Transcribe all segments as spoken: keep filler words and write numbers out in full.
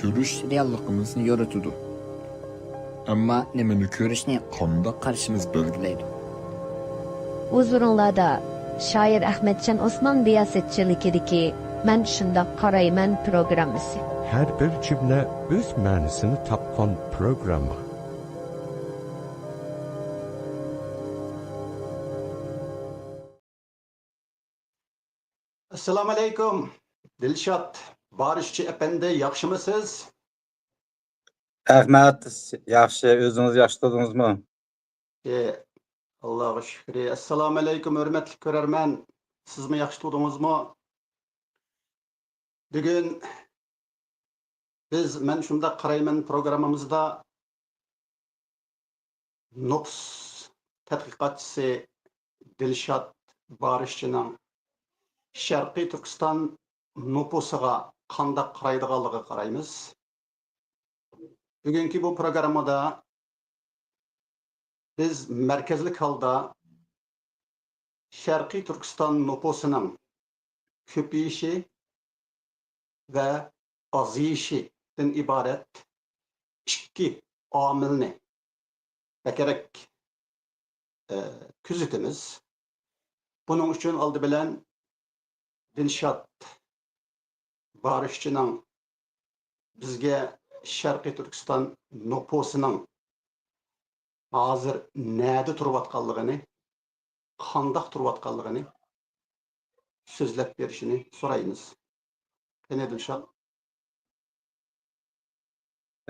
كۆرۈش رېئاللىقىمىزنى يورۇتىدۇ. ئەمما نېمىنى كۆرۈشنى قانداق قارىشىمىز بەلگىلەيدۇ. ھۇزۇرۇڭلاردا شائىر ئەخمەتجان ئوسمان رىياسەتچىلىكىدىكى مەن شۇنداق قارايمەن پروگراممىسى. ھەر بىر جۈملە ئۆز مەنىسىنى تاپقان پروگرامما. ئەسسالامۇئەلەيكۇم، دىلشات بارىشچى ئەپەندى، ياخشىمۇسىز؟ ئەخمەت، ياخشى، ئۆزىڭىز ياخشى تۇردىڭىزمۇ؟ ئى، ئاللاغا شۈكرى. ئەسسالامۇئەلەيكۇم، ھۆرمەتلىك كۆرەرمەن، سىزمۇ ياخشى تۇردىڭىزمۇ؟ بۈگۈن بىز مەن شۇنداق قارايمەن پروگراممىمىزدا نوپۇس تەتقىقاتچىسى دىلشات بارىشچىنىڭ شەرقىي تۈركىستان نوپۇسىغا قانداق قارايدىغانلىقىغا قارايمىز. بۈگۈنكى بۇ پروگراممىدا بىز مەركەزلىك ھالدا شەرقىي تۈركىستان نوپۇسىنىڭ كۆپىيىشى ۋە ئازىيىشىدىن ئىبارەت ئىككى ئامىلنى بەكرەك، ئە، كۆزىتىمىز. بۇنىڭ ئۈچۈن ئالدى بىلەن دىلشات بارىشچىنىڭ بىزگە شەرقىي تۈركىستان نوپۇسىنىڭ ھازىر نەدە تۇرۇۋاتقانلىقىنى، قانداق تۇرۇۋاتقانلىقىنى سۆزلەپ بېرىشىنى سورايمىز. قېنى، دىلشات.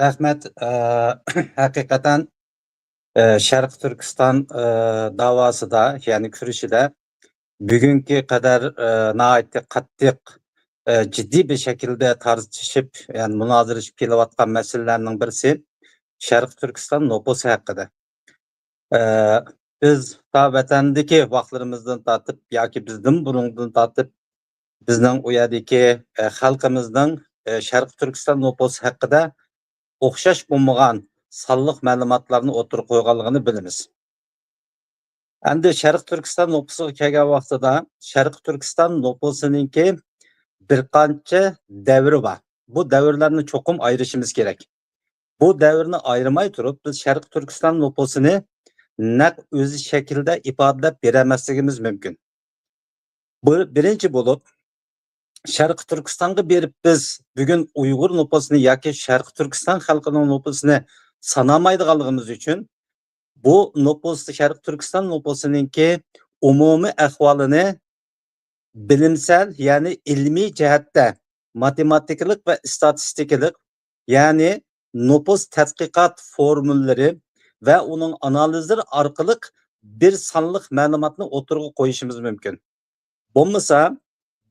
رەھمەت. ئە، ھەقىقەتەن، ئە، شەرقىي تۈركىستان، ئە، داۋاسىدا، يەنى كۈرىشىدە بۈگۈنكى قەدەر، ئە، ناھايىتى قاتتىق، ئە، جىددىي بىر شەكىلدە تارتىشىپ، يەنى مۇنازىرىلىشىپ كېلىۋاتقان مەسىلىلەرنىڭ بىرسى شەرقىي تۈركىستان نوپۇسى ھەققىدە. ئە، بىز تا ۋەتەندىكى ۋاقىتلىرىمىزدىن تارتىپ ياكى بىزدىن بۇرۇندىن تارتىپ بىزنىڭ ئۇ يەردىكى، ئە، خەلقىمىزنىڭ، ئە، شەرقىي تۈركىستان نوپۇسى ھەققىدە ئوخشاش بولمىغان سانلىق مەلۇماتلارنى ئوتتۇرىغا قويغانلىقىنى بىلىمىز. ئەمدى شەرقىي تۈركىستان نوپۇسىغا كەلگەن ۋاقتىدا، شەرقىي تۈركىستان نوپۇسىنىڭكى بىر قانچە دەۋرى بار. بۇ دەۋرلەرنى چوقۇم ئايرىشىمىز كېرەك. بۇ دەۋرنى ئايرىماي تۇرۇپ، بىز شەرقىي تۈركىستان نوپۇسىنى نەق ئۆزى شەكلىدە ئىپادىلەپ بېرەلمەسلىكىمىز مۇمكىن. بۇ بىرىنچى بولۇپ، شەرقىي تۈركىستانغا بېرىپ بىز بۈگۈن ئۇيغۇر نوپۇسىنى ياكى شەرقىي تۈركىستان خەلقىنىڭ نوپۇسىنى سانىمايدىغانلىقىمىز ئۈچۈن، بۇ نوپۇس، شەرقىي تۈركىستان نوپۇسىنىڭكى ئومۇمىي ئەھۋالىنى بىلىمسەل، يەنى ئىلمىي جەھەتتە ماتېماتىكىلىق ۋە ئىستاتىستىكىلىق، يەنى نوپۇس تەتقىقات فورمۇلىلىرى ۋە ئۇنىڭ ئانالىزلىرى ئارقىلىق بىر سانلىق مەلۇماتنى ئوتتۇرىغا قويۇشىمىز مۇمكىن. بولمىسا،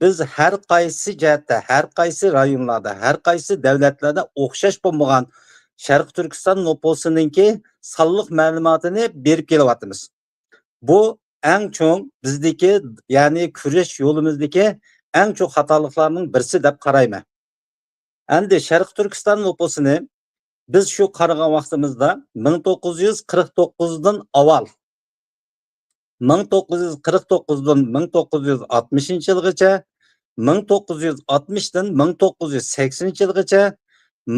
بىز ھەر قايسى جەھەتتە، ھەر قايسى رايونلاردا، ھەر قايسى دۆلەتلەردە ئوخشاش بولمىغان شەرقىي تۈركىستان نوپۇسىنىڭكى سانلىق مەلۇماتىنى بېرىپ كېلىۋاتىمىز. بۇ ئەڭ چوڭ بىزدىكى، يەنى كۈرەش يولىمىزدىكى ئەڭ چوڭ خاتالىقلارنىڭ بىرسى دەپ قارايمەن. ئەمدى شەرقىي تۈركىستان نوپۇسىنى بىز شۇ قارىغان ۋاقتىمىزدا مىڭ توققۇز يۈز قىرىق توققۇزدىن ئاۋۋال، مىڭ توققۇز يۈز قىرىق توققۇزدىن مىڭ توققۇز يۈز ئاتمىشىنچى يىلغىچە، مىڭ توققۇز يۈز ئاتمىشتىن مىڭ توققۇز يۈز سەكسىنىنچى يىلغىچە،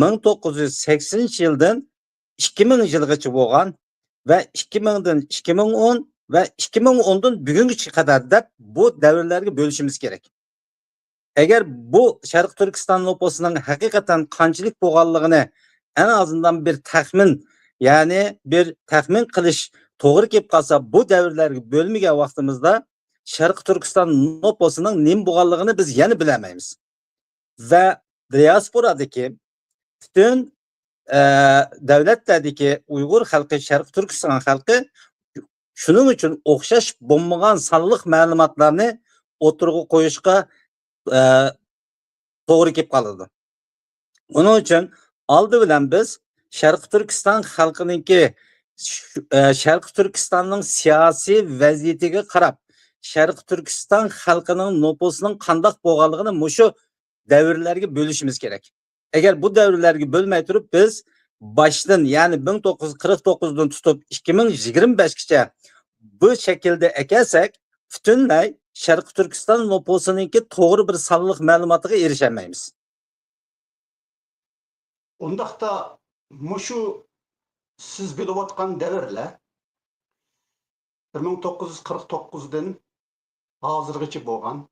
مىڭ توققۇز يۈز سەكسىنىنچى يىلدىن ئىككى مىڭ يىلغىچە بولغان ۋە ئىككى مىڭدىن ئىككى مىڭ ئون ۋە ئىككى مىڭ ئوندىن بۈگۈنگىچە قەدەر دەپ بۇ دەۋرلەرگە بۆلۈشىمىز كېرەك. ئەگەر بۇ شەرقىي تۈركىستان نوپۇسىنىڭ ھەقىقەتەن قانچىلىك بولغانلىقىنى ئەڭ ئازىندىن بىر تەخمىن، يەنى بىر تەخمىن قىلىش توغرا كېلىپ قالسا، بۇ دەۋرلەرگە بۆلمىگەن ۋاقتىمىزدا شەرقىي تۈركىستان نوپۇسىنىڭ نېمە بولغانلىقىنى بىز يەنە بىلەلمەيمىز. ۋە دىياسپورادىكى پۈتۈن، ئە، دۆلەتلەردىكى ئۇيغۇر خەلقى، شەرقىي تۈركىستان خەلقى شۇنىڭ ئۈچۈن ئوخشاش بولمىغان سانلىق مەلۇماتلارنى ئوتتۇرىغا قويۇشقا، ئە، توغرا كېلىپ قالىدۇ. ئۇنىڭ ئۈچۈن ئالدى بىلەن بىز شەرقىي تۈركىستان خەلقىنىڭكى، شۇ، ئە، شەرقىي تۈركىستاننىڭ سىياسىي ۋەزىيىتىگە قاراپ، شەرقىي تۈركىستان خەلقىنىڭ نوپۇسىنىڭ قانداق بولغانلىقىنى مۇشۇ دەۋرلەرگە بۆلۈشىمىز كېرەك. ئەگەر بۇ دەۋرلەرگە بۆلمەي تۇرۇپ، بىز باشتىن، يەنى مىڭ توققۇز يۈز قىرىق توققۇزدىن تۇتۇپ ئىككى مىڭ يىگىرمە بەشكىچە بۇ شەكىلدە ئەكەلسەك، پۈتۈنلەي شەرقىي تۈركىستان نوپۇسىنىڭكى توغرا بىر سانلىق مەلۇماتىغا ئېرىشەلمەيمىز. ئۇنداقتا مۇشۇ سىز بىلىۋاتقان دەۋرلەر بىر مىڭ توققۇز يۈز قىرىق توققۇزدىن ھازىرغىچە بولغان.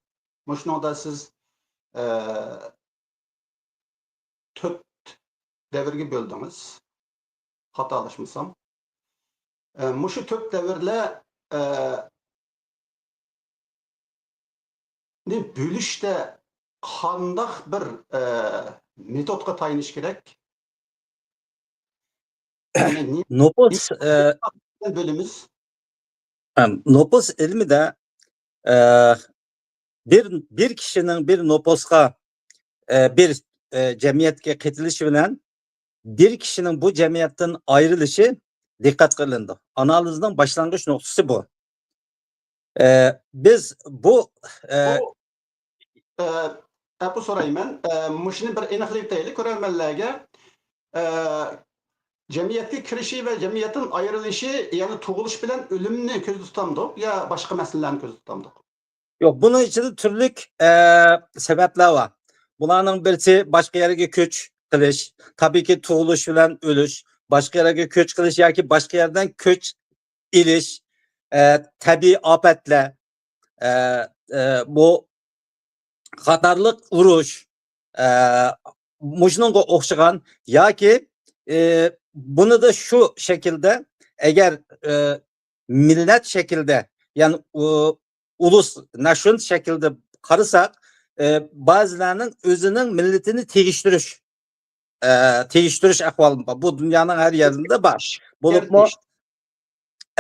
مۇشۇنىڭدا سىز، ئە، تۆت دەۋرگە بۆلدىڭىز، خاتالاشمىسام. ئە، مۇشۇ تۆت دەۋرلەر، ئە، نى بۆلۈشتە قانداق بىر، ئە، مېتودقا تايىنىش كېرەك؟ يەنى نى-، نوپۇس، نى-، ئە، بۆلىمىز؟ ھەم نوپۇس ئىلمىدە، ئە، بىر، بىر كىشىنىڭ بىر نوپۇسقا، ئە، بىر، ئە، جەمئىيەتكە قېتىلىشى بىلەن بىر كىشىنىڭ بۇ جەمئىيەتتىن ئايرىلىشى دىققەت قىلىنىدۇ. ئانالىزنىڭ باشلانغۇچ نۇقتىسى بۇ. ئە، بىز بۇ، ئە، بۇ، ئە، ئەپۇ سورايمەن، ئە، مۇشۇنى بىر ئېنىقلىۋېتەيلى كۆرەرمەنلەرگە. ئە، جەمئىيەتكە كىرىشى ۋە جەمئىيەتتىن ئايرىلىشى، يەنى تۇغۇلۇش بىلەن ئۆلۈمنى كۆزدە تۇتامدۇق يا باشقا مەسىلىلەرنى كۆزدە تۇتامدۇق؟ يوق، بۇنىڭ ئىچىدە تۈرلۈك، ئە، سەۋەبلەر بار. بۇلارنىڭ بىرسى باشقا يەرگە كۆچ قىلىش، تەبىئىيكى تۇغۇلۇش بىلەن ئۆلۈش، باشقا يەرگە كۆچ قىلىش ياكى باشقا يەردىن كۆچ ئېلىش، ئە، تەبىئىي ئاپەتلەر، ئە، ئە، بۇ قاتارلىق ئۇرۇش، ئە، مۇشۇنىڭغا ئوخشىغان ياكى، ئە، بۇنىدا شۇ شەكىلدە، ئەگەر، ئە، مىللەت شەكلىدە، يەنى ئۇ-، ئۇلۇس نەشۇن شەكلىدە قارىساق، ئە، بەزىلەرنىڭ ئۆزىنىڭ مىللىتىنى تېگىشتۈرۈش، ئە، تېگىشتۈرۈش ئەھۋالى بار. بۇ دۇنيانىڭ ھەر يەرىدە بار. بولۇپمۇ،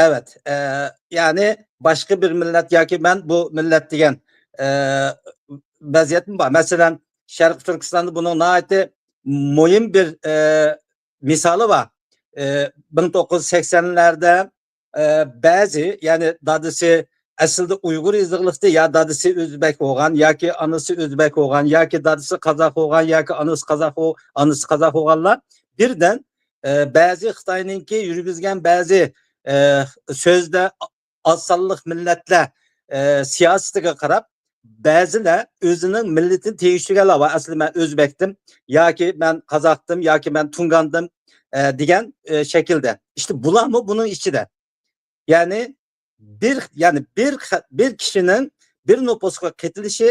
ئەۋەت، ئە، يەنى باشقا بىر مىللەت ياكى مەن بۇ مىللەت دېگەن، ئە، ۋەزىيەتمۇ بار. مەسىلەن، شەرقىي تۈركىستاندا بۇنىڭ ناھايىتى مۇھىم بىر، ئە، مىسالى بار. ئە، مىڭ توققۇز يۈز سەكسەنلەردە، ئە، بەزى، يەنى دادىسى ئەسلىدە ئۇيغۇر ئېزىقلىقتا، يا دادىسى ئۆزبەك بولغان، ياكى ئانىسى ئۆزبەك بولغان، ياكى دادىسى قازاق بولغان، ياكى ئانىسى قازاق بول-، ئانىسى قازاق بولغانلار بىردەن، ئە، بەزى خىتاينىڭكى يۈرگۈزگەن بەزى، ئە، سۆزدە ئاز سانلىق مىللەتلەر، ئە، سىياسىتىگە قاراپ، بەزىلەر ئۆزىنىڭ مىللىتىنى تېگىشتۈرگەنلەر بار. ئەسلى مەن ئۆزبەكتىم، ياكى مەن قازاقتىم، ياكى مەن تۇڭگاندىم، ئە، دېگەن، ئە، شەكىلدە. ئىشتە بۇلارمۇ بۇنىڭ ئىچىدە. يەنى بىر، يەنى بىر خە-، بىر كىشىنىڭ بىر نوپۇسقا قېتىلىشى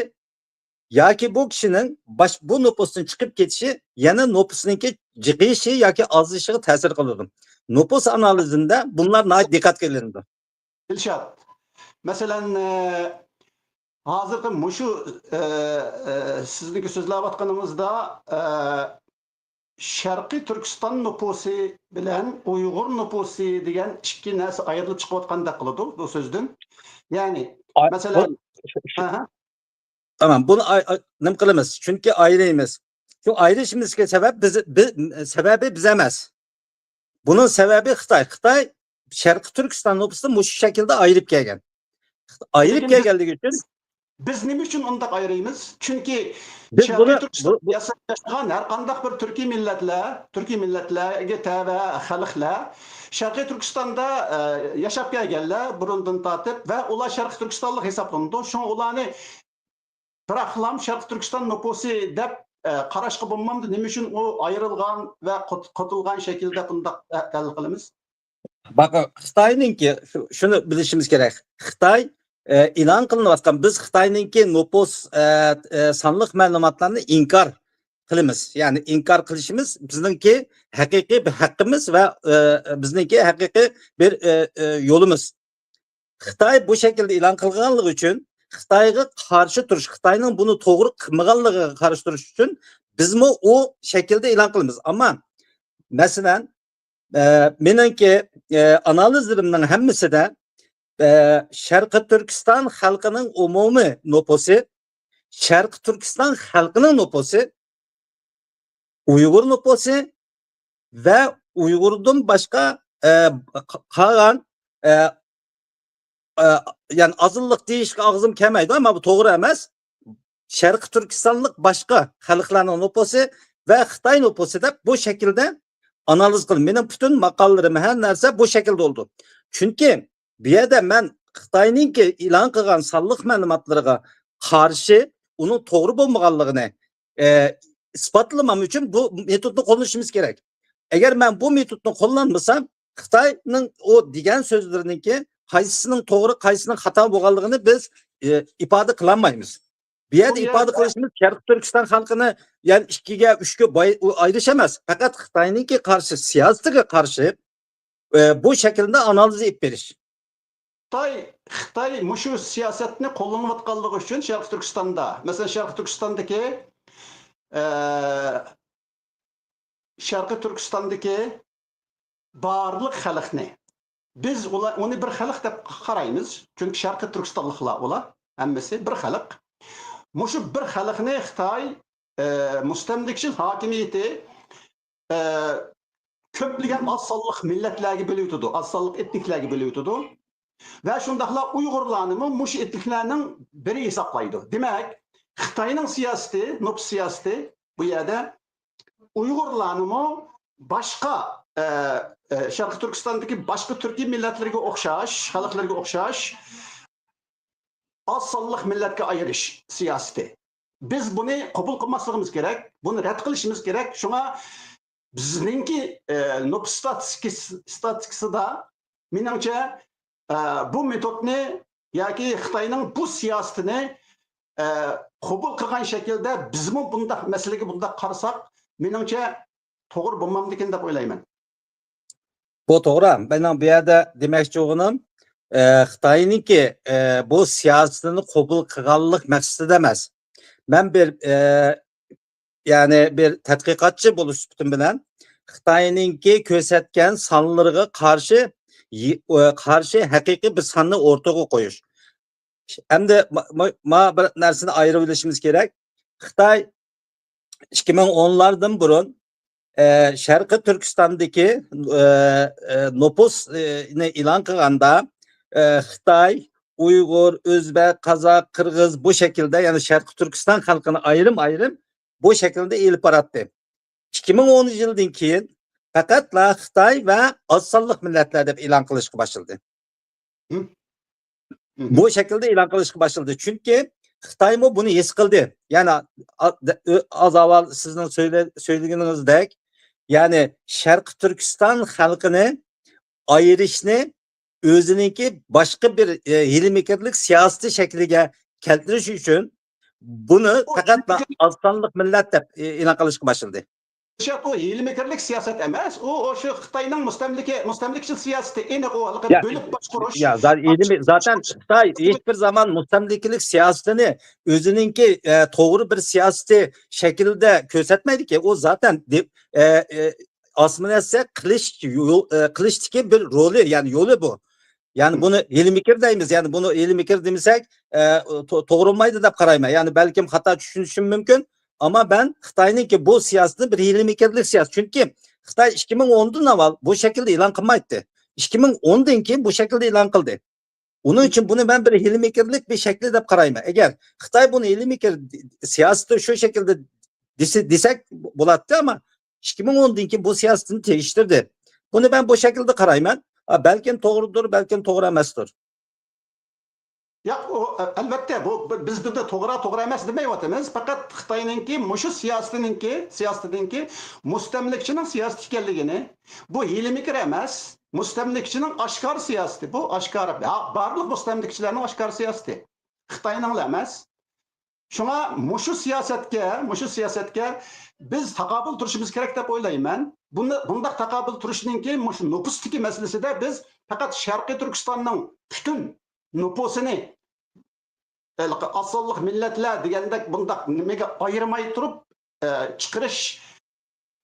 ياكى بۇ كىشىنىڭ باش-، بۇ نوپۇستىن چىقىپ كېتىشى يەنە نوپۇسنىڭكى جىقىيىشى ياكى ئازىيىشىغا تەسىر قىلىدۇ. نوپۇس ئانالىزىندا بۇلار ناھايىتى دىققەتكە ئېلىنىدۇ. دىلشات، مەسىلەن، ئە، ھازىرقى مۇشۇ، ئە، ئە، سىزنىڭكى سۆزلەۋاتقىنىڭىزدا، ئە، شەرقىي تۈركىستان نوپۇسى بىلەن ئۇيغۇر نوپۇسى دېگەن ئىككى نەرسە ئايرىلىپ چىقىۋاتقاندەك قىلىدۇ بۇ سۆزدىن. يەنى، ئاي-، مەسىلەن، بۇ، شۇ، شۇ، ھە، ھە. تامام، بۇنى ئاي-، ئاي-، نېمە قىلىمىز؟ چۈنكى ئايرىيمىز. شۇ ئايرىشىمىزغا سەۋەب بىز، بىز، سەۋەبى بىز ئەمەس. بۇنىڭ سەۋەبى خىتاي. خىتاي شەرقىي تۈركىستان نوپۇسىنى مۇشۇ شەكىلدە ئايرىپ كەلگەن. ئايرىپ لېكىن بىز، كەلگەنلىكى ئۈچۈن بىز نېمە ئۈچۈن ئۇنداق ئايرىيمىز؟ چۈنكى بىز شەرقىي بۇنى، بۇ، تۈركىستاندا بۇ ياسا-، ياشىغان ھەر قانداق بىر تۈركىي مىللەتلەر، تۈركىي مىللەتلەرگە تەۋە خەلقلەر شەرقىي تۈركىستاندا، ئە، ياشاپ كەلگەنلەر بۇرۇندىن تارتىپ ۋە ئۇلار شەرقىي تۈركىستانلىق ھېسابلىنىدۇ. شۇڭا ئۇلارنى بىراقلام شەرقىي تۈركىستان نوپۇسى دەپ، ئە، قاراشقا بولمامدۇ؟ نېمە ئۈچۈن ئۇ ئايرىلغان ۋە قوت-، قوتۇلغان شەكىلدە بۇنداق، ئە، تەلقىن قىلىمىز؟ باقا، خىتاينىڭكى، شۇ-، شۇنى بىلىشىمىز كېرەك. خىتاي، ئە، ئېلان قىلىنىۋاتقان، بىز خىتاينىڭكى نوپۇس، ئە، ئە، سانلىق مەلۇماتلارنى ئىنكار قىلىمىز. يەنى ئىنكار قىلىشىمىز بىزنىڭكى ھەقىقىي بىر ھەققىمىز ۋە، ئە، بىزنىڭكى ھەقىقىي بىر، ئە، ئە، يولىمىز. خىتاي بۇ شەكىلدە ئېلان قىلغانلىقى ئۈچۈن خىتايغا قارشى تۇرۇش، خىتاينىڭ بۇنى توغرا قىلمىغانلىقىغا قارشى تۇرۇش ئۈچۈن بىزمۇ ئۇ شەكىلدە ئېلان قىلىمىز. ئەمما، مەسىلەن، ئە، مېنىڭكى، ئە، ئانالىزلىرىمنىڭ ھەممىسىدە، ئە، شەرقىي تۈركىستان خەلقىنىڭ ئومۇمىي نوپۇسى، شەرقىي تۈركىستان خەلقىنىڭ نوپۇسى، ئۇيغۇر نوپۇسى ۋە ئۇيغۇردىن باشقا، ئە، قا-، قالغان، ئە، ئە، يەنى ئازىنلىق دېيىشكە ئاغزىم كەلمەيدۇ، ئەمما بۇ توغرا ئەمەس. شەرقىي تۈركىستانلىق باشقا خەلقلەرنىڭ نوپۇسى ۋە خىتاي نوپۇسى دەپ بۇ شەكىلدە ئانالىز قىلىپ، مېنىڭ پۈتۈن ماقالىلىرىم، ھەر نەرسە بۇ شەكىلدە بولىدۇ. چۈنكى بۇ يەردە مەن خىتاينىڭكى ئېلان قىلغان سانلىق مەلۇماتلىرىغا قارشى، ئۇنىڭ توغرا بولمىغانلىقىنى، ئە، ئىسپاتلىمام ئۈچۈن بۇ مېتودنى قوللىنىشىمىز كېرەك. ئەگەر مەن بۇ مېتودنى قوللانمىسام، خىتاينىڭ ئۇ دېگەن سۆزلىرىنىڭكى قايسىسىنىڭ توغرا، قايسىنىڭ خاتا بولغانلىقىنى بىز، ئى، ئىپادە قىلالمايمىز. بۇ يەردە ئىپادە قىلىشىمىز شەرقىي تۈركىستان خەلقىنى، يەنى ئىككىگە، ئۈچكە باي-، ئۇ ئايرىش ئەمەس. پەقەت خىتاينىڭكى قارشى سىياسىتىگە قارشى، ئى، بۇ شەكىلدە ئانالىز ئېلىپ بېرىش. خىتاي، خىتاي مۇشۇ سىياسەتنى قوللىنىۋاتقانلىقى ئۈچۈن شەرقىي تۈركىستاندا، مەسىلەن، شەرقىي تۈركىستاندىكى، ئە، شەرقىي تۈركىستاندىكى بارلىق خەلقنى، بىز ئۇلار، ئۇنى بىر خەلق دەپ قارايمىز، چۈنكى شەرقىي تۈركىستانلىقلار ئۇلار، ھەممىسى بىر خەلق. مۇشۇ بىر خەلقنى خىتاي، ئە، مۇستەملىكىچىل ھاكىمىيىتى، ئە، كۆپلىگەن ئاز سانلىق مىللەتلەرگە بۆلۈۋېتىدۇ، ئاز سانلىق ئېتنىكلەرگە بۆلۈۋېتىدۇ. ۋە شۇنداقلا ئۇيغۇرلارنىمۇ مۇشۇ ئېتنىكلەرنىڭ بىرى ھېسابلايدۇ. دېمەك، خىتاينىڭ سىياسىتى، نوپۇس سىياسىتى بۇ يەردە ئۇيغۇرلارنىمۇ باشقا، ئە، ئە، شەرقىي تۈركىستاندىكى باشقا تۈركىي مىللەتلەرگە ئوخشاش، خەلقلەرگە ئوخشاش ئاز سانلىق مىللەتكە ئايرىش سىياسىتى. بىز بۇنى قوبۇل قىلماسلىقىمىز كېرەك، بۇنى رەت قىلىشىمىز كېرەك. شۇڭا بىزنىڭكى، ئە، نوپۇس ستاتىستىكىسى، ستاتىستىكىسىدا، مېنىڭچە، ئە، بۇ مېتودنى ياكى خىتاينىڭ بۇ سىياسىتىنى، ئە، قوبۇل قىلغان شەكىلدە بىزمۇ بۇنداق مەسىلىگە بۇنداق قارىساق، مېنىڭچە توغرا بولمامدىكىن دەپ ئويلايمەن. بۇ توغرا. مېنىڭ بۇ يەردە دېمەكچى بولغىنىم، ئە، خىتاينىڭكى، ئە، بۇ سىياسىتىنى قوبۇل قىلغانلىق مەقسىتىدە ئەمەس. مەن بىر، ئە، يەنى بىر تەتقىقاتچى بولۇش سۈپىتىم بىلەن خىتاينىڭكى كۆرسەتكەن سانلىرىغا قارشى، يى-، ئە، قارشى ھەقىقىي بىر ساننى ئوتتۇرىغا قويۇش. ئەمدى ما-، ما-، ما بىر نەرسىنى ئايرىۋېلىشىمىز كېرەك. خىتاي ئىككى مىڭ ئونلاردىن بۇرۇن، ئە، شەرقىي تۈركىستاندىكى، ئە، ئە، نوپۇسنى ئېلان قىلغاندا، ئە، خىتاي، ئۇيغۇر، ئۆزبەك، قازاق، قىرغىز بۇ شەكىلدە، يەنى شەرقىي تۈركىستان خەلقىنى ئايرىم-ئايرىم بۇ شەكىلدە ئېلىپ باراتتى. ئىككى مىڭ ئونىنچى يىلدىن كېيىن پەقەتلا خىتاي ۋە ئاز سانلىق مىللەتلەر دەپ ئېلان قىلىشقا باشلىدى. بۇ شەكىلدە ئېلان قىلىشقا باشلىدى. چۈنكى خىتايمۇ بۇنى ھېس قىلدى. يەنى ئا-، ئا-، ئاز ئاۋۋال سىزنىڭ سۆيلە-، سۆيلىگىنىڭىزدەك، يەنى شەرقىي تۈركىستان خەلقىنى ئايرىشنى ئۆزىنىڭكى باشقا بىر، ئە، ھىيلە-مىكىرلىك سىياسىتى شەكلىگە كەلتۈرۈش ئۈچۈن بۇنى پەقەتلا ئاز سانلىق مىللەت دەپ، ئە، ئېلان قىلىشقا باشلىدى. شۇ، ئۇ ھىيلە-مىكىرلىك سىياسەت ئەمەس، ئۇ، ئۇ شۇ خىتاينىڭ مۇستەملىكە، مۇستەملىكىچىل سىياسىتى، ئېنىق ئۇ ھېلىقى يا، بۆلۈپ باشقۇرۇش. يا، زا-، ئىلمىي، زاتەن خىتاي ھېچ بىر زامان مۇستەملىكىلىك سىياسىتىنى ئۆزىنىڭكى، ئە، توغرا بىر سىياسىتى شەكلىدە كۆرسەتمەيدىكەن. ئۇ زاتەن دې-، ئە، ئە، ئاسسىمىلياتسىيە قىلىش يو-، ئە، قىلىشتىكى بىر رولى، يەنى يولى بۇ. يەنى بۇنى ھىيلە-مىكىر دەيمىز. يەنى بۇنى ھىيلە-مىكىر دېمىسەك، ئە، تو-، توغرا بولمايدۇ دەپ قارايمەن. يەنى بەلكىم خاتا چۈشىنىشىم مۇمكىن. ئەمما مەن خىتاينىڭكى بۇ سىياسىتىنى بىر ھىيلە-مىكىرلىك سىياسەت. چۈنكى خىتاي ئىككى مىڭ ئوندىن ئاۋۋال بۇ شەكىلدە ئېلان قىلمايتتى. ئىككى مىڭ ئوندىن كېيىن بۇ شەكىلدە ئېلان قىلدى. ئۇنىڭ ئۈچۈن بۇنى مەن بىر ھىيلە-مىكىرلىك بىر شەكلى دەپ قارايمەن. ئەگەر خىتاي بۇنى ھىيلە-مىكىر سىياسىتى شۇ شەكىلدە دېسە، دېسەك بولاتتى، ئەمما ئىككى مىڭ ئوندىن كېيىن بۇ سىياسىتىنى تېگىشتۈردى. بۇنى مەن بۇ شەكىلدە قارايمەن. ئا، بەلكىم توغرىدۇر، بەلكىم توغرا ئەمەستۇر. ياق، ئۇ، ئەلۋەتتە، بۇ، بۇ، بىز بۇنى توغرا، توغرا ئەمەس دېمەيۋاتىمىز. پەقەت خىتاينىڭكى مۇشۇ سىياسىتىنىڭكى، سىياسىتىنىڭكى مۇستەملىكىچىنىڭ سىياسىتى ئىكەنلىكىنى، بۇ ھىيلە-مىكىر ئەمەس، مۇستەملىكىچىنىڭ ئاشكارا سىياسىتى، بۇ ئاشكارا، ھا، بارلىق مۇستەملىكىچىلەرنىڭ ئاشكارا سىياسىتى. خىتاينىڭلا ئەمەس. شۇڭا مۇشۇ سىياسەتكە، مۇشۇ سىياسەتكە بىز تاقابىل تۇرۇشىمىز كېرەك دەپ ئويلايمەن. بۇنى، بۇنداق تاقابىل تۇرۇشنىڭكى مۇشۇ نوپۇستىكى مەسىلىسىدە بىز پەقەت شەرقىي تۈركىستاننىڭ پۈتۈن نوپۇسىنى، ھېلىقى ئاز سانلىق مىللەتلەر دېگەندەك بۇنداق نېمىگە ئايرىماي تۇرۇپ، ئە، چىقىرىش،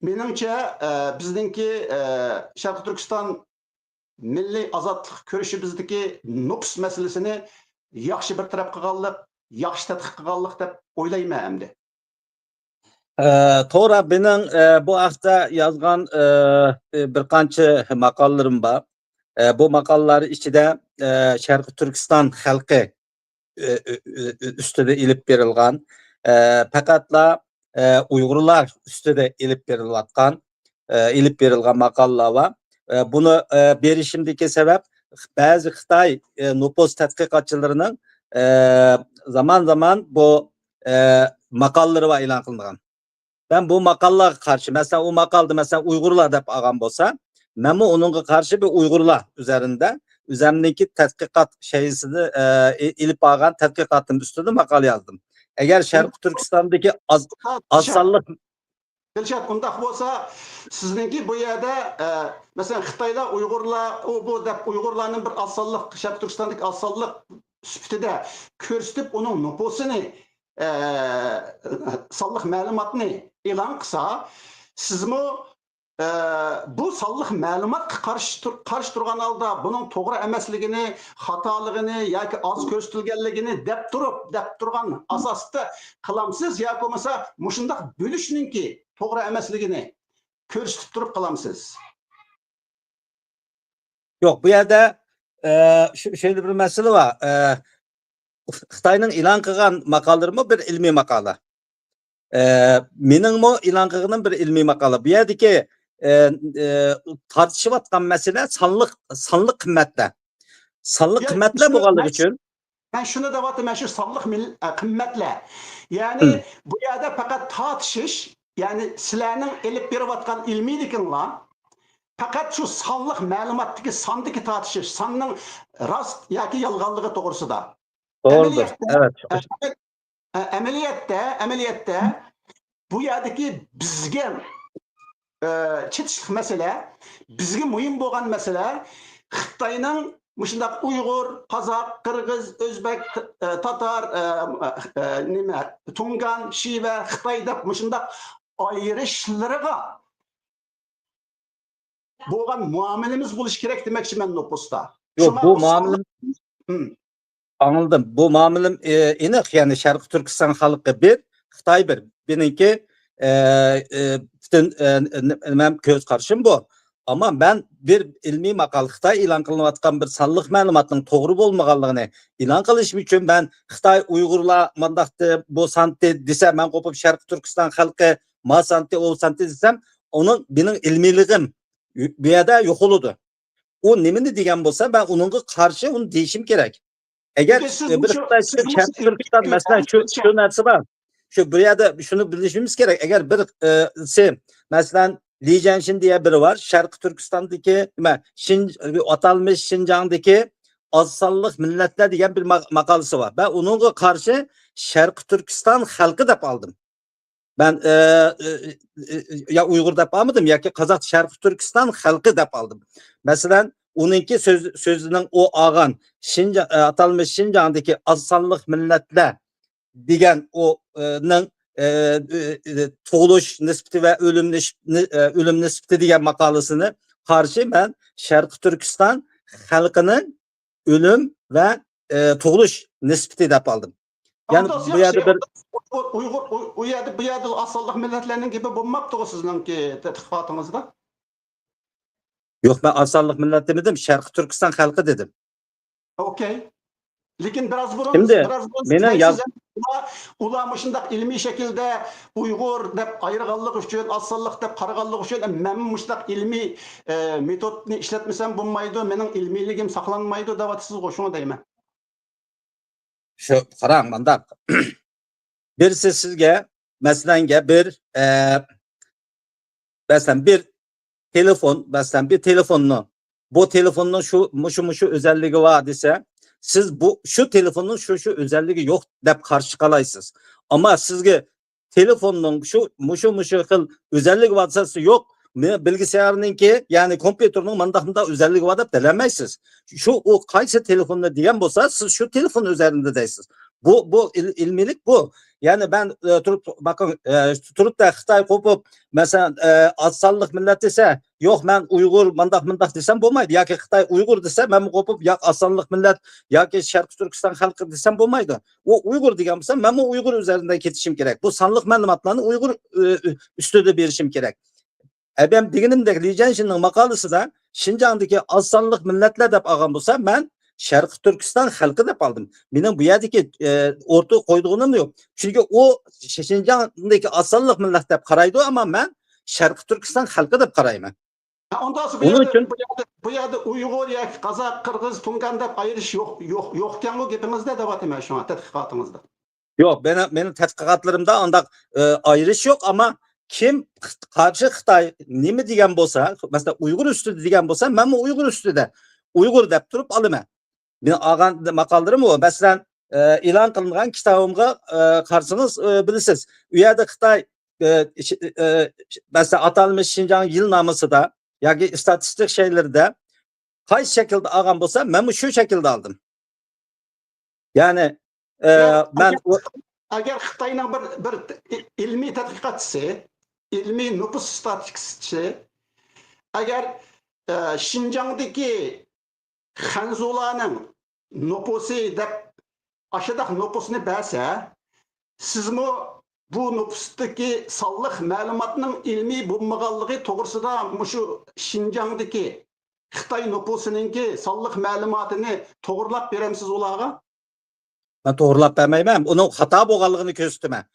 مېنىڭچە، ئە، بىزنىڭكى، ئە، شەرقىي تۈركىستان مىللىي ئازادلىق كۈرىشىمىزدىكى نوپۇس مەسىلىسىنى ياخشى بىر تەرەپ قىلغانلىق، ياخشى تەتقىق قىلغانلىق دەپ ئويلايمەن ئەمدى. ئە، توغرا، مېنىڭ، ئە، بۇ ھەقتە يازغان، ئە، بىر قانچە ماقالىلىرىم بار. ئە، بۇ ماقالىلەر ئىچىدە، ئە، شەرقىي تۈركىستان خەلقى، ئە، ئە، ئە، ئۈستىدە ئېلىپ بېرىلغان، ئە، پەقەتلا، ئە، ئۇيغۇرلار ئۈستىدە ئېلىپ بېرىلىۋاتقان، ئە، ئېلىپ بېرىلغان ماقالىلەر بار. ئە، بۇنى، ئە، بېرىشىمدىكى سەۋەب، بەزى خىتاي، ئە، نوپۇس تەتقىقاتچىلىرىنىڭ، ئە، زامان-زامان بۇ، ئە، ماقالىلىرى بار ئېلان قىلىنغان. مەن بۇ ماقالىلارغا قارشى، مەسىلەن، ئۇ ماقالىدا، مەسىلەن، ئۇيغۇرلار دەپ ئالغان بولسا، مەنمۇ ئۇنىڭغا قارشى بىر ئۇيغۇرلار ئۈزەرىندە ئۆزەمنىڭكى تەتقىقات شەيئىسىدە، ئە، ئې-، ئېلىپ بارغان تەتقىقاتىم ئۈستىدە ماقالە يازدىم. ئەگەر شەرقىي تۈركىستاندىكى ئاز، ئاز سانلىق دىلشات، ئۇنداق بولسا، سىزنىڭكى بۇ يەردە، ئە، مەسىلەن، خىتايلار ئۇيغۇرلار، ئۇ، بۇ دەپ ئۇيغۇرلارنى بىر ئاز سانلىق، شەرقىي تۈركىستاندىكى ئاز سانلىق سۈپىتىدە كۆرسىتىپ، ئۇنىڭ نوپۇسىنى، ئە، سانلىق مەلۇماتنى ئېلان قىلسا، سىزمۇ، ئە، بۇ سانلىق مەلۇماتقا قارشى تۇر-، قارشى تۇرغان ھالدا بۇنىڭ توغرا ئەمەسلىكىنى، خاتالىقىنى ياكى ئاز كۆرسىتىلگەنلىكىنى دەپ تۇرۇپ، دەپ تۇرغان ئاساستا قىلامسىز ياكى بولمىسا مۇشۇنداق بۆلۈشنىڭكى توغرا ئەمەسلىكىنى كۆرسىتىپ تۇرۇپ قىلامسىز؟ يوق، بۇ يەردە، ئە، شۇ، شەيلى بىر مەسىلە بار. ئە، خىتاينىڭ ئېلان قىلغان ماقالىلىرىمۇ بىر ئىلمىي ماقالە. ئە، مېنىڭمۇ ئېلان قىلغىنىم بىر ئىلمىي ماقالە. بۇ يەردىكى، ئە، ئە، تارتىشىۋاتقان مەسىلە سانلىق، سانلىق قىممەتلەر. سانلىق قىممەتلەر بولغانلىقى ئۈچۈن. مەن شۇنى دەۋاتىمەن، شۇ سانلىق مىل-، ئە، قىممەتلەر. يەنى بۇ يەردە پەقەت تارتىشىش، يەنى سىلەرنىڭ ئېلىپ بېرىۋاتقان ئىلمىيلىكىڭلار پەقەت شۇ سانلىق مەلۇماتتىكى ساندىكى تارتىشىش، ساننىڭ راست ياكى يالغانلىقى توغرىسىدا. توغرىدۇر. ئەمەلىيەتتە، ئەۋەت، چىقىش. ئە، ئەمەلىيەتتە، ئەمەلىيەتتە بۇ يەردىكى بىزگە، ئە، چېتىشلىق مەسىلە، بىزگە مۇھىم بولغان مەسىلە خىتاينىڭ مۇشۇنداق ئۇيغۇر، قازاق، قىرغىز، ئۆزبەك، ئە، تاتار، ئە، ئە، نېمە، تۇڭگان، شىۋە، خىتاي دەپ مۇشۇنداق ئايرىشلىرىغا بولغان مۇئامىلىمىز بولۇشى كېرەك دېمەكچىمەن نوپۇستا. يوق، شۇڭا بۇ بۇ مۇئامىلە سانلىق، ئىم. ئاڭلىدىم. بۇ مۇئامىلىم، ئى، ئېنىق، يەنى شەرقىي تۈركىستان خەلقى بىر، خىتاي بىر. بىنىڭكى، ئى، ئى، پۈتۈن، ئى، ن-، ن-، نېمەم، كۆز قارىشىم بۇ. ئەمما مەن بىر ئىلمىي ماقالە، خىتاي ئېلان قىلىنىۋاتقان بىر سانلىق مەلۇماتنىڭ توغرا بولمىغانلىقىنى ئېلان قىلىشىم ئۈچۈن مەن خىتاي ئۇيغۇرلار مانداقتى، بۇ سانتى دېسە، مەن قوپۇپ شەرقىي تۈركىستان خەلقى ما سانتى، ئۇ سانتى دېسەم، ئۇنىڭ، مېنىڭ ئىلمىيلىقىم بۇ يەردە يوقىلىدۇ. ئۇ نېمىنى دېگەن بولسا، مەن ئۇنىڭغا قارشى ئۇنى دېيىشىم كېرەك. ئەگەر، چۈنكى سىز ئە، بىر مۇشۇ، خىتاي سىز چۈشۈپ مۇشۇ كەتتى، تۈركىستان، مەسىلەن، شۇ، شۇ نەرسە بار. شۇ بۇ يەردە شۇنى بىلىشىمىز كېرەك. ئەگەر بىر، ئە، سى، مەسىلەن، لى جيەنشىن دېگەن بىرى بار، شەرقىي تۈركىستاندىكى، نېمە، شىن-، ئاتالمىش شىنجاڭدىكى ئاز سانلىق مىللەتلەر دېگەن بىر ما-، ماقالىسى بار. مەن ئۇنىڭغا قارشى شەرقىي تۈركىستان خەلقى دەپ ئالدىم. مەن، ئە، ئە، ئە، ئە، يا ئۇيغۇر دەپ ئالمىدىم، ياكى قازاق، شەرقىي تۈركىستان خەلقى دەپ ئالدىم. مەسىلەن، ئۇنىڭكى سۆز-، سۆزىنىڭ ئۇ ئالغان شىنجا-، ئە، ئاتالمىش شىنجاڭدىكى ئاز سانلىق مىللەتلەر دېگەن ئۇ، ئە، نىڭ، ئە، ئە، ئە، تۇغۇلۇش نىسبىتى ۋە ئۆلۈم نىش-، نى-، ئە، ئۆلۈم نىسبىتى دېگەن ماقالىسىنى قارشى مەن شەرقىي تۈركىستان خەلقىنىڭ ئۆلۈم ۋە، ئە، تۇغۇلۇش نىسبىتى دەپ ئالدىم. يەنى ئانداق بۇ يەردە ياخشى. بىر ئۇيغۇر، ئۇ، ئۇ يەردە، بۇ يەردە ئاز سانلىق مىللەتلەرنىڭ گېپى بولماپتىغۇ سىزنىڭكى تەتقىقاتىڭىزدا؟ يوق، مەن ئاز سانلىق مىللەت دېمىدىم، شەرقىي تۈركىستان خەلقى دېدىم. ئوكەي. لېكىن بىراز بۇرۇن، شىمدى بىراز بۇرۇن مېنىڭ سىز ياز- ئۇلار، ئۇلار مۇشۇنداق ئىلمىي شەكىلدە ئۇيغۇر دەپ ئايرىغانلىقى ئۈچۈن، ئاز سانلىق دەپ قارىغانلىقى ئۈچۈن، مەنمۇ مۇشۇنداق ئىلمىي، ئە، مېتودنى ئىشلەتمىسەم بولمايدۇ، مېنىڭ ئىلمىيلىكىم ساقلانمايدۇ دەۋاتىسىزغۇ، شۇڭا دەيمەن. شۇ، قاراڭ، مانداق. بىرسى سىزگە، مەسىلەنگە بىر، ئە، مەسىلەن، بىر تېلېفون، مەسىلەن، بىر تېلېفوننىڭ، بۇ تېلېفوننىڭ شۇ، مۇشۇ، مۇشۇ ئۆزەللىكى بار دېسە، سىز بۇ، شۇ تېلېفوننىڭ شۇ، شۇ ئۆزەللىكى يوق دەپ قارشى چىقالايسىز. ئەمما سىزگە تېلېفوننىڭ شۇ، مۇشۇ، مۇشۇ خىل ئۆزەللىكى بار دېسە، يوق، مېنىڭ بىلگىسيارنىڭكى، يەنى كومپيۇتېرنىڭ مانداق، مانداق ئۆزەللىكى بار دەپ دېيەلمەيسىز. شۇ، ئۇ قايسى تېلېفوننى دېگەن بولسا، سىز شۇ تېلېفون ئۆزەللىكىنى دەيسىز. بۇ، بۇ ئىل-، ئىلمىيلىك بۇ. يەنى مەن، ئە، تۇرۇپ، باقىڭ، ئە، تۇرۇپ تا خىتاي قوپۇپ، مەسىلەن، ئە، ئاز سانلىق مىللەت دېسە، يوق، مەن ئۇيغۇر، مانداق، مانداق دېسەم بولمايدۇ. ياكى خىتاي ئۇيغۇر دېسە، مەنمۇ قوپۇپ، ياق، ئاز سانلىق مىللەت ياكى شەرقىي تۈركىستان خەلقى دېسەم بولمايدۇ. ئۇ ئۇيغۇر دېگەن بولسا، مەنمۇ ئۇيغۇر ئۈزەرىندە كېتىشىم كېرەك. بۇ سانلىق مەلۇماتلارنى ئۇيغۇر، ئۆ، ئۆ، ئۈستىدە بېرىشىم كېرەك. ئەبەم دېگىنىمدەك، لى جيەنشىننىڭ ماقالىسىدا شىنجاڭدىكى ئاز سانلىق مىللەتلەر دەپ ئالغان بولسا، مەن شەرقىي تۈركىستان خەلقى دەپ ئالدىم. مېنىڭ بۇ يەردىكى، ئە، ئورتىغا قويىدىغىنىم يوق. چۈنكى ئۇ شىنجاڭدىكى ئاز سانلىق مىللەت دەپ قارايدۇ، ئەمما مەن شەرقىي تۈركىستان خەلقى دەپ قارايمەن. ھە، ئۇنداق بولسا بۇ ئۇنىڭ يەردە، ئۈچۈن بۇ يەردە، بۇ يەردە ئۇيغۇر ياكى قازاق، قىرغىز، تۇڭگان دەپ ئايرىش يوق، يوق، يوقكەنغۇ گېپىڭىزدە دەۋاتىمەن شۇڭا تەتقىقاتىڭىزدا. يوق، مېنىڭ، مېنىڭ تەتقىقاتلىرىمدا ئانداق، ئە، ئايرىش يوق، ئەمما كىم قارشى خىتاي نېمە دېگەن بولسا، مەسىلەن، ئۇيغۇر ئۈستىدە دېگەن بولسا، مەنمۇ ئۇيغۇر ئۈستىدە، ئۇيغۇر دەپ تۇرۇپ ئالىمەن. مېنىڭ ئالغان ماقالىلىرىم ئۇ. مەسىلەن، ئېلان قىلىنغان كىتابىمغا قارىسىڭىز بىلىسىز. ئۇ يەردە خىتاي، مەسىلەن، ئاتالمىش شىنجاڭ يىلنامىسىدا ياكى ئىستاتىستىك شەيلىرىدە قايسى شەكىلدە ئالغان بولسا، مەنمۇ شۇ شەكىلدە ئالدىم. يەنى، ئە، مەن ئەگەر، ئەگەر خىتاينىڭ بىر، بىر ئىلمىي تەتقىقاتچىسى، ئىلمىي نوپۇس ئىستاتىستىكىسى، ئەگەر، ئە، شىنجاڭدىكى خەنزۇلارنىڭ نوپۇسى دەپ ئاشۇنداق نوپۇسنى بەرسە، سىزمۇ بۇ نوپۇستىكى سانلىق مەلۇماتنىڭ ئىلمىي بولمىغانلىقى توغرىسىدا مۇشۇ شىنجاڭدىكى خىتاي نوپۇسىنىڭكى سانلىق مەلۇماتىنى توغرىلاپ بېرەمسىز ئۇلارغا؟ مەن توغرىلاپ بەرمەيمەن. ئۇنىڭ خاتا بولغانلىقىنى كۆرسىتىمەن.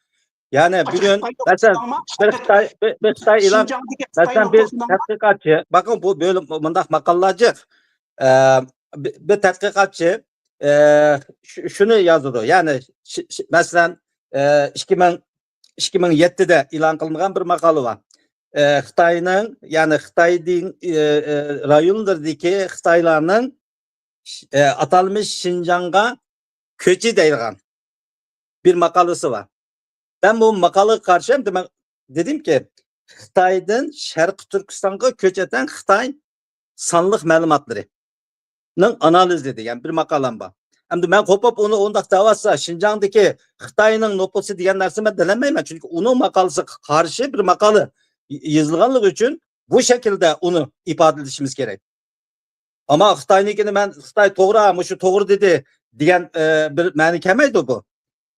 يەنى بۈگۈن، مەسىلەن، بىر خىتاي، بىر، بىر خىتاي ئېلان، مەسىلەن، بىر تەتقىقاتچى، بەقىڭ، بۇ بۆلۈم، مۇنداق ماقالىلار جىق. ئە، بىر، بىر تەتقىقاتچى، ئە، شۇ-، شۇنى يازىدۇ. يەنى، شى-، شى-، مەسىلەن، ئە، ئىككى مىڭ، ئىككى مىڭ يەتتىدە ئېلان قىلىنغان بىر ماقالە بار. ئە، خىتاينىڭ، يەنى خىتاينىڭ، ئە، ئە، رايونلىرىدىكى خىتايلارنىڭ، ئە، ئاتالمىش شىنجاڭغا كۆچى دەيدىغان بىر ماقالىسى بار. مەن بۇ ماقالىگە قارشى، ئەمدى مەن دېدىمكى، خىتايدىن شەرقىي تۈركىستانغا كۆچەتەن خىتاي سانلىق مەلۇماتلىرىنىڭ ئانالىزى دېگەن بىر ماقالەم بار. ئەمدى مەن قوپۇپ ئۇنى ئۇنداق دەۋاتسا، شىنجاڭدىكى خىتاينىڭ نوپۇسى دېگەن نەرسە مەن دېيەلمەيمەن. چۈنكى ئۇنىڭ ماقالىسىغا قارشى بىر ماقالە يېزىلغانلىقى ئۈچۈن بۇ شەكىلدە ئۇنى ئىپادىلىشىمىز كېرەك. ئەمما خىتاينىڭكىنى مەن، خىتاي توغرا، مۇشۇ توغرا دېدى دېگەن، ئە، بىر مەنە كەلمەيدۇ بۇ.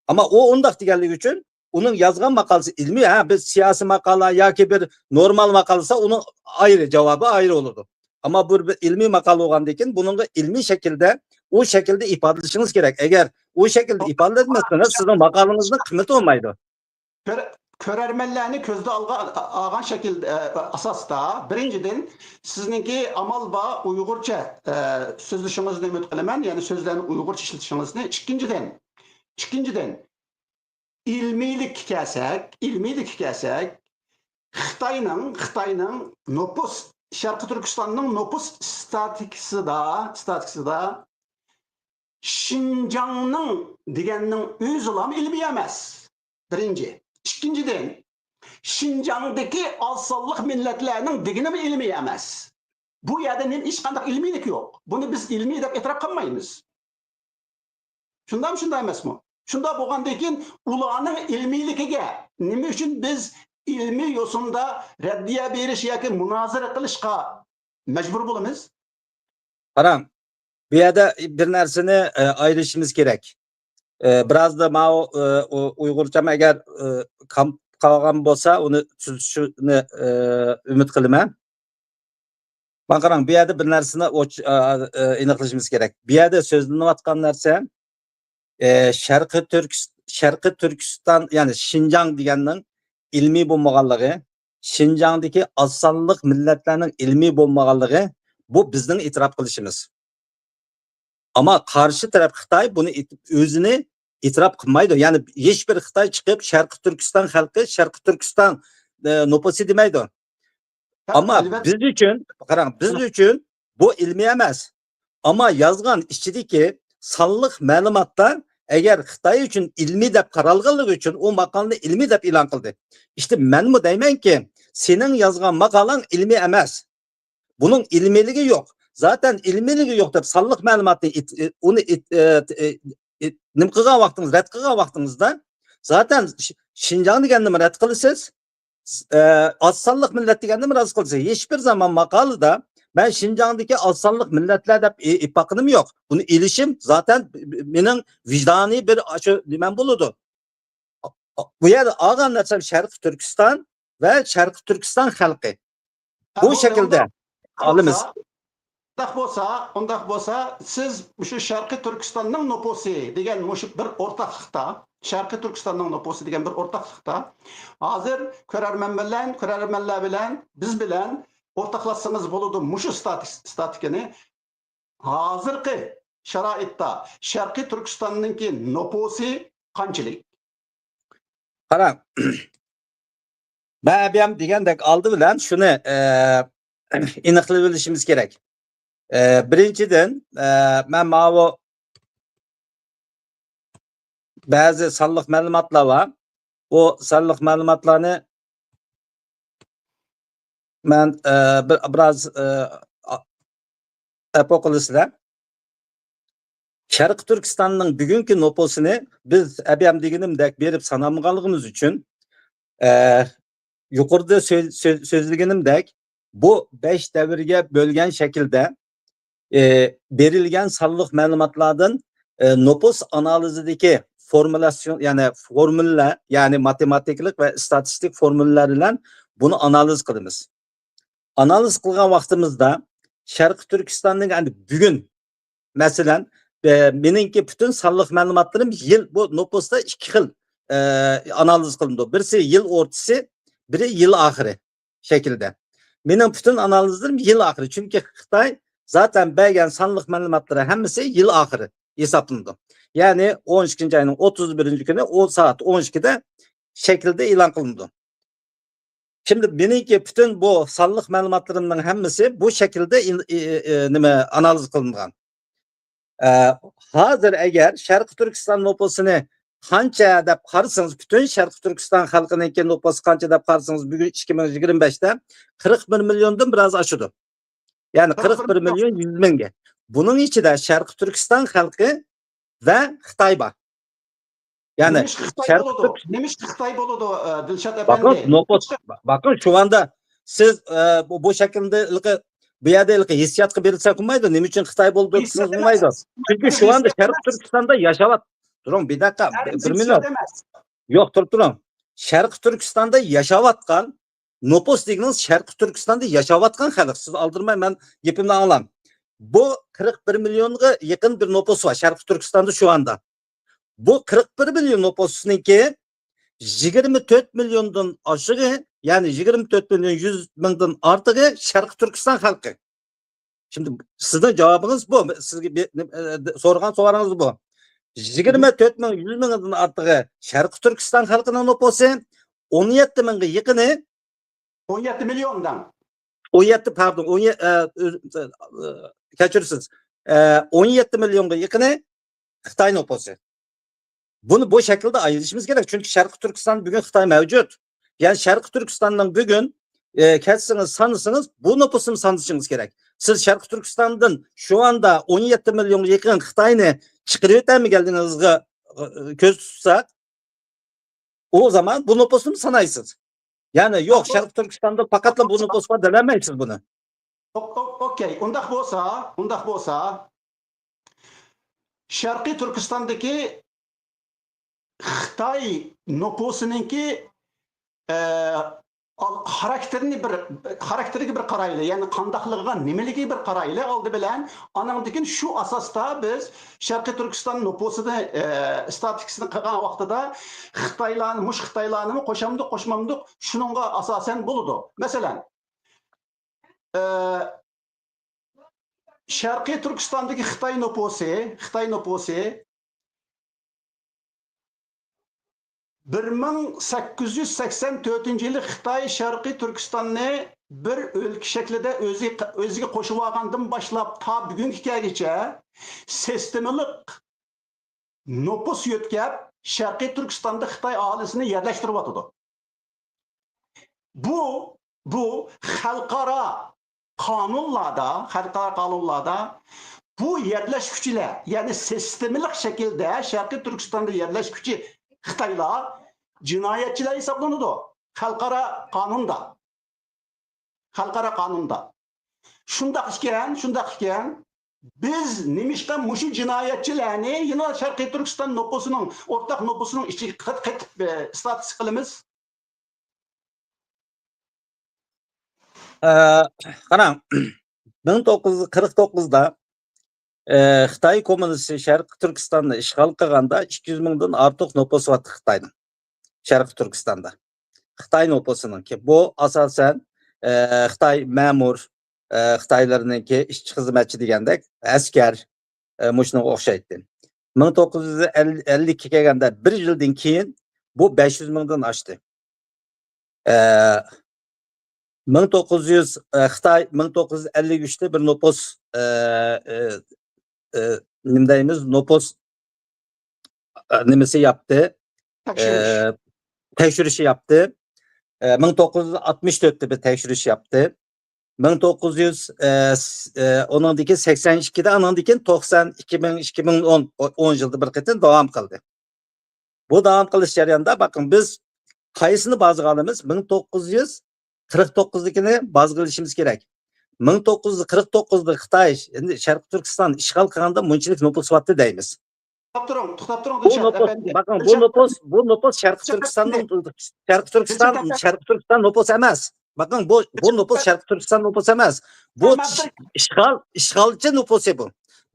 ئەمما ئۇ ئۇنداق دېگەنلىكى ئۈچۈن ئۇنىڭ يازغان ماقالىسى ئىلمىي، ھە، بىز سىياسىي ماقالە ياكى بىر نورمال ماقالە دېسە، ئۇنىڭ ئايرى، جاۋابى ئايرى بولىدۇ. ئەمما بۇ بىر ئىلمىي ماقالە بولغاندىن كېيىن، بۇنىڭغا ئىلمىي شەكىلدە، ئۇ شەكىلدە ئىپادىلىشىڭىز كېرەك. ئەگەر ئۇ شەكىلدە ئىپادىلەتمىسىڭىز، سىزنىڭ ماقالىڭىزنىڭ قىممىتى بولمايدۇ. كۆر-، كۆرەرمەنلەرنى كۆزدە ئالغان، ئالغان شەكىل، ئە، ئاساستا، بىرىنچىدىن، سىزنىڭكى ئامال بار ئۇيغۇرچە، ئە، سۆزلىشىڭىزنى ئۈمىد قىلىمەن، يەنى سۆزلەرنى ئۇيغۇرچە ئىشلىتىشىڭىزنى. ئىككىنچىدىن، ئىككىنچىدىن، ئىلمىيلىككە كەلسەك، ئىلمىيلىككە كەلسەك، خىتاينىڭ، خىتاينىڭ نوپۇس، شەرقىي تۈركىستاننىڭ نوپۇس ئىستاتىكىسىدا، ئىستاتىكىسىدا شىنجاڭنىڭ دېگەننىڭ ئۆزىلا ئىلمىي ئەمەس. بىرىنچى. ئىككىنچىدىن، شىنجاڭدىكى ئاز سانلىق مىللەتلەرنىڭ دېگىنىمۇ ئىلمىي ئەمەس. بۇ يەردە نېمە، ھېچقانداق ئىلمىيلىك يوق. بۇنى بىز ئىلمىي دەپ ئېتىراپ قىلمايمىز. شۇنداقمۇ، شۇنداق ئەمەسمۇ؟ شۇنداق بولغاندىن كېيىن ئۇلارنىڭ ئىلمىيلىكىگە نېمە ئۈچۈن بىز ئىلمىي يوسۇندا رەددىيە بېرىش ياكى مۇنازىرە قىلىشقا مەجبۇر بولىمىز؟ قاراڭ، بۇ يەردە بىر نەرسىنى، ئە، ئايرىشىمىز كېرەك. ئە، بىرازدا ماۋۇ، ئە، ئۇ-، ئۇيغۇرچام ئەگەر، ئە، كامپ قالغان بولسا، ئۇنى تۈزىتىشىنى، ئە، ئۈمىد قىلىمەن. مانا قاراڭ، بۇ يەردە بىر نەرسىنى ئوچ-، ئا، ئا، ئېنىقلىشىمىز كېرەك. بۇ يەردە سۆزلىنىۋاتقان نەرسە، ئە، شەرقىي تۈركىس-، شەرقىي تۈركىستان، يەنى شىنجاڭ دېگەننىڭ ئىلمىي بولمىغانلىقى، شىنجاڭدىكى ئاز سانلىق مىللەتلەرنىڭ ئىلمىي بولمىغانلىقى، بۇ بىزنىڭ ئېتىراپ قىلىشىمىز. ئەمما قارشى تەرەپ خىتاي بۇنى ئېيتىپ، ئۆزىنى ئېتىراپ قىلمايدۇ. يەنى ھېچ بىر خىتاي چىقىپ شەرقىي تۈركىستان خەلقى، شەرقىي تۈركىستان، ئە، نوپۇسى دېمەيدۇ. ئەمما بىز ئۈچۈن، قاراڭ، بىز ئۈچۈن بۇ ئىلمىي ئەمەس. ئەمما يازغان ئىچىدىكى سانلىق مەلۇماتلار ئەگەر خىتاي ئۈچۈن ئىلمىي دەپ قارالغانلىقى ئۈچۈن ئۇ ماقالىنى ئىلمىي دەپ ئېلان قىلدى. ئىشتە مەنمۇ دەيمەنكى، سېنىڭ يازغان ماقالەڭ ئىلمىي ئەمەس. بۇنىڭ ئىلمىيلىكى يوق. زاتەن ئىلمىيلىكى يوق دەپ سانلىق مەلۇماتنى ئېت-، ئېت-، ئۇنى ئېت-، ئېت-، ئېت-، ئېت-، نېمە قىلغان ۋاقتىڭىز، رەت قىلغان ۋاقتىڭىزدا، زاتەن ش-، شىنجاڭ دېگەننىمۇ رەت قىلىسىز، ئە، ئاز سانلىق مىللەت دېگەننىمۇ رەت قىلىسىز. ھېچ بىر زامان ماقالىدا مەن شىنجاڭدىكى ئاز سانلىق مىللەتلەر دەپ ئېيتىپ باققىنىم يوق. بۇنى ئېلىشىم زاتەن مېنىڭ ۋىجدانىي بىر ئاشۇ نېمەم بولىدۇ. بۇ يەردە ئالغان نەرسەم شەرقىي تۈركىستان ۋە شەرقىي تۈركىستان خەلقى. بۇ شەكىلدە ئالىمىز. ئۇنداق بولسا، ئۇنداق بولسا، سىز مۇشۇ شەرقىي تۈركىستاننىڭ نوپۇسى دېگەن مۇشۇ بىر ئورتاقلىقتا، شەرقىي تۈركىستاننىڭ نوپۇسى دېگەن بىر ئورتاقلىقتا، ھازىر كۆرەرمەن بىلەن، كۆرەرمەنلەر بىلەن، بىز بىلەن ئورتاقلاشسىڭىز بولىدۇ مۇشۇ ستاتىك-، ستاتىكىنى. ھازىرقى شارائىتتا شەرقىي تۈركىستاننىڭكى نوپۇسى قانچىلىك؟ قاراڭ، مەن ئەبىيام دېگەندەك ئالدى بىلەن شۇنى، ئە، ئېنىقلىۋېلىشىمىز كېرەك. ئە، بىرىنچىدىن، ئە، مەن ماۋۇ بەزى سانلىق مەلۇماتلار بار. بۇ سانلىق مەلۇماتلارنى مەن، ئە، بىر، بىراز، ئە، ئا-، ئەپۇ قىلىسىلەر. شەرقىي تۈركىستاننىڭ بۈگۈنكى نوپۇسىنى بىز ئەبىيام دېگىنىمدەك بېرىپ سانالمىغانلىقىمىز ئۈچۈن، ئە، يۇقىرىدا سۆز-، سۆز-، سۆزلىگىنىمدەك، بۇ بەش دەۋرگە بۆلگەن شەكىلدە، ئە، بېرىلگەن سانلىق مەلۇماتلاردىن، ئە، نوپۇس ئانالىزىدىكى فورمۇلاسىيون، يەنى فورمۇلىلەر، يەنى ماتېماتىكىلىق ۋە ئىستاتىستىك فورمۇلىلەر بىلەن بۇنى ئانالىز قىلىمىز. ئانالىز قىلغان ۋاقتىمىزدا شەرقىي تۈركىستاننىڭ، يەنى بۈگۈن، مەسىلەن، ئە، مېنىڭكى پۈتۈن سانلىق مەلۇماتلىرىم يىل، بۇ نوپۇستا ئىككى خىل، ئە، ئانالىز قىلىنىدۇ. بىرسى يىل ئورتىسى، بىرى يىل ئاخىرى شەكلىدە. مېنىڭ پۈتۈن ئانالىزلىرىم يىل ئاخىرى. چۈنكى خىتاي زاتەن بەرگەن سانلىق مەلۇماتلىرى ھەممىسى يىل ئاخىرى ھېسابلىنىدۇ. يەنى ئون ئىككىنچى ئاينىڭ ئوتتۇز بىرىنچى كۈنى ئۇ سائەت ئون ئىككىدە شەكلىدە ئېلان قىلىنىدۇ. شىمدى مېنىڭكى پۈتۈن بۇ سانلىق مەلۇماتلىرىمنىڭ ھەممىسى بۇ شەكىلدە ئىل-، ئى-، ئى-، ئى-، نېمە، ئانالىز قىلىنغان. ئە، ھازىر ئەگەر شەرقىي تۈركىستان نوپۇسىنى قانچە دەپ قارىسىڭىز، پۈتۈن شەرقىي تۈركىستان خەلقىنىڭكى نوپۇسى قانچە دەپ قارىسىڭىز، بۈگۈن ئىككى مىڭ يىگىرمە بەشتە قىرىق بىر مىليوندىن بىراز ئاشىدۇ. يەنى قىرىق بىر مىليون يۈز مىڭگە. بۇنىڭ ئىچىدە شەرقىي تۈركىستان خەلقى ۋە خىتاي بار. يەنى نېمىشقا خىتاي شەرقىي بولىدۇ؟ تۈرك- نېمىشقا خىتاي بولىدۇ، ئە، دىلشات ئەپەندى؟ باقىڭ، نوپۇس، باقىڭ، شۇ ئاندا سىز، ئە، بۇ، بۇ شەكىلدە ھېلىقى، بۇ يەردە ھېلىقى ھېسسىياتقا بېرىلسە بولمايدۇ. نېمە ئۈچۈن خىتاي بولىدۇ دېسىڭىز بولمايدۇ. چۈنكى شۇ ئاندا شەرقىي تۈركىستاندا ياشاۋات-، تۇرۇڭ، بىر دەقىقە، بىر مىنۇت. يوق، تۇرۇپ تۇرۇڭ. شەرقىي تۈركىستاندا ياشاۋاتقان نوپۇس دېگىنىڭىز شەرقىي تۈركىستاندا ياشاۋاتقان خەلق. سىز ئالدىرىماي، مەن گېپىمنى ئاڭلاڭ. بۇ قىرىق بىر مىليونغا يېقىن بىر نوپۇس بار شەرقىي تۈركىستاندا شۇ ئاندا. بۇ قىرىق بىر مىليون نوپۇسنىڭكى يىگىرمە تۆت مىليوندىن ئاشۇقى، يەنى يىگىرمە تۆت مىليون يۈز مىڭدىن ئارتۇقى شەرقىي تۈركىستان خەلقى. شىمدى سىزنىڭ جاۋابىڭىز بۇ. سىزگە بى-، ئە، سورىغان سوئالىڭىز بۇ. يىگىرمە تۆت مىڭ يۈز مىڭدىن ئارتۇقى شەرقىي تۈركىستان خەلقىنىڭ نوپۇسى، ئون يەتتە مىڭغا يېقىنى، ئون يەتتە مىليون دەڭ. ئون يەتتە، پاردون، ئون يەتتە، ئە، ئۆز-، ئە، كەچۈرىسىز. ئە، ئون يەتتە مىليونغا يېقىنى خىتاي نوپۇسى. بۇنى بۇ شەكىلدە ئايرىشىمىز كېرەك. چۈنكى شەرقىي تۈركىستان بۈگۈن خىتاي مەۋجۇت. يەنى شەرقىي تۈركىستاننىڭ بۈگۈن، ئە، كەتسىڭىز، سانىسىڭىز، بۇ نوپۇسنى سانىشىڭىز كېرەك. سىز شەرقىي تۈركىستاندىن شۇ ئاندا ئون يەتتە مىليونغا يېقىن خىتاينى چىقىرىۋېتەلمىگەنلىكىڭىزگە، ئە، كۆز تۇتساق، ئۇ زامان بۇ نوپۇسنىمۇ سانايسىز. يەنى يوق، شەرقىي تۈركىستاندا پەقەتلا بۇ نوپۇس بار دېيەلمەيسىز بۇنى. ئوك-، ئوك-، ئوكەي، ئۇنداق بولسا، ئۇنداق بولسا، شەرقىي تۈركىستاندىكى خىتاي نوپۇسىنىڭكى، ئە، ئال-، خاراكتېرىنى بىر، خاراكتېرىگە بىر قارايلى، يەنى قانداقلىقىغا، نېمىلىكىگە بىر قارايلى ئالدى بىلەن. ئانىڭدىن كېيىن شۇ ئاساستا بىز شەرقىي تۈركىستان نوپۇسىنى، ئە، ئىستاتىستىكىسىنى قىلغان ۋاقتىدا خىتايلارنى، مۇشۇ خىتايلارنىمۇ قوشامدۇق، قوشمامدۇق، شۇنىڭغا ئاساسەن بولىدۇ. مەسىلەن، ئە، شەرقىي تۈركىستاندىكى خىتاي نوپۇسى، خىتاي نوپۇسى بىر مىڭ سەككىز يۈز سەكسەن تۆتىنچى يىلى خىتاي شەرقىي تۈركىستاننى بىر ئۆلكە شەكلىدە ئۆزى، ئۆزىگە قوشۇۋالغاندىن باشلاپ تا بۈگۈنگە كەلگۈچە سىستېمىلىق نوپۇس يۆتكەپ، شەرقىي تۈركىستاندا خىتاي ئاھالىسىنى يەرلەشتۈرۈۋاتىدۇ. بۇ، بۇ خەلقئارا قانۇنلاردا، خەلقئارا قانۇنلاردا بۇ يەرلەشكۈچىلەر، يەنى سىستېمىلىق شەكىلدە شەرقىي تۈركىستاندا يەرلەشكۈچى خىتايلار جىنايەتچىلەر ھېسابلىنىدۇ خەلقئارا قانۇندا. خەلقئارا قانۇندا. شۇنداق ئىكەن، شۇنداق ئىكەن، بىز نېمىشقا مۇشۇ جىنايەتچىلەرنى يەنە شەرقىي تۈركىستان نوپۇسىنىڭ، ئورتاق نوپۇسىنىڭ ئىچىگە قېت-، قېتىپ، ئە، ئىستاتىستىكا قىلىمىز؟ ئە، قاراڭ، مىڭ توققۇز يۈز قىرىق توققۇزدا، ئە، خىتاي كوممۇنىستى شەرقىي تۈركىستاننى ئىشغال قىلغاندا ئىككى يۈز مىڭدىن ئارتۇق نوپۇسى بار خىتاينىڭ شەرقىي تۈركىستاندا. خىتاي نوپۇسىنىڭكى. بۇ ئاساسەن، ئە، خىتاي مەمۇر، ئە، خىتايلىرىنىڭكى ئىشچى خىزمەتچى دېگەندەك، ئەسكەر، ئە، مۇشۇنىڭغا ئوخشايتتى. مىڭ توققۇز يۈز ئەللىككە كەلگەندە بىر يىلدىن كېيىن بۇ بەش يۈز مىڭدىن ئاشتى. ئە، مىڭ توققۇز يۈز، ئە، خىتاي مىڭ توققۇز يۈز ئەللىك ئۈچتە بىر نوپۇس، ئە، ئە، ئە، نېمە دەيمىز، نوپۇس، ئە، نېمىسى ياپتى. تەكشۈرۈش. ئە، تەكشۈرۈشى ياپتى. ئە، مىڭ توققۇز يۈز ئاتمىش تۆتتە بىر تەكشۈرۈش ياپتى. مىڭ توققۇز يۈز، ئە، س-، ئە، ئۇنىڭدىن كېيىن سەكسەن ئىككىدە، ئانىڭدىن كېيىن توقسان، ئىككى مىڭ، ئىككى مىڭ ئون، ئون يىلدا بىر قېتىم داۋام قىلدى. بۇ داۋام قىلىش جەريانىدا، بېقىڭ، بىز قايسىنى بازىغا ئالىمىز؟ مىڭ توققۇز يۈز قىرىق توققۇزدىكىنى بازىغا ئېلىشىمىز كېرەك. مىڭ توققۇز يۈز قىرىق توققۇزدا خىتاي، ئەمدى شەرقىي تۈركىستان ئىشغال قىلغاندا مۇنچىلىك نوپۇس بارتى دەيمىز. توختاپ تۇرۇڭ، توختاپ تۇرۇڭ، بۇ دىلشات نوپۇس، ئەپەندى. بېقىڭ، بۇ دىلشات نوپۇس، بۇ نوپۇس شەرقىي دىلشات تۈركىستاننىڭ، ئەپەندى. شەرقىي تۈركىستان، دىلشات ئەپەندى. شەرقىي تۈركىستان نوپۇسى ئەمەس. بېقىڭ، بۇ، بۇ نوپۇس شەرقىي تۈركىستان نوپۇسى ئەمەس. بۇ ئەمما ئىش-، بىر ئىشغال، ئىشغالچى نوپۇسى بۇ.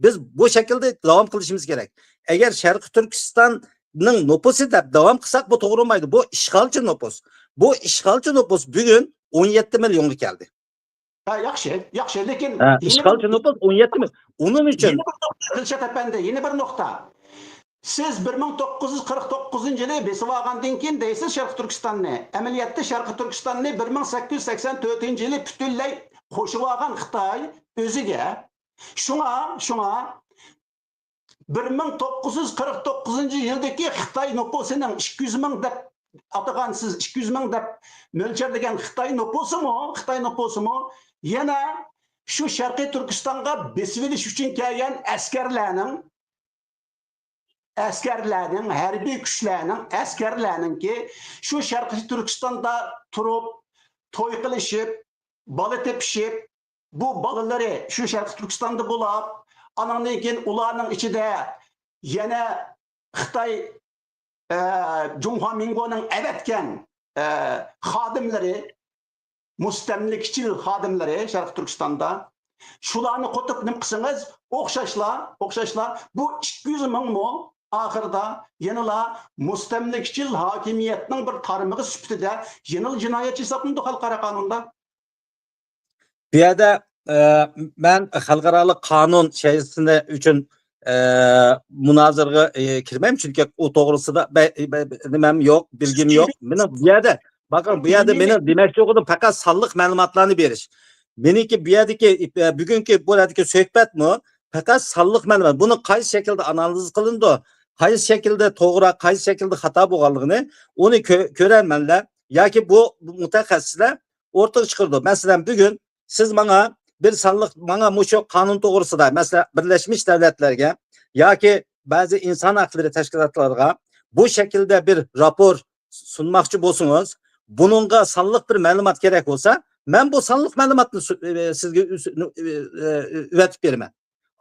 بىز بۇ شەكىلدە داۋام قىلىشىمىز كېرەك. ئەگەر شەرقىي تۈركىستاننىڭ نوپۇسى دەپ داۋام قىلساق، بۇ توغرا بولمايدۇ. بۇ ئىشغالچى نوپۇس. بۇ ئىشغالچى نوپۇس بۈگۈن ئون يەتتە مىليونغا كەلدى. ھە، ياخشى، ياخشى، لېكىن ھە، يەنە ئىشغالچى بىر نوپۇس ئون يەتتە مىليون. ئۇنىڭ ئۈچۈن يەنە بىر نۇقتا، دىلشات ئەپەندى، يەنە بىر نۇقتا. سىز بىر مىڭ توققۇز يۈز قىرىق توققۇزىنچى يىلى بېسىۋالغاندىن كېيىن دەيسىز شەرقىي تۈركىستاننى. ئەمەلىيەتتە شەرقىي تۈركىستاننى بىر مىڭ سەككىز يۈز سەكسەن تۆتىنچى يىلى پۈتۈنلەي قوشۇۋالغان خىتاي ئۆزىگە. شۇڭا، شۇڭا بىر مىڭ توققۇز يۈز قىرىق توققۇزىنچى يىلدىكى خىتاي نوپۇسىنىڭ ئىككى يۈز مىڭ دەپ ئاتىغان، سىز ئىككى يۈز مىڭ دەپ مۆلچەرلىگەن خىتاي نوپۇسىمۇ، خىتاي نوپۇسىمۇ يەنە شۇ شەرقىي تۈركىستانغا بېسىۋېلىش ئۈچۈن كەلگەن ئەسكەرلەرنىڭ، ئەسكەرلەرنىڭ، ھەربىي كۈچلەرنىڭ، ئەسكەرلەرنىڭكى شۇ شەرقىي تۈركىستاندا تۇرۇپ، توي قىلىشىپ، بالا تېپىشىپ، بۇ بالىلىرى شۇ شەرقىي تۈركىستاندا بولۇپ، ئانىڭدىن كېيىن ئۇلارنىڭ ئىچىدە يەنە خىتاي، ئە، جۇڭخۇا مىڭگونىڭ ئەۋەتكەن، ئە، خادىملىرى، مۇستەملىكىچىل خادىملىرى شەرقىي تۈركىستاندا. شۇلارنى قوتۇپ نېمە قىلسىڭىز، ئوخشاشلا، ئوخشاشلا بۇ ئىككى يۈز مىڭمۇ ئاخىرىدا يەنىلا مۇستەملىكىچىل ھاكىمىيەتنىڭ بىر تارمىقى سۈپىتىدە يەنىلا جىنايەتچى ھېسابلىنىدۇ خەلقئارا قانۇندا. بۇ يەردە، ئە، مەن خەلقئارالىق قانۇن شەيئىسىنى ئۈچۈن، ئە، مۇنازىرىگە، ئە، كىرمەيمەن، چۈنكى ئۇ توغرىسىدا بە-، بە-، نېمەم يوق، بىلگىم يوق. مېنىڭ بۇ يەردە، بېقىڭ، بۇ يەردە مېنىڭ دېمەكچى بولغىنىم پەقەت سانلىق مەلۇماتلارنى بېرىش. مېنىڭكى بۇ يەردىكى، ئە، بۈگۈنكى بۇ يەردىكى سۆھبەتمۇ پەقەت سانلىق مەلۇمات. بۇنى قايسى شەكىلدە ئانالىز قىلىنىدۇ، قايسى شەكىلدە توغرا، قايسى شەكىلدە خاتا بولغانلىقىنى ئۇنى كۆ-، كۆرەرمەنلەر ياكى بۇ مۇتەخەسسىسلەر ئورتىغا چىقىرىدۇ. مەسىلەن، بۈگۈن سىز ماڭا بىر سانلىق، ماڭا مۇشۇ قانۇن توغرىسىدا، مەسىلەن، بىرلەشمىش دەۋلەتلەرگە ياكى بەزى ئىنسان ھەقلىرى تەشكىلاتلىرىغا بۇ شەكىلدە بىر راپور سۇنماقچى بولسىڭىز، بۇنىڭغا سانلىق بىر مەلۇمات كېرەك بولسا، مەن بۇ سانلىق مەلۇماتنى سۇ-، ئە، سىزگە ئۈس-، ئە، ئە، ئە، ئەۋەتىپ بېرىمەن.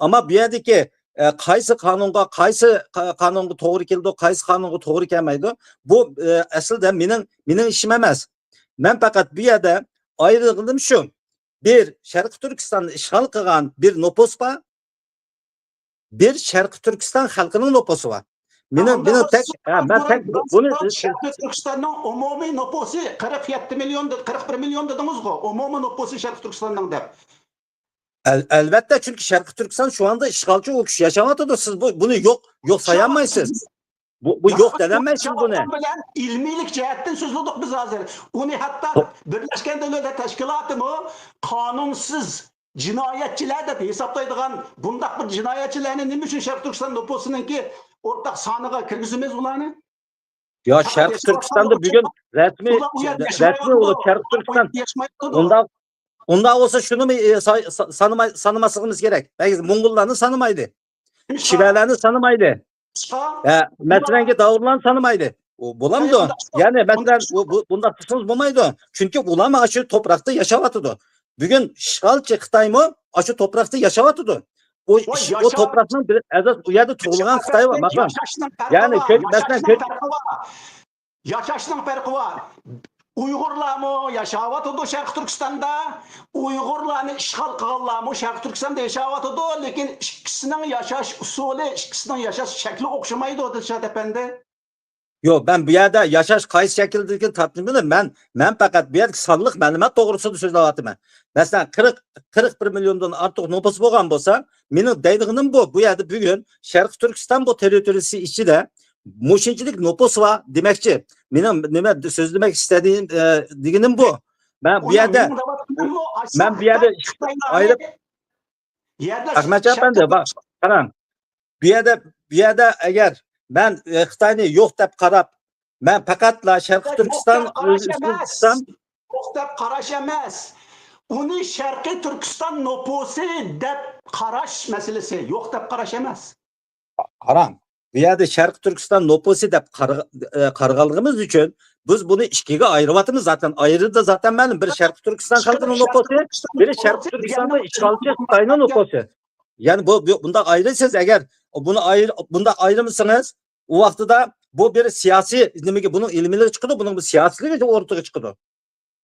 ئەمما بۇ يەردىكى، ئە، قايسى قانۇنغا، قايسى قا-، قانۇنغا توغرا كېلىدۇ، قايسى قانۇنغا توغرا كەلمەيدۇ، بۇ، ئە، ئەسلىدە مېنىڭ، مېنىڭ ئىشىم ئەمەس. مەن پەقەت بۇ يەردە ئايرىغىنىم شۇ، بىر شەرقىي تۈركىستاننى ئىشغال قىلغان بىر نوپۇس بار، بىر شەرقىي تۈركىستان خەلقىنىڭ نوپۇسى بار. مېنىڭ، ھە، مېنىڭ تەك، ھە، مەن تەك بۇ-، بۇنى شەرقىي تۈركىستاننىڭ ئومۇمىي نوپۇسى قىرىق يەتتە مىليون دە-، قىرىق بىر مىليون دېدىڭىزغۇ، ئومۇمىي نوپۇسى شەرقىي تۈركىستاننىڭ دەپ. ئەل-، ئەلۋەتتە، چۈنكى شەرقىي تۈركىستان شۇ ئاندا ئىشغالچى ئۇ كۈچ ياشاۋاتىدۇ. سىز بۇ، بۇنى يوق، يوق سايالمايسىز. بۇ، بۇ يوق دېيەلمەيسىز بۇنى. بىلەن ئىلمىيلىك جەھەتتىن سۆزلىدۇق بىز ھازىر. ئۇنى ھەتتا بىرلەشكەن دۆلەتلەر تەشكىلاتىمۇ قانۇنسىز جىنايەتچىلەر دەپ ھېسابلايدىغان بۇنداق بىر جىنايەتچىلەرنى نېمە ئۈچۈن شەرقىي تۈركىستان نوپۇسىنىڭكى ئورتاق سانىغا كىرگۈزىمىز ئۇلارنى؟ يا، شەرقىي تۈركىستاندا بۈگۈن رەسمىي، رەسمىي بولۇپ شەرقىي تۈركىستان. ئۇنداق، ئۇنداق بولسا شۇنىمۇ، ئە، سا-، سا-، سانىماي-، سانىماسلىقىمىز كېرەك. بەلكى موڭغۇللارنى سانىمايلى. شىۋەلەرنى سانىمايلى. ھە، مەسىلەنكى داۋۇرلارنى سانىمايلى. ئۇ بولامدۇ؟ يەنى مەسىلەن، بۇ، بۇ، بۇنداق قىلسىڭىز بولمايدۇ. چۈنكى ئۇلارمۇ ئاشۇ توپراقتا ياشاۋاتىدۇ. بۈگۈن ئىشغالچى خىتايمۇ ئاشۇ توپراقتا ياشاۋاتىدۇ. ئۇ ئىش-، ئۇ توپراقنىڭ بىر ئەزاسى، ئۇ يەردە تۇغۇلغان خىتاي بار، ماقام. يەنى كۆپ، مەسىلەن، كۆپ ياشاشنىڭ پەرقى بار. ئۇيغۇرلارمۇ ياشاۋاتىدۇ شەرقىي تۈركىستاندا. ئۇيغۇرلارنى ئىشغال قىلغانلارمۇ شەرقىي تۈركىستاندا ياشاۋاتىدۇ. لېكىن ئىككىسىنىڭ ياشاش ئۇسۇلى، ئىككىسىنىڭ ياشاش شەكلى ئوخشىمايدۇ، دىلشات ئەپەندى. يوق، مەن بۇ يەردە ياشاش قايسى شەكىلدىكىنى تارتمىدىم. مەن، مەن پەقەت بۇ يەردىكى سانلىق مەلۇمات توغرىسىدا سۆزلەۋاتىمەن. مەسىلەن، قىرىق، قىرىق بىر مىليوندىن ئارتۇق نوپۇس بولغان بولسا، مېنىڭ دەيدىغىنىم بۇ، بۇ يەردە بۈگۈن شەرقىي تۈركىستان بۇ تېررىتورىيىسى ئىچىدە مۇشۇنچىلىك نوپۇس بار دېمەكچى. مېنىڭ نېمە سۆزلىمەك ئىستەدىگىنىم، ئە، دېگىنىم بۇ. مەن بۇ يەردە، مەن بۇ يەردە ئايرىپ، ئەخمەتجان ئەپەندى، باق، قاراڭ. بۇ يەردە، بۇ يەردە ئەگەر مەن، ئە، خىتاينى يوق دەپ قاراپ، مەن پەقەتلا شەرقىي تۈركىستان، ئۆزبېكىستان، يوق دەپ قاراش ئەمەس. ئۇنى شەرقىي تۈركىستان نوپۇسى دەپ قاراش مەسىلىسى، يوق دەپ قاراش ئەمەس. قاراڭ، بۇ يەردە شەرقىي تۈركىستان نوپۇسى دەپ قارىغانلىقىمىز ئۈچۈن بىز بۇنى ئىككىگە ئايرىۋاتىمىز زاتەن. ئايرىدى زاتەن مەلۇم. بىرى شەرقىي تۈركىستان خەلقىنىڭ نوپۇسى، بىرى شەرقىي تۈركىستاندا ئىشغالچى خىتاينىڭ نوپۇسى. يەنى بۇ، بۇ، بۇنداق ئايرىسىز ئەگەر، بۇنى ئايرى-، بۇنداق ئايرىمىسىڭىز، ئۇ ۋاقتىدا بۇ بىر سىياسىي نېمىگە، بۇنىڭ ئىلمىيلىرى چىقىدۇ، بۇنىڭ بىر سىياسىيلىكى ئورتىغا چىقىدۇ.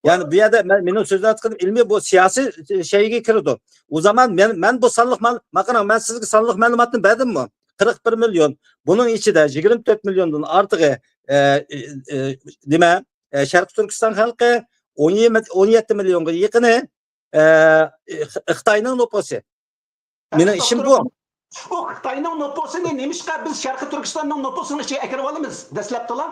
يەنى بۇ يەردە مەن، مېنىڭ سۆزلەۋاتقىنىم ئىلمىي، بۇ سىياسىي شەيگە كىرىدۇ. ئۇ زامان مەن، مەن بۇ سانلىق مەل-، ماقاراڭ، مەن سىزگە سانلىق مەلۇماتنى بەردىممۇ؟ قىرىق بىر مىليون. بۇنىڭ ئىچىدە يىگىرمە تۆت مىليوندىن ئارتۇقى، ئە، ئە، ئە، نېمە، ئە، شەرقىي تۈركىستان خەلقى، ئون يەتتە مىليونغا يېقىنى، ئە، خىتاينىڭ نوپۇسى. مېنىڭ ئىشىم بۇ. ئۇ خىتاينىڭ نوپۇسىنى نېمىشقا بىز شەرقىي تۈركىستاننىڭ نوپۇسىنىڭ ئىچىگە ئەكىرىۋالىمىز دەسلەپتىلا؟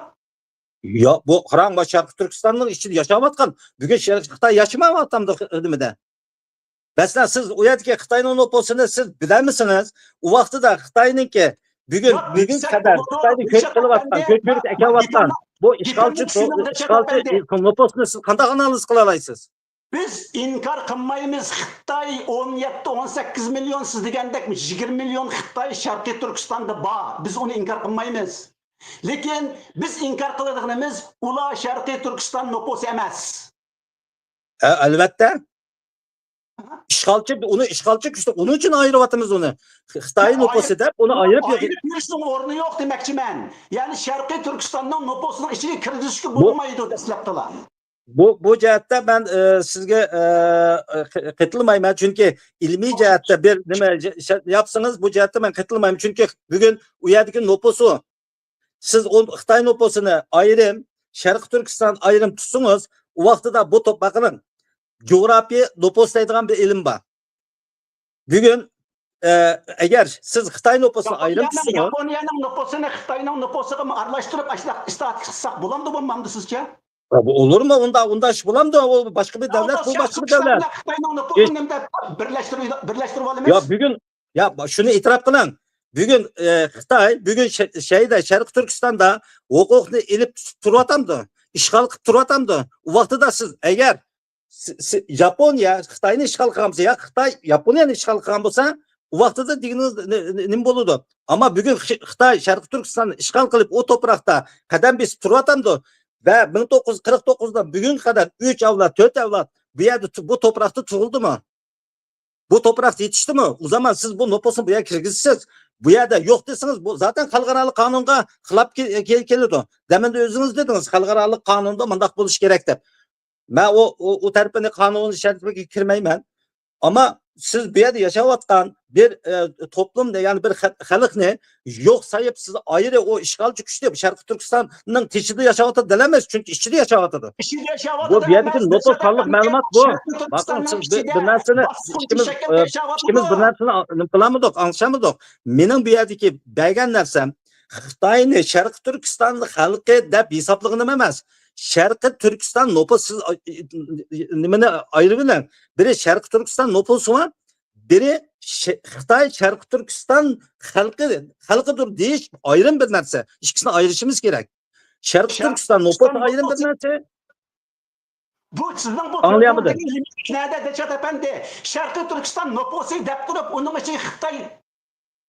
ياق، بۇ قاراڭ، بۇ شەرقىي تۈركىستاننىڭ ئىچىدە ياشاۋاتقان، بۈگۈن شەرقىي خىتاي ياشىمايۋاتامدۇ نېمىدە؟ مەسىلەن، سىز ئۇ يەردىكى خىتاينىڭ نوپۇسىنى سىز بىلەلمىسىڭىز، ئۇ ۋاقتىدا خىتاينىڭكى بۈگۈن، بۈگۈن قەدەر خىتاينى كۆچ قىلىۋاتقان، كۆچۈرۈپ ئەكەلىۋاتقان بۇ ئىشغالچى، ئىشغالچى نوپۇسنى سىز قانداق ئانالىز قىلالايسىز؟ بىز ئىنكار قىلمايمىز، خىتاي ئون يەتتە، ئون سەككىز مىليون، سىز دېگەندەك يىگىرمە مىليون خىتاي شەرقىي تۈركىستاندا بار. بىز ئۇنى ئىنكار قىلمايمىز. لېكىن بىز ئىنكار قىلىدىغىنىمىز، ئۇلار شەرقىي تۈركىستان نوپۇسى ئەمەس. ھە، ئەلۋەتتە. ئىشغالچى، ئۇنى ئىشغالچى كۈچلۈك، ئۇنىڭ ئۈچۈن ئايرىۋاتىمىز ئۇنى. خىتاي نوپۇسى دەپ ئۇنى ئايرىپ، ئايرىپ بېرىشنىڭ ئورنى يوق دېمەكچىمەن. يەنى شەرقىي تۈركىستاننىڭ نوپۇسىنىڭ ئىچىگە كىرگۈزۈشكە بولمايدۇ دەسلەپتىلا. بۇ، بۇ جەھەتتە مەن، ئە، سىزگە، ئە، قېتىلمايمەن، چۈنكى ئىلمىي جەھەتتە بىر نېمە ياپسىڭىز، بۇ جەھەتتە مەن قېتىلمايمەن، چۈنكى بۈگۈن ئۇ يەردىكى نوپۇسى، سىز ئۇ خىتاي نوپۇسىنى ئايرىم، شەرقىي تۈركىستان ئايرىم تۇتسىڭىز، ئۇ ۋاقتىدا بۇ توپ، باقىڭ، جۇغراپىيە نوپۇس دەيدىغان بىر ئىلىم بار. بۈگۈن، ئە، ئەگەر سىز خىتاي نوپۇسىنى ئايرىم تۇتسىڭىز، ياپونىيەنىڭ نوپۇسىنى خىتاينىڭ نوپۇسىغا ئارىلاشتۇرۇپ، ئاشۇنداق ئىستاتىستىكا قىلساق بولامدۇ، بولمامدۇ سىزچە؟ بۇ بولۇرمۇ؟ ئۇنداق، ئۇنداق ئىش بولامدۇ؟ ئۇ باشقا بىر دەۋلەت، بۇ باشقا بىر دەۋلەت. خىتاينىڭ نوپۇسىنى نېمە دەپ بىرلەشتۈرۈۋالىمىز؟ يا بۈگۈن، يا شۇنى ئېتىراپ قىلىڭ. بۈگۈن، ئە، خىتاي بۈگۈن شەيدە، شەرقىي تۈركىستاندا ھوقۇقنى ئېلىپ تۇتۇپ تۇرۇۋاتامدۇ؟ ئىشغال قىلىپ تۇرۇۋاتامدۇ؟ ئۇ ۋاقتىدا سىز ئەگەر ياپونىيە خىتاينى ئىشغال قىلغان بولسا، يا خىتاي ياپونىيەنى ئىشغال قىلغان بولسا، ئۇ ۋاقتىدا دېگىنىڭىز نېمە بولىدۇ؟ ئەمما بۈگۈن خىتاي شەرقىي تۈركىستاننى ئىشغال قىلىپ، ئۇ توپراقتا قەدەم بېسىپ تۇرۇۋاتامدۇ؟ ۋە مىڭ توققۇز يۈز قىرىق توققۇزدا بۈگۈنگە قەدەر ئۈچ ئەۋلاد، تۆت ئەۋلاد بۇ يەردە، بۇ توپراقتا تۇغۇلدىمۇ؟ بۇ توپراقتا يېتىشتىمۇ؟ ئۇ زامان سىز بۇ نوپۇسنى بۇ يەرگە كىرگۈزىسىز. بۇ يەردە يوق دېسىڭىز، بۇ زاتەن خەلقئارالىق قانۇنغا خىلاپ كېلىدۇ. دەمىندا ئۆزىڭىز دېدىڭىز، خەلقئارالىق قانۇندا مۇنداق بولۇشى كېرەك دەپ. مەن ئۇ، ئۇ، ئۇ تەرىپىنى قانۇن شەرتىگە كىرمەيمەن. ئەمما سىز بۇ يەردە ياشاۋاتقان بىر، ئە، توپلۇمنى، يەنى بىر خەلقنى يوق سايىپ، سىز ئايرى ئۇ ئىشغالچى كۈچ دەپ شەرقىي تۈركىستاننىڭ تېشىدا ياشاۋاتىدۇ دەيمىز، چۈنكى ئىچىدە ياشاۋاتىدۇ. بۇ بۇ يەردىكى نوپۇس سانلىق مەلۇمات بۇ. باقىڭ، سىز بىر، بىر نەرسىنى، ئىككىمىز، ئە، ئىككىمىز بىر نەرسىنى نېمە قىلالمىدۇق، ئاڭلىشالمىدۇق. مېنىڭ بۇ يەردىكى بەرگەن نەرسەم، خىتاينى شەرقىي تۈركىستان خەلقى دەپ ھېسابلىغىنىم ئەمەس. شەرقىي تۈركىستان نوپۇس، سىز، ئە، نېمىنى ئايرىۋېلىڭ. بىرى شەرقىي تۈركىستان نوپۇسى بار، بىرى خىتاي شەرقىي تۈركىستان خەلقى، خەلقىدۇر دېيىش ئايرىم بىر نەرسە. ئىككىسىنى ئايرىشىمىز كېرەك. شەرقىي تۈركىستان نوپۇسى ئايرىم بىر نەرسە. بۇ سىزنىڭ بۇ ئاڭلىيالمىدىم. نەدە، دىلشات ئەپەندى؟ شەرقىي تۈركىستان نوپۇسى دەپ تۇرۇپ، ئۇنىڭ ئىچىگە خىتاي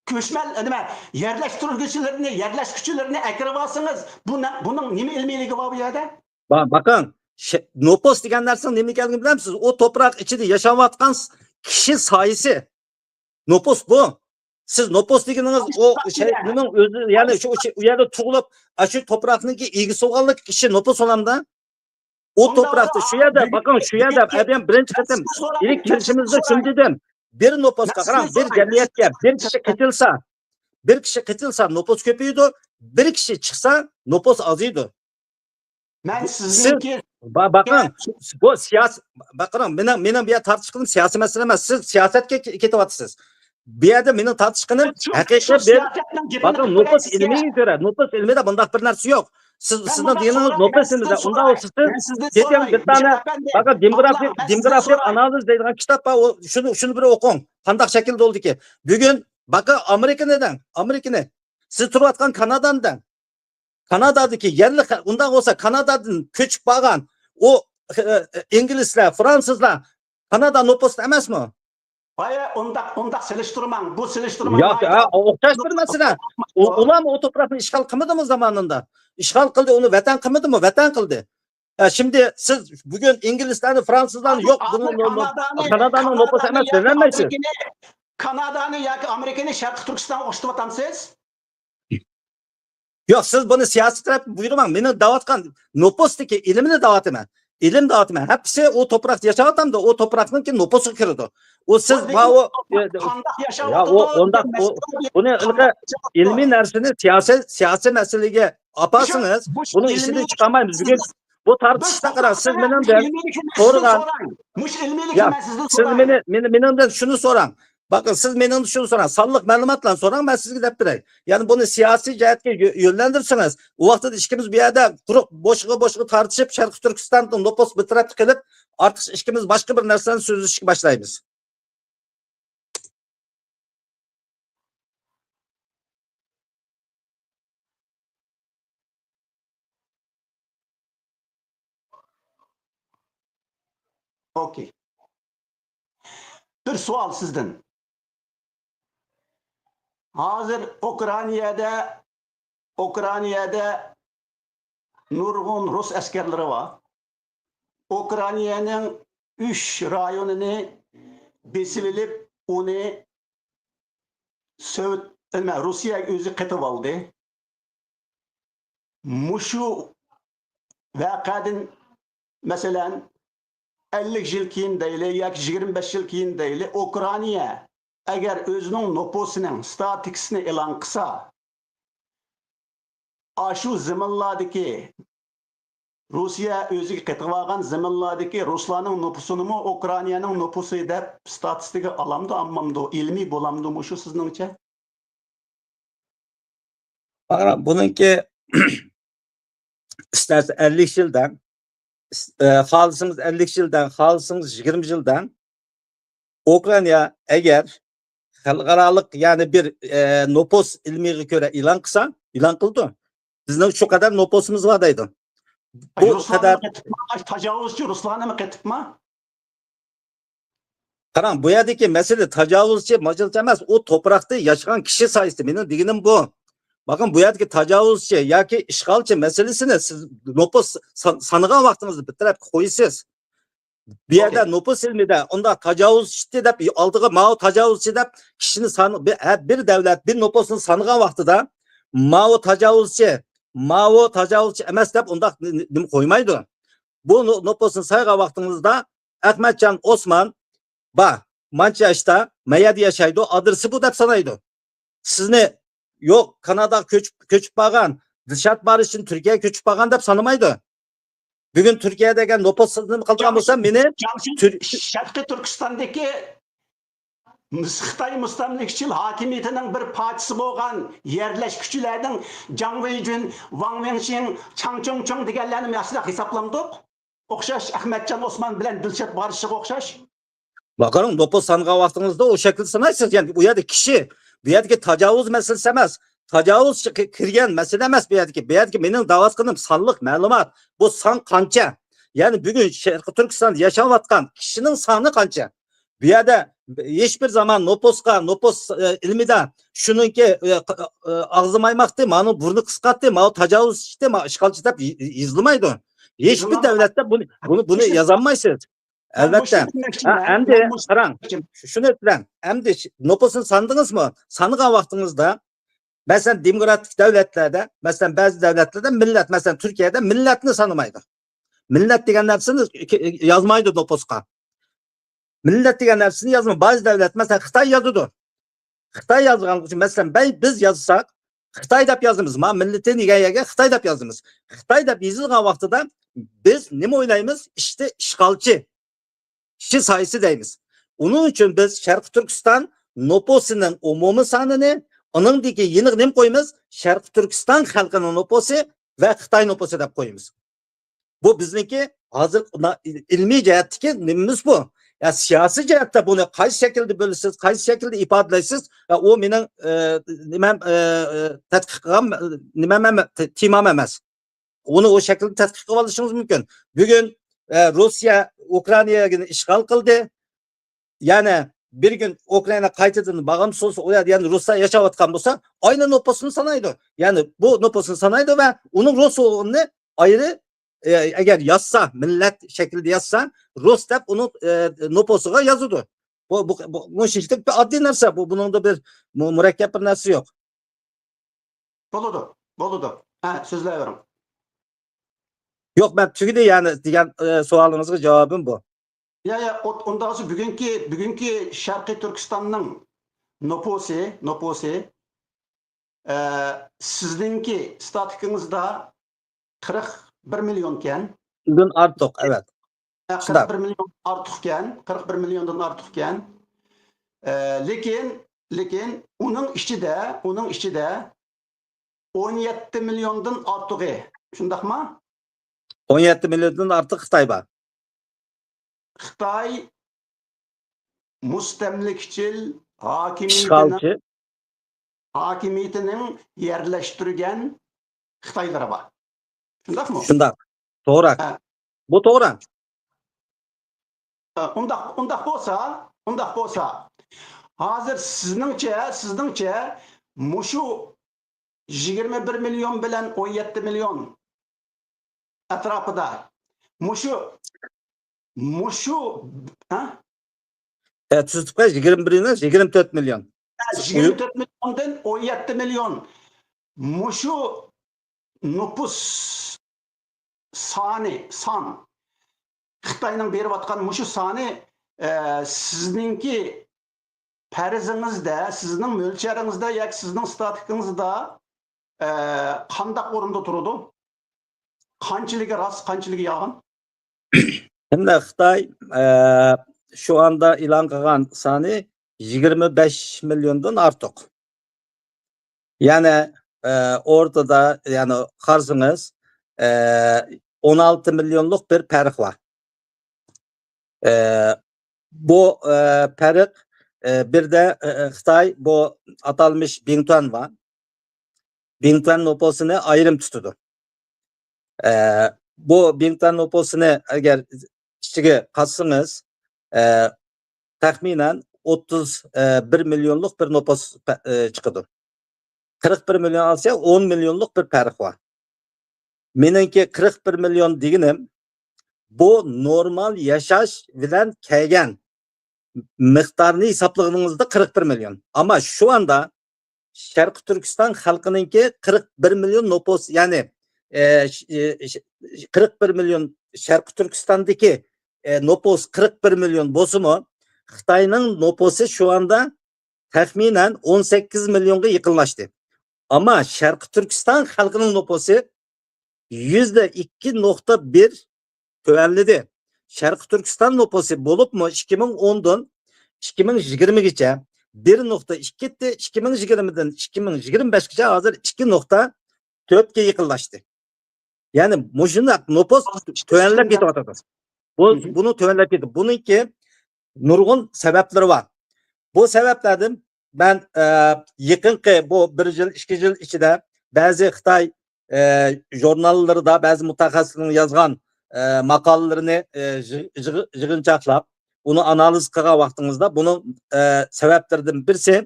كۆچمەن، نېمە، يەرلەشتۈرگۈچىلىرىنى، يەرلەشكۈچىلىرىنى ئەكىرىۋالسىڭىز، بۇ نە-، بۇنىڭ نېمە ئىلمىيلىكى بار بۇ يەردە؟ باقىڭ، نوپۇس دېگەن نەرسىنىڭ نېمە ئىكەنلىكىنى بىلەمسىز؟ ئۇ توپراق ئىچىدە ياشاۋاتقان كىشى سايىسى. نوپۇس بۇ. سىز نوپۇس دېگىنىڭىز ئۇ شەينىڭ ئۆزى، يەنى شۇ، شۇ، ئۇ يەردە تۇغۇلۇپ، ئاشۇ توپراقنىڭكى ئىگىسى بولغانلىق كىشى نوپۇس بولامدا؟ ئۇ توپراقتا، شۇ يەردە، باقىڭ، شۇ يەردە، ئەبەن بىرىنچى قېتىم ئىلىك كېلىشىمىزدە شۇنى دېدىم. بىر نوپۇسقا قاراڭ، بىر جەمئىيەتكە بىر كىشى قېتىلسا، بىر كىشى قېتىلسا نوپۇس كۆپىيىدۇ، بىر كىشى چىقسا نوپۇس ئازىيىدۇ. مەن سىزنىڭكى، باقىڭ، بۇ سىياسىي، باقىڭ، مېنىڭ، مېنىڭ بۇ يەردە تارتىشقىنىم سىياسىي مەسىلە ئەمەس، سىز سىياسەتكە كېتىۋاتىسىز. بۇ يەردە مېنىڭ تارتىشقىنىم ھەقىقىي بىر، باقىڭ، نوپۇس ئىلمىگە كۆرە، نوپۇس ئىلمىدە بۇنداق بىر نەرسە يوق. سىز، سىزنىڭ دېگىنىڭىز نوپۇس ئىلمىدە، ئۇنداق بولسا سىز كېتىڭ، بىر دانە، باقىڭ، دېموگرافىك، دېموگرافىك ئانالىز دەيدىغان كىتاب بار، ئۇ، شۇنى، شۇنى بىر ئوقۇڭ، قانداق شەكىلدە بولدىكى. بۈگۈن، باقىڭ، ئامېرىكىنى دەڭ، ئامېرىكىنى. سىز تۇرۇۋاتقان كانادانى دەڭ. كانادادىكى يەرلىك خە-، ئۇنداق بولسا كانادادىن كۆچۈپ بارغان ئۇ، ئى، ئى، ئىنگلىزلار، فرانسۇزلار كانادا نوپۇسى ئەمەسمۇ؟ بايا ئۇنداق، ئۇنداق سېلىشتۇرماڭ. بۇ سېلىشتۇرما ياق، ھە، ئوخشاش بىر مەسىلە. ئۇ، ئۇلارمۇ ئۇ توپراقنى ئىشغال قىلمىدىمۇ زامانىندا؟ ئىشغال قىلدى، ئۇنى ۋەتەن قىلمىدىمۇ؟ ۋەتەن قىلدى. ھە، شىمدى سىز بۈگۈن ئىنگلىزلارنى، فرانسۇزلارنى، ياق، بۇنى، كانادانى نوپۇسى ئەمەس دېيەلمەيسىز. كانادانى ياكى ئامېرىكىنى شەرقىي تۈركىستانغا ئوخشىتىۋاتامسىز؟ ياق، سىز بۇنى سىياسىي تەرەپتىن بۇيرۇماڭ. مېنىڭ دەۋاتقان نوپۇستىكى ئىلىمنى دەۋاتىمەن. ئىلىم دەۋاتىمەن. ھەپپىسى ئۇ توپراقتا ياشاۋاتامدۇ، ئۇ توپراقنىڭكى نوپۇسىغا كىرىدۇ. ئۇ سىز ماۋۇ، يا، ئۇ، ئۇنداق، ئۇ، بۇنى ھېلىقى ئىلمىي نەرسىنى سىياسىي، سىياسىي مەسىلىگە ئاپارسىڭىز، بۇنىڭ ئىچىدىن چىقالمايمىز. بۈگۈن بۇ تارتىشتا قاراڭ، سىز مېنىڭدىن سورىغان، مۇشۇ ئىلمىيلىكنى يا، مەن سىزدىن سىز سوراي. مېنى، مېنى، مېنىڭدىن شۇنى سوراڭ. باقىڭ، سىز مېنىڭدىن شۇنى سوراڭ، سانلىق مەلۇماتلارنى سوراڭ، مەن سىزگە دەپ بېرەي. يەنى بۇنى سىياسىي جەھەتكە يۆ-، يۆنلەندۈرسىڭىز، ئۇ ۋاقىتتا ئىككىمىز بۇ يەردە قۇرۇق بوشىغا بوشىغا تارتىشىپ، شەرقىي تۈركىستاندا نوپۇس بىر تەرەپتە قىلىپ، ئارتۇق ئىككىمىز باشقا بىر نەرسىلەرنى سۆزلىشىشكە باشلايمىز. ئوكەي. بىر سوئال سىزدىن. ھازىر ئۇكرائىنىيەدە، ئۇكرائىنىيەدە نۇرغۇن رۇس ئەسكەرلىرى بار. ئۇكرائىنىيەنىڭ ئۈچ رايونىنى بېسىۋېلىپ، ئۇنى سوۋېت، نېمە، روسىيە ئۆزى قېتىۋالدى. مۇشۇ ۋەقەدىن، مەسىلەن، ئەللىك يىل كېيىن دەيلى ياكى يىگىرمە بەش يىل كېيىن دەيلى، ئۇكرائىنىيە ئەگەر ئۆزىنىڭ نوپۇسىنىڭ ستاتىستىكىسىنى ئېلان قىلسا، ئاشۇ زېمىنلاردىكى، روسىيە ئۆزىگە قېتىۋالغان زېمىنلاردىكى رۇسلارنىڭ نوپۇسىنىمۇ ئۇكرائىنىيەنىڭ نوپۇسى دەپ ستاتىستىكىغا ئالامدۇ، ئالمامدۇ، ئىلمىي بولامدۇ مۇشۇ سىزنىڭچە؟ قاراڭ، بۇنىڭكى ئىستەسە ئەللىك يىل دەڭ، ئىس-، ئە، خالىسىڭىز ئەللىك يىل دەڭ، خالىسىڭىز يىگىرمە يىل دەڭ. ئۇكرائىنا ئەگەر خەلقئارالىق، يەنى بىر، ئە، نوپۇس ئىلمىيغا كۆرە ئېلان قىلسا، ئېلان قىلىدۇ. بىزنىڭ شۇ قەدەر نوپۇسىمىز بار دەيدۇ. بۇ قەدەر تاجاۋۇزچى رۇسلارنىمۇ قېتىپما؟ قاراڭ، بۇ يەردىكى مەسىلە تاجاۋۇزچى، ماجاۋۇزچى ئەمەس، ئۇ توپراقتا ياشىغان كىشى سايىسىدا. مېنىڭ دېگىنىم بۇ. باقىڭ، بۇ يەردىكى تاجاۋۇزچى ياكى ئىشغالچى مەسىلىسىنى سىز نوپۇس سان-، سانىغان ۋاقتىڭىزدا بىر تەرەپكە قويىسىز. بۇ يەردە نوپۇس ئىلمىدە ئۇنداق تاجاۋۇزچى دەپ ئالدىغا ماۋۇ تاجاۋۇزچى دەپ كىشىنى سان-، بىر، ھە، بىر دەۋلەت، بىر نوپۇسنى سانىغان ۋاقتىدا ماۋۇ تاجاۋۇزچى، ماۋۇ تاجاۋۇزچى ئەمەس دەپ ئۇنداق ن-، ن-، نېمە قويمايدۇ. بۇ نو-، نوپۇسنى سايغان ۋاقتىڭىزدا ئەخمەتجان ئوسمان بار، مانچە ياشتا، مەيەردە ياشايدۇ، ئادرېسى بۇ دەپ سانايدۇ. سىزنى، يوق، كاناداغا كۆچۈپ، كۆچۈپ بارغان، دىلشات بارىشتىن تۈركىيەگە كۆچۈپ بارغان دەپ سانىمايدۇ. بۈگۈن تۈركىيە دېگەن نوپۇس سىزنى قىلىدىغان بولسا، مېنى تۈر-، شەرقىي تۈركىستاندىكى خىتاي مۇستەملىكىچىل ھاكىمىيىتىنىڭ بىر پارچىسى بولغان يەرلەشكۈچىلەرنىڭ جاڭ ۋېيجۈن، ۋاڭ ۋېڭشىڭ، چاڭ چوڭچوڭ دېگەنلەرنى مەسىلەن ھېسابلامدۇق؟ ئوخشاش ئەخمەتجان ئوسمان بىلەن دىلشات بارىشىغا ئوخشاش. قاراڭ، نوپۇس سانىغان ۋاقتىڭىزدا ئۇ شەكىلدە سانايسىز. يەنى ئۇ يەردە كىشى، بۇ يەردىكى تاجاۋۇز مەسىلىسى ئەمەس. تاجاۋۇزچى كى-، كىرگەن مەسىلە ئەمەس بۇ يەردىكى. بۇ يەردىكى مېنىڭ دەۋاتقىنىم سانلىق مەلۇمات. بۇ سان قانچە؟ يەنى بۈگۈن شەرقىي تۈركىستاندا ياشاۋاتقان كىشىنىڭ سانى قانچە؟ بۇ يەردە ھېچبىر زامان نوپۇسقا، نوپۇس، ئە، ئىلمىدا شۇنىڭكى، ئە، ق-، ئە، ئاغزى مايماقتى، مانىڭ بۇرنى قىسقارتتى، ماۋۇ تاجاۋۇزچى چىقتى، ماۋۇ ئىشغالچى دەپ ي-، ي-، يېزىلمايدۇ. ھېچبىر دۆلەتتە بۇنى، بۇنى، بۇنى يازالمايسىز. ئەلۋەتتە. ھە، ئەمدى قاراڭ، شۇ-، شۇنى ئېيتىمەن. ئەمدى ش-، نوپۇسنى سانىدىڭىزمۇ؟ سانىغان ۋاقتىڭىزدا، مەسىلەن، دېموكراتىك دۆلەتلەردە، مەسىلەن، بەزى دۆلەتلەردە مىللەت، مەسىلەن، تۈركىيەدە مىللەتنى سانىمايدۇ. مىللەت دېگەن نەرسىنى يازمايدۇ نوپۇسقا. مىللەت دېگەن نەرسىنى يازمايدۇ. بەزى دۆلەت، مەسىلەن، خىتاي يازىدۇ. خىتاي يازغانلىقى ئۈچۈن، مەسىلەن، بەي-، بىز يازساق، خىتاي دەپ يازىمىز. ما مىللىتى دېگەن يەرگە خىتاي دەپ يازىمىز. خىتاي دەپ يېزىلغان ۋاقتىدا بىز نېمە ئويلايمىز؟ ئىشتە ئىشغالچى، كىشى سايىسى دەيمىز. ئۇنىڭ ئۈچۈن بىز شەرقىي تۈركىستان نوپۇسىنىڭ ئومۇمىي سانىنى، ئۇنىڭدىكى يېنىغا نېمە قويىمىز؟ شەرقىي تۈركىستان خەلقىنىڭ نوپۇسى ۋە خىتاي نوپۇسى دەپ قويىمىز. بۇ بىزنىڭكى ھازىر ئىلمىي جەھەتتىكى نېمىمىز بۇ. يا سىياسىي جەھەتتە بۇنى قايسى شەكىلدە بۆلىسىز، قايسى شەكىلدە ئىپادىلەيسىز؟ يا ئۇ مېنىڭ، ئە، نېمەم، ئە، ئە، تەتقىق قىلغان، ئە، نېمەم ئەمە-، تېمام ئەمەس. ئۇنى ئۇ شەكىلدە تەتقىق قىلىۋالىشىڭىز مۇمكىن. بۈگۈن، ئە، روسىيە ئۇكرائىنانى ئىشغال قىلدى. يەنە بىر كۈن ئۇكرائىنا قايتىدىن باغىمسىز بولسا، ئۇ يەردە يەنە رۇسلار ياشاۋاتقان بولسا، ئاينى نوپۇسنى سانايدۇ. يەنى بۇ نوپۇسنى سانايدۇ ۋە ئۇنىڭ رۇس بولغىنىنى ئايرى، ئە، ئەگەر يازسا، مىللەت شەكلىدە يازسا، رۇس دەپ ئۇنىڭ، ئە، نوپۇسىغا يازىدۇ. بۇ، بۇ، بۇ، بۇ شۇنچىلىك بىر ئاددىي نەرسە. بۇ، بۇنىڭدا بىر مۇ-، مۇرەككەپ بىر نەرسە يوق. بولىدۇ، بولىدۇ. ھە، سۆزلەۋېرىڭ. يوق، مەن تۈگىدى، يەنى دېگەن، ئە، سوئالىڭىزغا جاۋابىم بۇ. يا، يا، ئۇ-، ئۇنداقسا بۈگۈنكى، بۈگۈنكى شەرقىي تۈركىستاننىڭ نوپۇسى، نوپۇسى، ئە، سىزنىڭكى ستاتىكىڭىزدا قىرىق بىر مىليونكەن. دىن ئارتۇق، ئەۋەت. ھە، شۇنداق. قىرىق بىر مىليون ئارتۇقكەن، قىرىق بىر مىليوندىن ئارتۇقكەن. ئە، لېكىن، لېكىن ئۇنىڭ ئىچىدە، ئۇنىڭ ئىچىدە ئون يەتتە مىليوندىن ئارتۇقى، شۇنداقمۇ؟ ئون يەتتە مىليوندىن ئارتۇق خىتاي بار. خىتاي مۇستەملىكىچىل ھاكىمىيىتىنىڭ، ئىشغالچى. ھاكىمىيىتىنىڭ يەرلەشتۈرگەن خىتايلىرى بار. شۇنداقمۇ؟ شۇنداق. توغرا. ھە. بۇ توغرا. ئۇنداق، ئۇنداق بولسا، ئۇنداق بولسا، ھازىر سىزنىڭچە، سىزنىڭچە مۇشۇ يىگىرمە بىر مىليون بىلەن ئون يەتتە مىليون ئەتراپىدا مۇشۇ، مۇشۇ، ھە؟ ئە، تۈزىتىپ قوياي، يىگىرمە بىر مىليون، يىگىرمە تۆت مىليون. ھە، يىگىرمە تۆت مىليوندىن ئون يەتتە مىليون. مۇشۇ نوپۇس سانى، سان، خىتاينىڭ بېرىۋاتقان مۇشۇ سانى، ئە، سىزنىڭكى پەرىزىڭىزدە، سىزنىڭ مۆلچەرىڭىزدە ياكى سىزنىڭ ستاتىكىڭىزدا، ئە، قانداق ئورۇندا تۇرىدۇ؟ قانچىلىكى راست، قانچىلىكى يالغان؟ ھەمدە خىتاي، ئە، شۇ ئاندا ئېلان قىلغان سانى يىگىرمە بەش مىليوندىن ئارتۇق. يەنى، ئە، ئورتىدا، يەنى قارىسىڭىز، ئە، ئون ئالتە مىليونلۇق بىر پەرق بار. ئە، بۇ، ئە، پەرق، ئە، بىردە، ئە، ئە، خىتاي بۇ ئاتالمىش بىڭتۈەن بار. بىڭتۈەن نوپۇسىنى ئايرىم تۇتىدۇ. ئە، بۇ بىڭتۈەن نوپۇسىنى ئەگەر ئىچىگە قاتسىڭىز، ئە، تەخمىنەن ئوتتۇز بىر مىليونلۇق بىر نوپۇس پە-، ئە، چىقىدۇ. قىرىق بىر مىليون ئالسا، ئون مىليونلۇق بىر پەرق بار. مېنىڭكى قىرىق بىر مىليون دېگىنىم، بۇ نورمال ياشاش بىلەن كەلگەن مىقدارنى ھېسابلىغىنىڭىزدا قىرىق بىر مىليون. ئەمما شۇ ئاندا شەرقىي تۈركىستان خەلقىنىڭكى قىرىق بىر مىليون نوپۇس، يەنى، ئە، ش-، ئە، ش-، قىرىق بىر مىليون شەرقىي تۈركىستاندىكى، ئە، نوپۇس قىرىق بىر مىليون بولسىمۇ، خىتاينىڭ نوپۇسى شۇ ئاندا تەخمىنەن ئون سەككىز مىليونغا يېقىنلاشتى. ئەمما شەرقىي تۈركىستان خەلقىنىڭ نوپۇسى يۈزدە ئىككى نۇقتا بىر تۆۋەنلىدى. شەرقىي تۈركىستان نوپۇسى بولۇپمۇ ئىككى مىڭ ئوندىن ئىككى مىڭ يىگىرمىگىچە بىر نۇقتا ئىككى ئىدى، ئىككى مىڭ يىگىرمىدىن ئىككى مىڭ يىگىرمە بەشكىچە ھازىر ئىككى نۇقتا تۆتكە يېقىنلاشتى. يەنى مۇشۇنداق نوپۇس تۆۋەنلەپ كېتىۋاتىدۇ. بۇ، مھم. بۇنىڭ تۆۋەنلەپ كېتىپ، بۇنىڭكى نۇرغۇن سەۋەبلىرى بار. بۇ سەۋەبلەردىن مەن، ئە، يېقىنقى بۇ بىر يىل، ئىككى يىل ئىچىدە بەزى خىتاي، ئە، ژۇرناللىرىدا بەزى مۇتەخەسسىسلەرنىڭ يازغان، ئە، ماقالىلىرىنى، ئە، يىغ-، يىغ-، يىغىنچاقلاپ، ئۇنى ئانالىز قىلغان ۋاقتىڭىزدا بۇنىڭ، ئە، سەۋەبلىرىدىن بىرسى،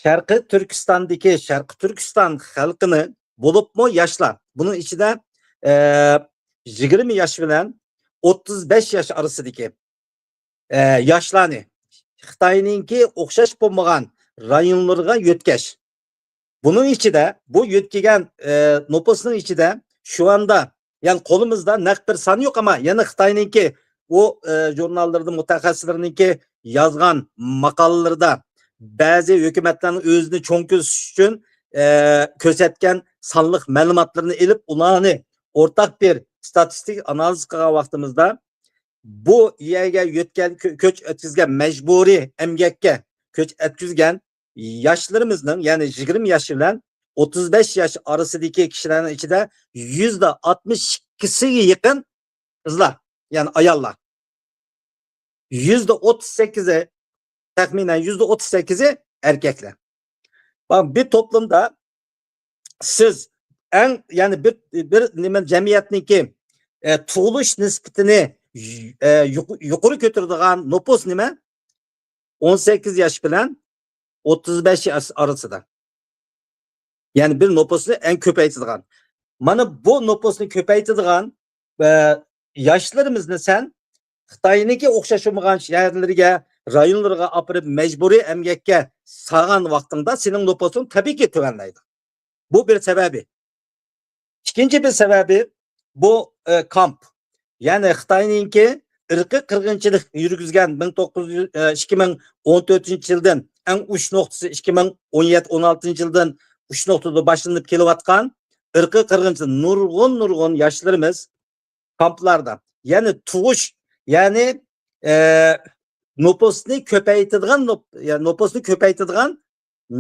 شەرقىي تۈركىستاندىكى، شەرقىي تۈركىستان خەلقىنى، بولۇپمۇ ياشلار، بۇنىڭ ئىچىدە، ئە، يىگىرمە ياش بىلەن ئوتتۇز بەش ياش ئارىسىدىكى، ئە، ياشلارنى خىتاينىڭكى ئوخشاش بولمىغان رايونلىرىغا يۆتكەش. بۇنىڭ ئىچىدە، بۇ يۆتكىگەن، ئە، نوپۇسنىڭ ئىچىدە شۇ ئاندا، يەنى قولىمىزدا نەق بىر سان يوق، ئەمما يەنە خىتاينىڭكى ئۇ، ئە، ژۇرناللىرىدا مۇتەخەسسىسلىرىنىڭكى يازغان ماقالىلىرىدا بەزى ھۆكۈمەتلەرنىڭ ئۆزىنى چوڭ كۆرسىتىش ئۈچۈن، ئە، كۆرسەتكەن سانلىق مەلۇماتلىرىنى ئېلىپ، ئۇلارنى ئورتاق بىر ستاتىستىك ئانالىز قىلغان ۋاقتىمىزدا، بۇ يەرگە يۆتكەل-، كۆ-، كۆچ ئۆتكۈزگەن مەجبۇرىي ئەمگەككە كۆچ ئەتكۈزگەن ياشلىرىمىزنىڭ، يەنى يىگىرمە ياش بىلەن ئوتتۇز بەش ياش ئارىسىدىكى كىشىلەرنىڭ ئىچىدە يۈزدە ئاتمىش ئىككىسىگە يېقىن قىزلار، يەنى ئاياللار. يۈزدە ئوتتۇز سەككىزى، تەخمىنەن يۈزدە ئوتتۇز سەككىزى ئەركەكلەر. بۇ توپلۇمدا سىز ئەڭ، يەنى بىر، بىر نېمە، جەمئىيەتنىڭكى، ئە، تۇغۇلۇش نىسبىتىنى، ئە، يۇق-، يۇقىرى كۆتۈرىدىغان نوپۇس نېمە؟ ئون سەككىز ياش بىلەن ئوتتۇز بەش ياش ئارىسىدا. يەنى بىر نوپۇسنى ئەڭ كۆپەيتىدىغان. مانا بۇ نوپۇسنى كۆپەيتىدىغان، ئە، ياشلىرىمىزنى سەن خىتاينىڭكى ئوخشاش بولمىغان شەھەرلىرىگە، رايونلىرىغا ئاپىرىپ مەجبۇرىي ئەمگەككە سالغان ۋاقتىڭدا سېنىڭ نوپۇسۇڭ تەبىئىيكى تۆۋەنلەيدۇ. بۇ بىر سەۋەبى. ئىككىنچى بىر سەۋەبى، بۇ، ئە، كامپ. يەنى خىتاينىڭكى ئىرقىي قىرغىنچىلىق يۈرگۈزگەن مىڭ توققۇز يۈز، ئە، ئىككى مىڭ ئون تۆتىنچى يىلدىن ئەڭ ئۇچ نۇقتىسى ئىككى مىڭ ئون يەتتە، ئون ئالتىنچى يىلدىن ئۇچ نۇقتىدا باشلىنىپ كېلىۋاتقان ئىرقىي قىرغىنچىلىق، نۇرغۇن، نۇرغۇن ياشلىرىمىز كامپلاردا. يەنى تۇغۇش، يەنى، ئە، نوپۇسنى كۆپەيتىدىغان نوپ-، يا، نوپۇسنى كۆپەيتىدىغان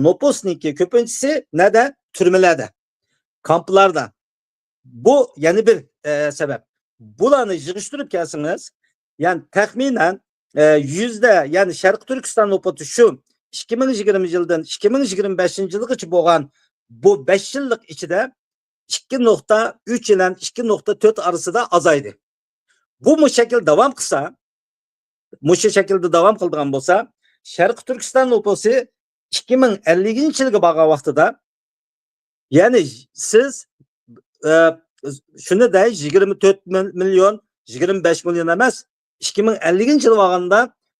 نوپۇسنىڭكى كۆپىنچىسى نەدە؟ تۈرمىلەردە، كامپلاردا. بۇ يەنە بىر، ئە، سەۋەب. بۇلارنى يىغىشتۇرۇپ كەلسىڭىز، يەنى تەخمىنەن، ئە، يۈزدە، يەنى شەرقىي تۈركىستان نوپۇسى شۇ ئىككى مىڭ يىگىرمە يىلدىن ئىككى مىڭ يىگىرمە بەشىنچى يىلغىچە بولغان بۇ بەش يىللىق ئىچىدە ئىككى نۇقتا ئۈچ بىلەن ئىككى نۇقتا تۆت ئارىسىدا ئازايدى. بۇ، بۇ شەكىل داۋام قىلسا، مۇشۇ شەكىلدە داۋام قىلىدىغان بولسا، شەرقىي تۈركىستان نوپۇسى ئىككى مىڭ ئەللىكىنچى يىلغا بارغان ۋاقتىدا، يەنى سىز، ئە، شۇنى دەي، يىگىرمە تۆت مىل-، مىليون، يىگىرمە بەش مىليون ئەمەس، ئىككى مىڭ ئەللىكىنچى يىلغا بارغاندا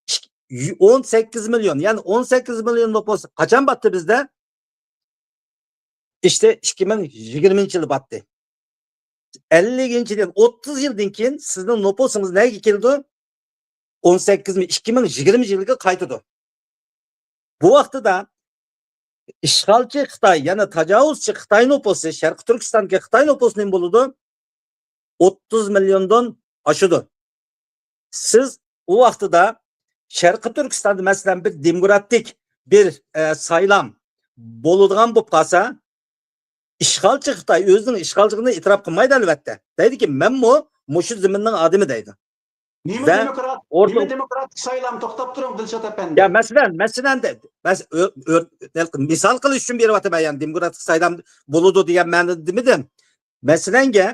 ئىك-، ئون سەككىز مىليون، يەنى ئون سەككىز مىليون نوپۇس قاچان باتتى بىزدە؟ ئىشتە ئىككى مىڭ يىگىرمىنچى يىلى باتتى. ئەللىكىنچى يىل، ئوتتۇز يىلدىن كېيىن سىزنىڭ نوپۇسىڭىز نەگە كېلىدۇ؟ ئون سەككىز مىڭ، ئىككى مىڭ يىگىرمە يىلىغا قايتىدۇ. بۇ ۋاقتىدا ئىشغالچى خىتاي، يەنى تاجاۋۇزچى خىتاي نوپۇسى، شەرقىي تۈركىستاندىكى خىتاي نوپۇسى نېمە بولىدۇ؟ ئوتتۇز مىليوندىن ئاشىدۇ. سىز ئۇ ۋاقتىدا شەرقىي تۈركىستاندا، مەسىلەن، بىر دېموكراتىك بىر، ئە، سايلام بولىدىغان بولۇپ قالسا، ئىشغالچى خىتاي ئۆزىنىڭ ئىشغالچىلىقىنى ئېتىراپ قىلمايدۇ، ئەلۋەتتە. دەيدۇكى، مەنمۇ مۇشۇ زېمىننىڭ ئادىمى دەيدۇ. نېمە ۋە دېموكرات-، ئوردا-، نېمە دېموكراتىك سايلام؟ توختاپ تۇرۇڭ، دىلشات ئەپەندى. يا، مەسىلەن، مەسىلەن، دە-، مەس-، ئۆ-، ئۆ-، مىسال قىلىش ئۈچۈن بېرىۋاتىمەن، يەنى دېموكراتىك سايلام بولىدۇ دېگەن مەنىدە دېمىدىم. مەسىلەنگە،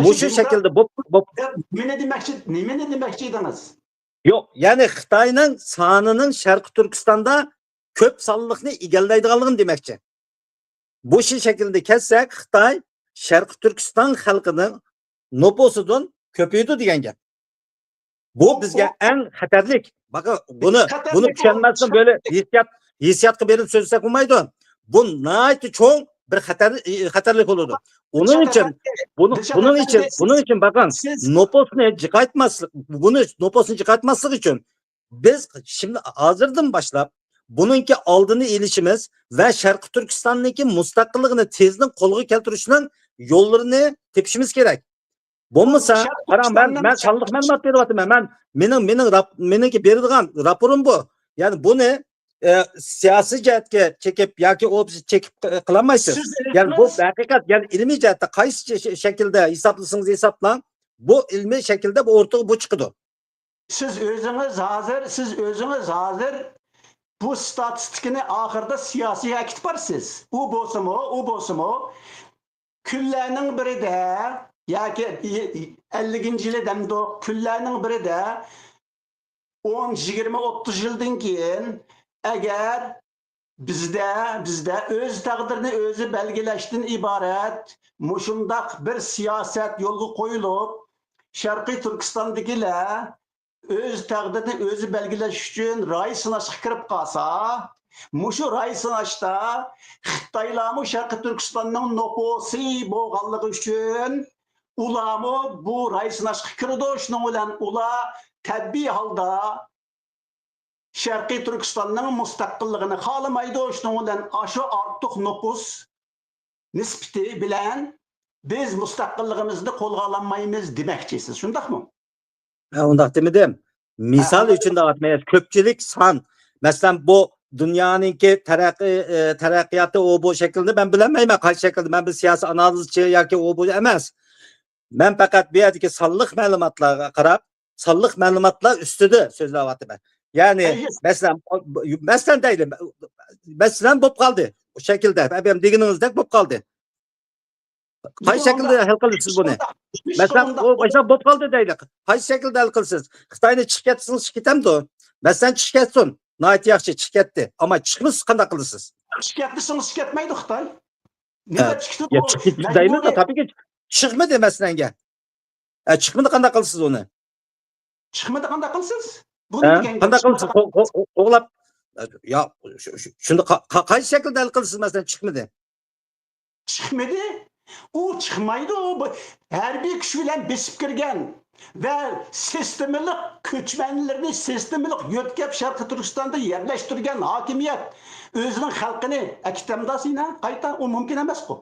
مۇشۇ شەكىلدە بوپ، بوپ. نېمىنى دېمەكچى، نېمىنى دېمەكچى ئىدىڭىز؟ يوق، يەنى خىتاينىڭ سانىنىڭ شەرقىي تۈركىستاندا كۆپ سانلىقنى ئىگىلەيدىغانلىقىنى دېمەكچى. بۇ شەكىلدە كەتسەك، خىتاي شەرقىي تۈركىستان خەلقىنىڭ نوپۇسىدىن كۆپىيىدۇ دېگەن گەپ. بۇ بىزگە ئەڭ خەتەرلىك. باقىڭ، بۇنى، بۇنى چۈشەنمەستىن بىلەن ھېسسىيات، ھېسسىياتقا بېرىپ سۆزلىسەك بولمايدۇ. بۇ ناھايىتى چوڭ بىر خەتەر، خەتەرلىك بولىدۇ. ئۇنىڭ ئۈچۈن، بۇنىڭ، بۇنىڭ ئۈچۈن، بۇنىڭ ئۈچۈن باقىڭ، نوپۇسنى جىقايتماسلىق، بۇنى نوپۇسنى جىقايتماسلىق ئۈچۈن بىز شىمدى ھازىردىن باشلاپ بۇنىڭكى ئالدىنى ئېلىشىمىز ۋە شەرقىي تۈركىستاننىڭكى مۇستەقىللىقىنى تېزدىن قولغا كەلتۈرۈشنىڭ يوللىرىنى تېپىشىمىز كېرەك. بولمىسا، قاراڭ، مەن، مەن سانلىق مەلۇمات بېرىۋاتىمەن. مەن، مېنىڭ، مېنىڭ راپ-، مېنىڭكى بېرىدىغان راپورۇم بۇ. يەنى بۇنى، ئە، سىياسىي جەھەتكە چېكىپ ياكى ئوپپوزىتسىيە چېكىپ، ئە، قىلالمايسىز. يەنى بۇ ھەقىقەت، يەنى ئىلمىي جەھەتتە قايسى شە-، شە-، شەكىلدە ھېسابلىسىڭىز ھېسابلاڭ، بۇ ئىلمىي شەكىلدە بۇ ئورتىغا بۇ چىقىدۇ. سىز ئۆزىڭىز ھازىر، سىز ئۆزىڭىز ھازىر بۇ ستاتىستىكىنى ئاخىرىدا سىياسىيغا ئەكىتىپ بارىسىز. ئۇ بولسىمۇ، ئۇ بولسىمۇ، كۈنلەرنىڭ بىرىدە ياكى ئەللىكىنچى يىلى دەمدۇق، كۈنلەرنىڭ بىرىدە ئون، يىگىرمە، ئوتتۇز يىلدىن كېيىن ئەگەر بىزدە، بىزدە ئۆز تەقدىرىنى ئۆزى بەلگىلەشتىن ئىبارەت مۇشۇنداق بىر سىياسەت يولغا قويۇلۇپ، شەرقىي تۈركىستاندىكىلەر ئۆز تەقدىرىنى ئۆزى بەلگىلەش ئۈچۈن راي سىناشقا كىرىپ قالسا، مۇشۇ راي سىناشتا خىتايلارمۇ شەرقىي تۈركىستاننىڭ نوپۇسى بولغانلىقى ئۈچۈن ئۇلارمۇ بۇ راي سىناشقا كىرىدۇ. شۇنىڭ بىلەن ئۇلار تەبىئىي ھالدا شەرقىي تۈركىستاننىڭ مۇستەقىللىقىنى خالىمايدۇ. شۇنىڭ بىلەن ئاشۇ ئارتۇق نوپۇس نىسبىتى بىلەن بىز مۇستەقىللىقىمىزنى قولغا ئالالمايمىز دېمەكچىسىز، شۇنداقمۇ؟ ھە، ئۇنداق دېمىدىم. مىسال ئۈچۈن دەۋاتىمەن، كۆپچىلىك سان. مەسىلەن، بۇ دۇنيانىڭكى تەرەققىي، ئى، تەرەققىياتى ئۇ بۇ شەكىلدە مەن بىلەلمەيمەن، قايسى شەكىلدە. مەن بىر سىياسىي ئانالىزچى ياكى ئۇ بۇ ئەمەس. مەن پەقەت بۇ يەردىكى سانلىق مەلۇماتلارغا قاراپ، سانلىق مەلۇماتلار ئۈستىدە سۆزلەۋاتىمەن. يەنى، مەسىلەن، مەسىلەن دەيلى، مەسىلەن، بولۇپ قالدى. ئۇ شەكىلدە، ئەبەم دېگىنىڭىزدەك بولۇپ قالدى. قايسى شەكىلدە ھەل قىلىسىز بۇنى؟ مەسىلەن، ئۇ مەسىلەن بولۇپ قالدى دەيلى. قايسى شەكىلدە ھەل قىلىسىز؟ خىتاينى چىقىپ كەتسىڭىز، چىقىپ كېتەمدۇ؟ مەسىلەن، چىقىپ كەتسۇن. ناھايىتى ياخشى، چىقىپ كەتتى. ئەمما چىقمىسا قانداق قىلىسىز؟ چىقىپ كەتتى دېسىڭىز، چىقىپ كەتمەيدۇ خىتاي. نېمە چىقىشتۇ؟ يا، چىقىپ كېتىدۇ دەيمىز، تاپىكى چىقمىدى مەسىلەنگە. ئە، چىقمىدى، قانداق قىلىسىز ئۇنى؟ چىقمىدى، قانداق قىلىسىز؟ بۇنى ھە؟ دېگەن گەپ قانداق قىلىسىز؟ قو-، قو-، قو-، قوغلاپ، يا، شۇ، شۇ، شۇنداق قا-، قا-، قايسى شەكىلدە ھەل قىلىسىز، مەسىلەن، چىقمىدى؟ چىقمىدى. ئۇ چىقمايدۇ. بۇ ھەربىي كۈچ بىلەن بېسىپ كىرگەن ۋە سىستېمىلىق كۆچمەنلىرىنى سىستېمىلىق يۆتكەپ شەرقىي تۈركىستاندا يەرلەشتۈرگەن ھاكىمىيەت ئۆزىنىڭ خەلقىنى ئەكېتەمدا سېنى قايتا؟ ئۇ مۇمكىن ئەمەسقۇ.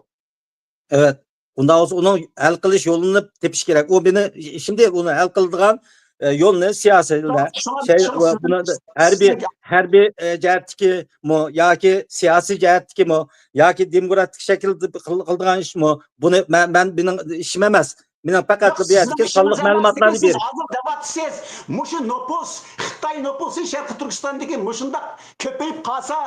ئەۋەت. ئۇنداق بولسا ئۇنىڭ ھەل قىلىش يولىنى تېپىش كېرەك. ئۇ مېنى، شىمدى ئۇنى ھەل قىلىدىغان، ئە، يولنى سىياسىيلەر، شۇڭا، شەي-، شۇڭا ۋە سىزنىڭ، بۇنى ھەربىي، سىزنىڭ ھەربىي، ئە، جەھەتتىكىمۇ ياكى سىياسىي جەھەتتىكىمۇ ياكى دېموكراتىك شەكىلدە قىل-، قىلىدىغان ئىشمۇ؟ بۇنى مەن، مەن، مېنىڭ ئىشىم ئەمەس. مېنىڭ پەقەتلا بۇ يەردىكى سانلىق مەلۇماتلارنى بېرىش. ھازىر دەۋاتىسىز، مۇشۇ نوپۇس، خىتاي نوپۇسى شەرقىي تۈركىستاندىكى مۇشۇنداق كۆپىيىپ قالسا،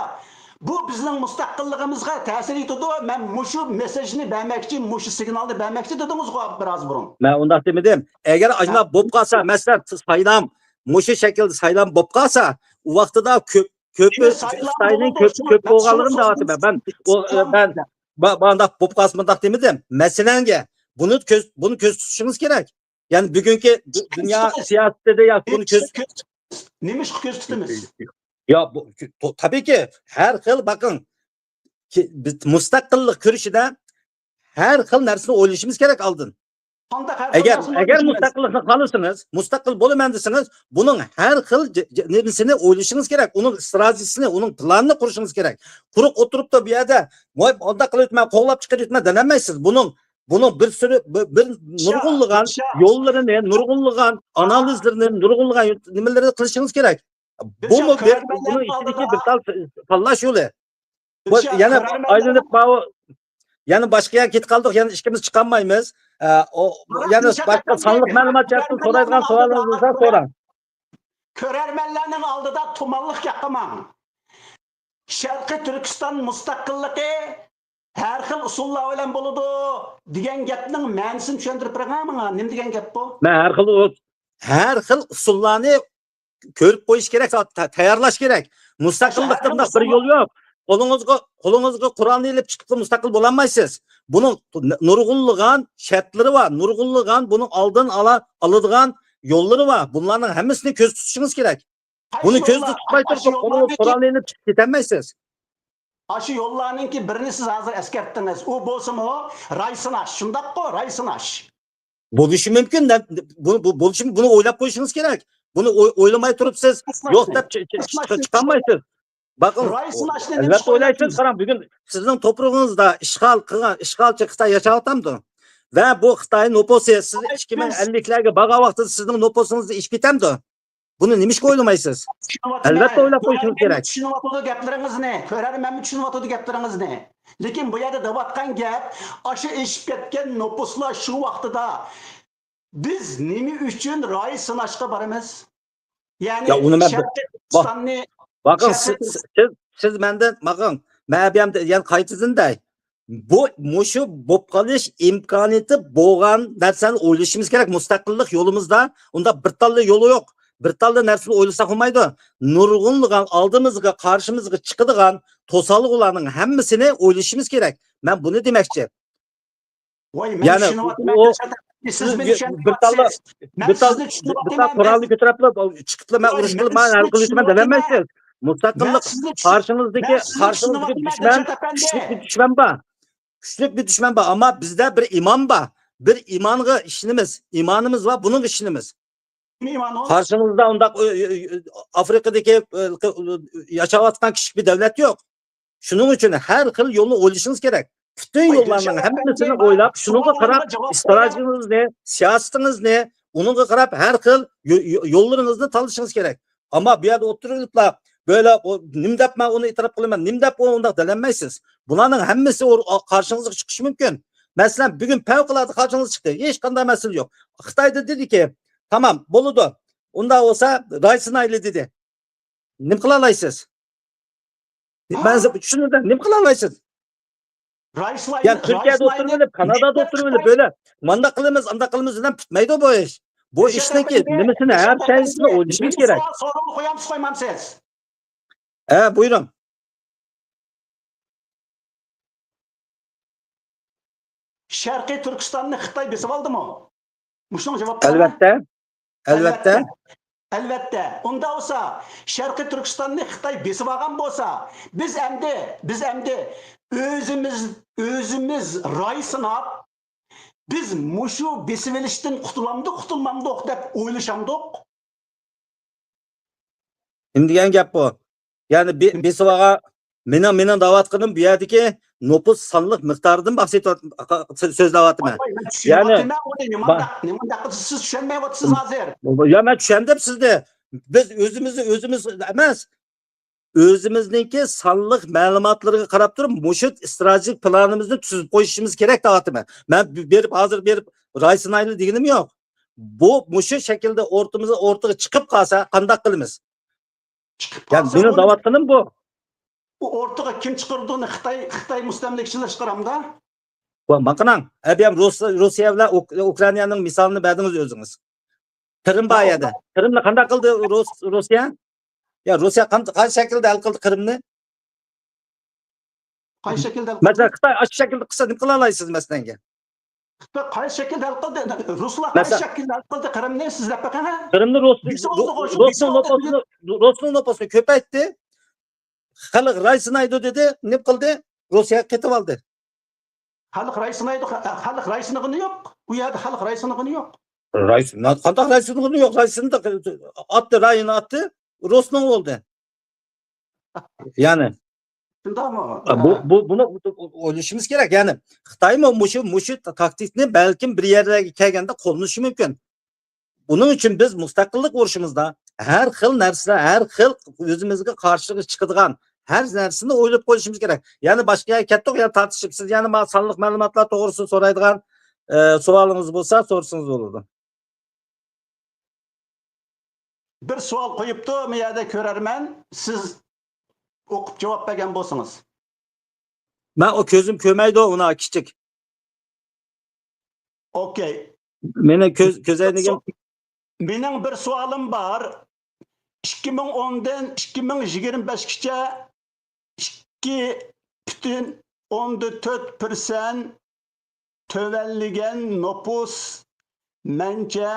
بۇ بىزنىڭ مۇستەقىللىقىمىزغا تەسىر يېتىدۇ. مەن مۇشۇ مېسساژنى بەرمەكچى، مۇشۇ سىگنالنى بەرمەكچى دېدىڭىزغۇ بىر ئاز بۇرۇن. مەن ئۇنداق دېمىدىم. ئەگەر ئاشۇنداق بولۇپ قالسا، مەسىلەن، سايلام، مۇشۇ شەكىلدە سايلام بولۇپ قالسا، ئۇ ۋاقتىدا كۆپ، كۆپ، خىتاينىڭ كۆپ، كۆپ بولغانلىقىنى دەۋاتىمەن. مەن ئۇ، مەن بۇ، بۇنداق بولۇپ قالسا مۇنداق دېمىدىم. مەسىلەنگە، بۇنى كۆز، بۇنى كۆز تۇتۇشىڭىز كېرەك. يەنى بۈگۈنكى دۇ-، دۇنيا سىياسىتىدە يا بۇنى كۆز، نېمىشقا كۆز تۇتىمىز؟ يا، بۇ، تو-، تابىئىكى، ھەر خىل، بېقىڭ، كى-، بىز مۇستەقىللىق كۈرىشىدە ھەر خىل نەرسىنى ئويلىشىمىز كېرەك ئالدىن. قانداق ھەر خىل ئەگەر، نەرسىنى ئەگەر ئويلىشىمىز؟ مۇستەقىللىقنى خالىسىڭىز، مۇستەقىل بولىمەن دېسىڭىز، بۇنىڭ ھەر خىل ج-، ج-، نېمىسىنى ئويلىشىڭىز كېرەك، ئۇنىڭ ئىستراتېگىيىسىنى، ئۇنىڭ پىلانىنى قۇرۇشىڭىز كېرەك. قۇرۇق ئولتۇرۇپلا بۇ يەردە، ۋاي، ئۇنداق قىلىۋېتىمەن، قوغلاپ چىقىرىۋېتىمەن دېيەلمەيسىز. بۇنىڭ، بۇنىڭ بىر سۈرى، بىر، بىر نۇرغۇنلىغان يوللىرىنى، نۇرغۇنلىغان ئانالىزلىرىنى، نۇرغۇنلىغان نېمىلىرىنى قىلىشىڭىز كېرەك. بۇمۇ بىر، بۇنىڭ ئىچىدىكى بىر تال تاللاش يولى. بۇ يەنە ئايلىنىپ، ماۋۇ، يەنە باشقا يەرگە كېتىپ قالدۇق، يەنە ئىككىمىز چىقالمايمىز. ئە، ئۇ، يەنە باشقا سانلىق مەلۇمات جەھەتتىن سورايدىغان سوئالىڭىز بولسا سوراڭ. كۆرەرمەنلەرنىڭ ئالدىدا تۇمانلىق ياقىماڭ. شەرقىي تۈركىستان مۇستەقىللىقى ھەر خىل ئۇسۇللار بىلەن بولىدۇ دېگەن گەپنىڭ مەنىسىنى چۈشەندۈرۈپ بېرىڭە ماڭا. نېمە دېگەن گەپ بۇ؟ مەن ھەر خىل ئۇ-، ھەر خىل ئۇسۇللارنى كۆرۈپ قويۇش كېرەك، تا-، تەييارلاش كېرەك. مۇستەقىللىقتا بۇنداق بىر يول يوق. قولىڭىزغا، قولىڭىزغا قورالنى ئېلىپ چىقىپلا مۇستەقىل بولالمايسىز. بۇنىڭ نۇرغۇنلىغان شەرتلىرى بار، نۇرغۇنلىغان بۇنىڭ ئالدىنى ئالا، ئالىدىغان يوللىرى بار. بۇلارنىڭ ھەممىسىنى كۆزدە تۇتۇشىڭىز كېرەك. بۇنى كۆزدە تۇتماي تۇرۇپ، قولىڭىزغا قورالنى ئېلىپ چىقىپ كېتەلمەيسىز. ئاشۇ يوللارنىڭكى بىرىنى سىز ھازىر ئەسكەرتتىڭىز. ئۇ بولسىمۇ راي سىناش، شۇنداققۇ، راي سىناش. بولۇشى مۇمكىن. بۇ، بۇ، بولۇشى، بۇنى ئويلاپ قويۇشىڭىز كېرەك. بۇنى ئوي-، ئويلىماي تۇرۇپ سىز يوق دەپ چى-، چى-، چى-، چىقالمايسىز. بېقىڭ، ئەلۋەتتە ئويلايسىز. قاراڭ، بۈگۈن سىزنىڭ توپرىقىڭىزدا ئىشغال قىلغان، ئىشغالچى خىتاي ياشاۋاتامدۇ؟ ۋە بۇ خىتاي نوپۇسى، سىز ئىككى مىڭ ئەللىكلەرگە بارغان ۋاقتىدا سىزنىڭ نوپۇسىڭىزدا ئېشىپ كېتەمدۇ؟ بۇنى نېمىشقا ئويلىمايسىز؟ ئەلۋەتتە ئويلاپ قويۇشىڭىز كېرەك. چۈشىنىۋاتىدۇ گەپلىرىڭىزنى، كۆرەرمەنمۇ چۈشىنىۋاتىدۇ گەپلىرىڭىزنى. لېكىن بۇ يەردە دەۋاتقان گەپ، ئاشۇ ئېشىپ كەتكەن نوپۇسلار شۇ ۋاقتىدا بىز نېمە ئۈچۈن راي سىناشقا بارىمىز؟ يەنى يا، ئۇنى مەن شەرقىي تۈركىستاننى، بېقىڭ، شەرقىي سىز، سىز، سىز مەندىن، بېقىڭ، مەن بۇ يەردە يەنە قايتىدىن دەي. بۇ، مۇشۇ بولۇپ قېلىش ئىمكانىيىتى بولغان نەرسىنى ئويلىشىمىز كېرەك. مۇستەقىللىق يولىمىزدا ئۇنداق بىر تاللا يولى يوق. بىر تاللا نەرسىنى ئويلىساق بولمايدۇ. نۇرغۇنلىغان ئالدىمىزغا، قارشىمىزغا چىقىدىغان توسالغۇلارنىڭ ھەممىسىنى ئويلىشىمىز كېرەك. مەن بۇنى دېمەكچى. ۋاي، مەن يەنى چۈشىنىۋاتىمەن، ئۇ، سىز مېنى چۈشەندۈرۈۋاتىسىز. بىر تال، بىر تال قورالنى كۆتۈرۈپلا، چىقىپلا مەن ئۇرۇش قىلىپ، مەن ھەل قىلىۋېتىمەن دېيەلمەيسىز. مۇستەقىللىق قارشىڭىزدىكى، قارشىڭىزدىكى دۈشمەن، كۈچلۈك بىر دۈشمەن بار. كۈچلۈك بىر دۈشمەن بار، ئەمما بىزدە بىر ئىمان بار. بىر ئىمانغا ئىشىنىمىز، ئىمانىمىز بار، بۇنىڭغا ئىشىنىمىز. قارشىڭىزدا ئۇنداق، ئۆ، ئۆ، ئۆ، ئافرىقىدىكى، ئۆ، ئۆ، ياشاۋاتقان كىچىك بىر دۆلەت يوق. شۇنىڭ ئۈچۈن ھەر خىل يولنى ئويلىشىڭىز كېرەك. پۈتۈن يوللارنىڭ ھەممىسىنى ئويلاپ، شۇنىڭغا قاراپ ئىستراتېگىيىڭىزنى، سىياسىتىڭىزنى، ئۇنىڭغا قاراپ ھەر خىل يو-، يو-، يوللىرىڭىزنى تاللىشىڭىز كېرەك. ئەمما بۇ يەردە ئولتۇرۇپلا، بۆلە، ئۇ نېمە دەپ مەن ئۇنى ئېتىراپ قىلىمەن، نېمە دەپ ئۇ ئۇنداق دېيەلمەيسىز. بۇلارنىڭ ھەممىسى ئۇ-، ئا-، قارشىڭىزغا چىقىشى مۇمكىن. مەسىلەن، بۈگۈن پەۋقۇلئاددە قارشىڭىزغا چىقتى. ھېچقانداق مەسىلە يوق. خىتاي دېدىكى، تامام، بولىدۇ. ئۇنداق بولسا، راي سىنايلى دېدى. نېمە قىلالايسىز؟ ھا؟ مەن سىزگە چۈشىنىمدە، نېمە قىلالايسىز؟ راي سىنايلى، يا راي تۈركىيەدە سىنايلى. ئولتۇرۇۋېلىپ، كانادادا ئولتۇرۇۋېلىپ، بۆلە مۇنداق قىلىمىز، ئانداق قىلىمىز دېگەن پۈتمەيدۇ بۇ ئىش. بۇ ئىشنىڭكى نېمىسىنى، ھەر سەۋىيەسىنى ئويلىشىمىز كېرەك. سوراۋنى قويامسىز، قويمامسىز؟ ھە، بۇيرۇڭ. شەرقىي تۈركىستاننى خىتاي بېسىۋالدىمۇ؟ مۇشۇنىڭغا جاۋاب بەرمە. ئەلۋەتتە. ئەلۋەتتە. ئەلۋەتتە. ئەلۋەتتە. ئۇنداق بولسا، شەرقىي تۈركىستاننى خىتاي بېسىۋالغان بولسا، بىز ئەمدى، بىز ئەمدى ئۆزىمىز، ئۆزىمىز راي سىناپ، بىز مۇشۇ بېسىۋېلىشتىن قۇتۇلامدۇق، قۇتۇلمامدۇق دەپ ئويلىشامدۇق؟ نېمە دېگەن گەپ بۇ؟ يەنى بې-، بېسىۋالغان، مېنىڭ، مېنىڭ دەۋاتقىنىم بۇ يەردىكى نوپۇس سانلىق مىقدارىدىن بەھس ئېتىۋات-، سۆزلەۋاتىمەن. ۋاي، ۋاي، مەن يەنى چۈشىنىۋاتىمەن، ئۇنى نېمانداق، نېمانداق قىلسا سىز چۈشەنمەيۋاتىسىز ھازىر. يا، مەن چۈشەندىم سىزنى. بىز ئۆزىمىزنى ئۆزىمىز ئەمەس، ئۆزىمىزنىڭكى سانلىق مەلۇماتلىرىغا قاراپ تۇرۇپ، مۇشۇ ئىستراتېگىك پىلانىمىزنى تۈزۈپ قويۇشىمىز كېرەك دەۋاتىمەن. مەن بېرىپ، ھازىر بېرىپ راي سىنايلى دېگىنىم يوق. بۇ، مۇشۇ شەكىلدە ئورتىمىزغا، ئورتىغا چىقىپ قالسا، قانداق قىلىمىز؟ چىقىپ يا، قالسا مېنىڭ ئۇنى دەۋاتقىنىم بۇ. ئۇ ئورتىغا كىم چىقىرىدۇ ئۇنى؟ خىتاي، خىتاي مۇستەملىكىچىلەر چىقىرامدا؟ ۋە ماڭقىناڭ، ئەبىيەم رۇس-، روسىيە بىلەن ئۇك-، ئۇكرائىنانىڭ مىسالىنى بەردىڭىز ئۆزىڭىز. قىرىم بار يەردە. قىرىمنى قانداق قىلدى رۇس-، روسىيە؟ يا، روسىيە قان-، قايسى شەكىلدە ھەل قىلدى قىرىمنى؟ قايسى شەكىلدە ھەل قىلدى؟ مەسىلەن، خىتاي ئاشۇ شەكىلدە قىلسا نېمە قىلالايسىز مەسىلەنگە؟ خىتاي قايسى شەكىلدە ھەل قىلدى؟ رۇسلار قايسى شەكىلدە ھەل قىلدى قىرىمنى؟ سىز دەپ بېقىڭ. قىرىمنى رۇس-، بېسىۋالدى، رۇ-، رۇسنىڭ نوپۇسىنى، رۇسنىڭ نوپۇسىنى كۆپەيتتى. خەلق راي سىنايدۇ دېدى، نېمە قىلدى؟ روسىيەگە قېتىۋالدى. خەلق راي سىنايدۇ، خە-، خەلق راي سىنىغىنى يوق. ئۇ يەردە خەلق راي سىنىغىنى يوق. راي سىنا-، قانداق راي سىنىغىنى يوق؟ راي سىنىدى، ئاتتى، رايىنى ئاتتى، روسنىڭ بولدى. يەنى. شۇنداقمۇ؟ بۇ، بۇ، بۇنى ئويلىشىمىز كېرەك. يەنى خىتايمۇ مۇشۇ، مۇشۇ تاكتىكىنى بەلكىم بىر يەرلەرگە كەلگەندە قوللىنىشى مۇمكىن. بۇنىڭ ئۈچۈن بىز مۇستەقىللىق ئۇرۇشىمىزدا ھەر خىل نەرسىلەر، ھەر خىل ئۆزىمىزگە قارشى چىقىدىغان ھەر نەرسىنى ئويلاپ قويۇشىمىز كېرەك. يەنە باشقا يەرگە كەتتۇق، يەنە تارتىشىپ، سىز يەنە ماڭا سانلىق مەلۇماتلار توغرىسىدا سورايدىغان، ئە، سوئالىڭىز بولسا سورىسىڭىز بولىدۇ. بىر سوئال قويۇپتۇ، مۇ يەردە كۆرەرمەن، سىز ئوقۇپ جاۋاب بەرگەن بولسىڭىز. مەن ئۇ كۆزۈم كۆرمەيدۇ، ئۇنى كىچىك. ئوكەي. مېنى كۆز-، كۆزەيدىگەن. مېنىڭ بىر سوئالىم بار. ئىككى مىڭ ئوندىن ئىككى مىڭ يىگىرمە بەشكىچە ئىككى پۈتۈن ئوندىن تۆت پىرسەنت تۆۋەنلىگەن نوپۇس مەنچە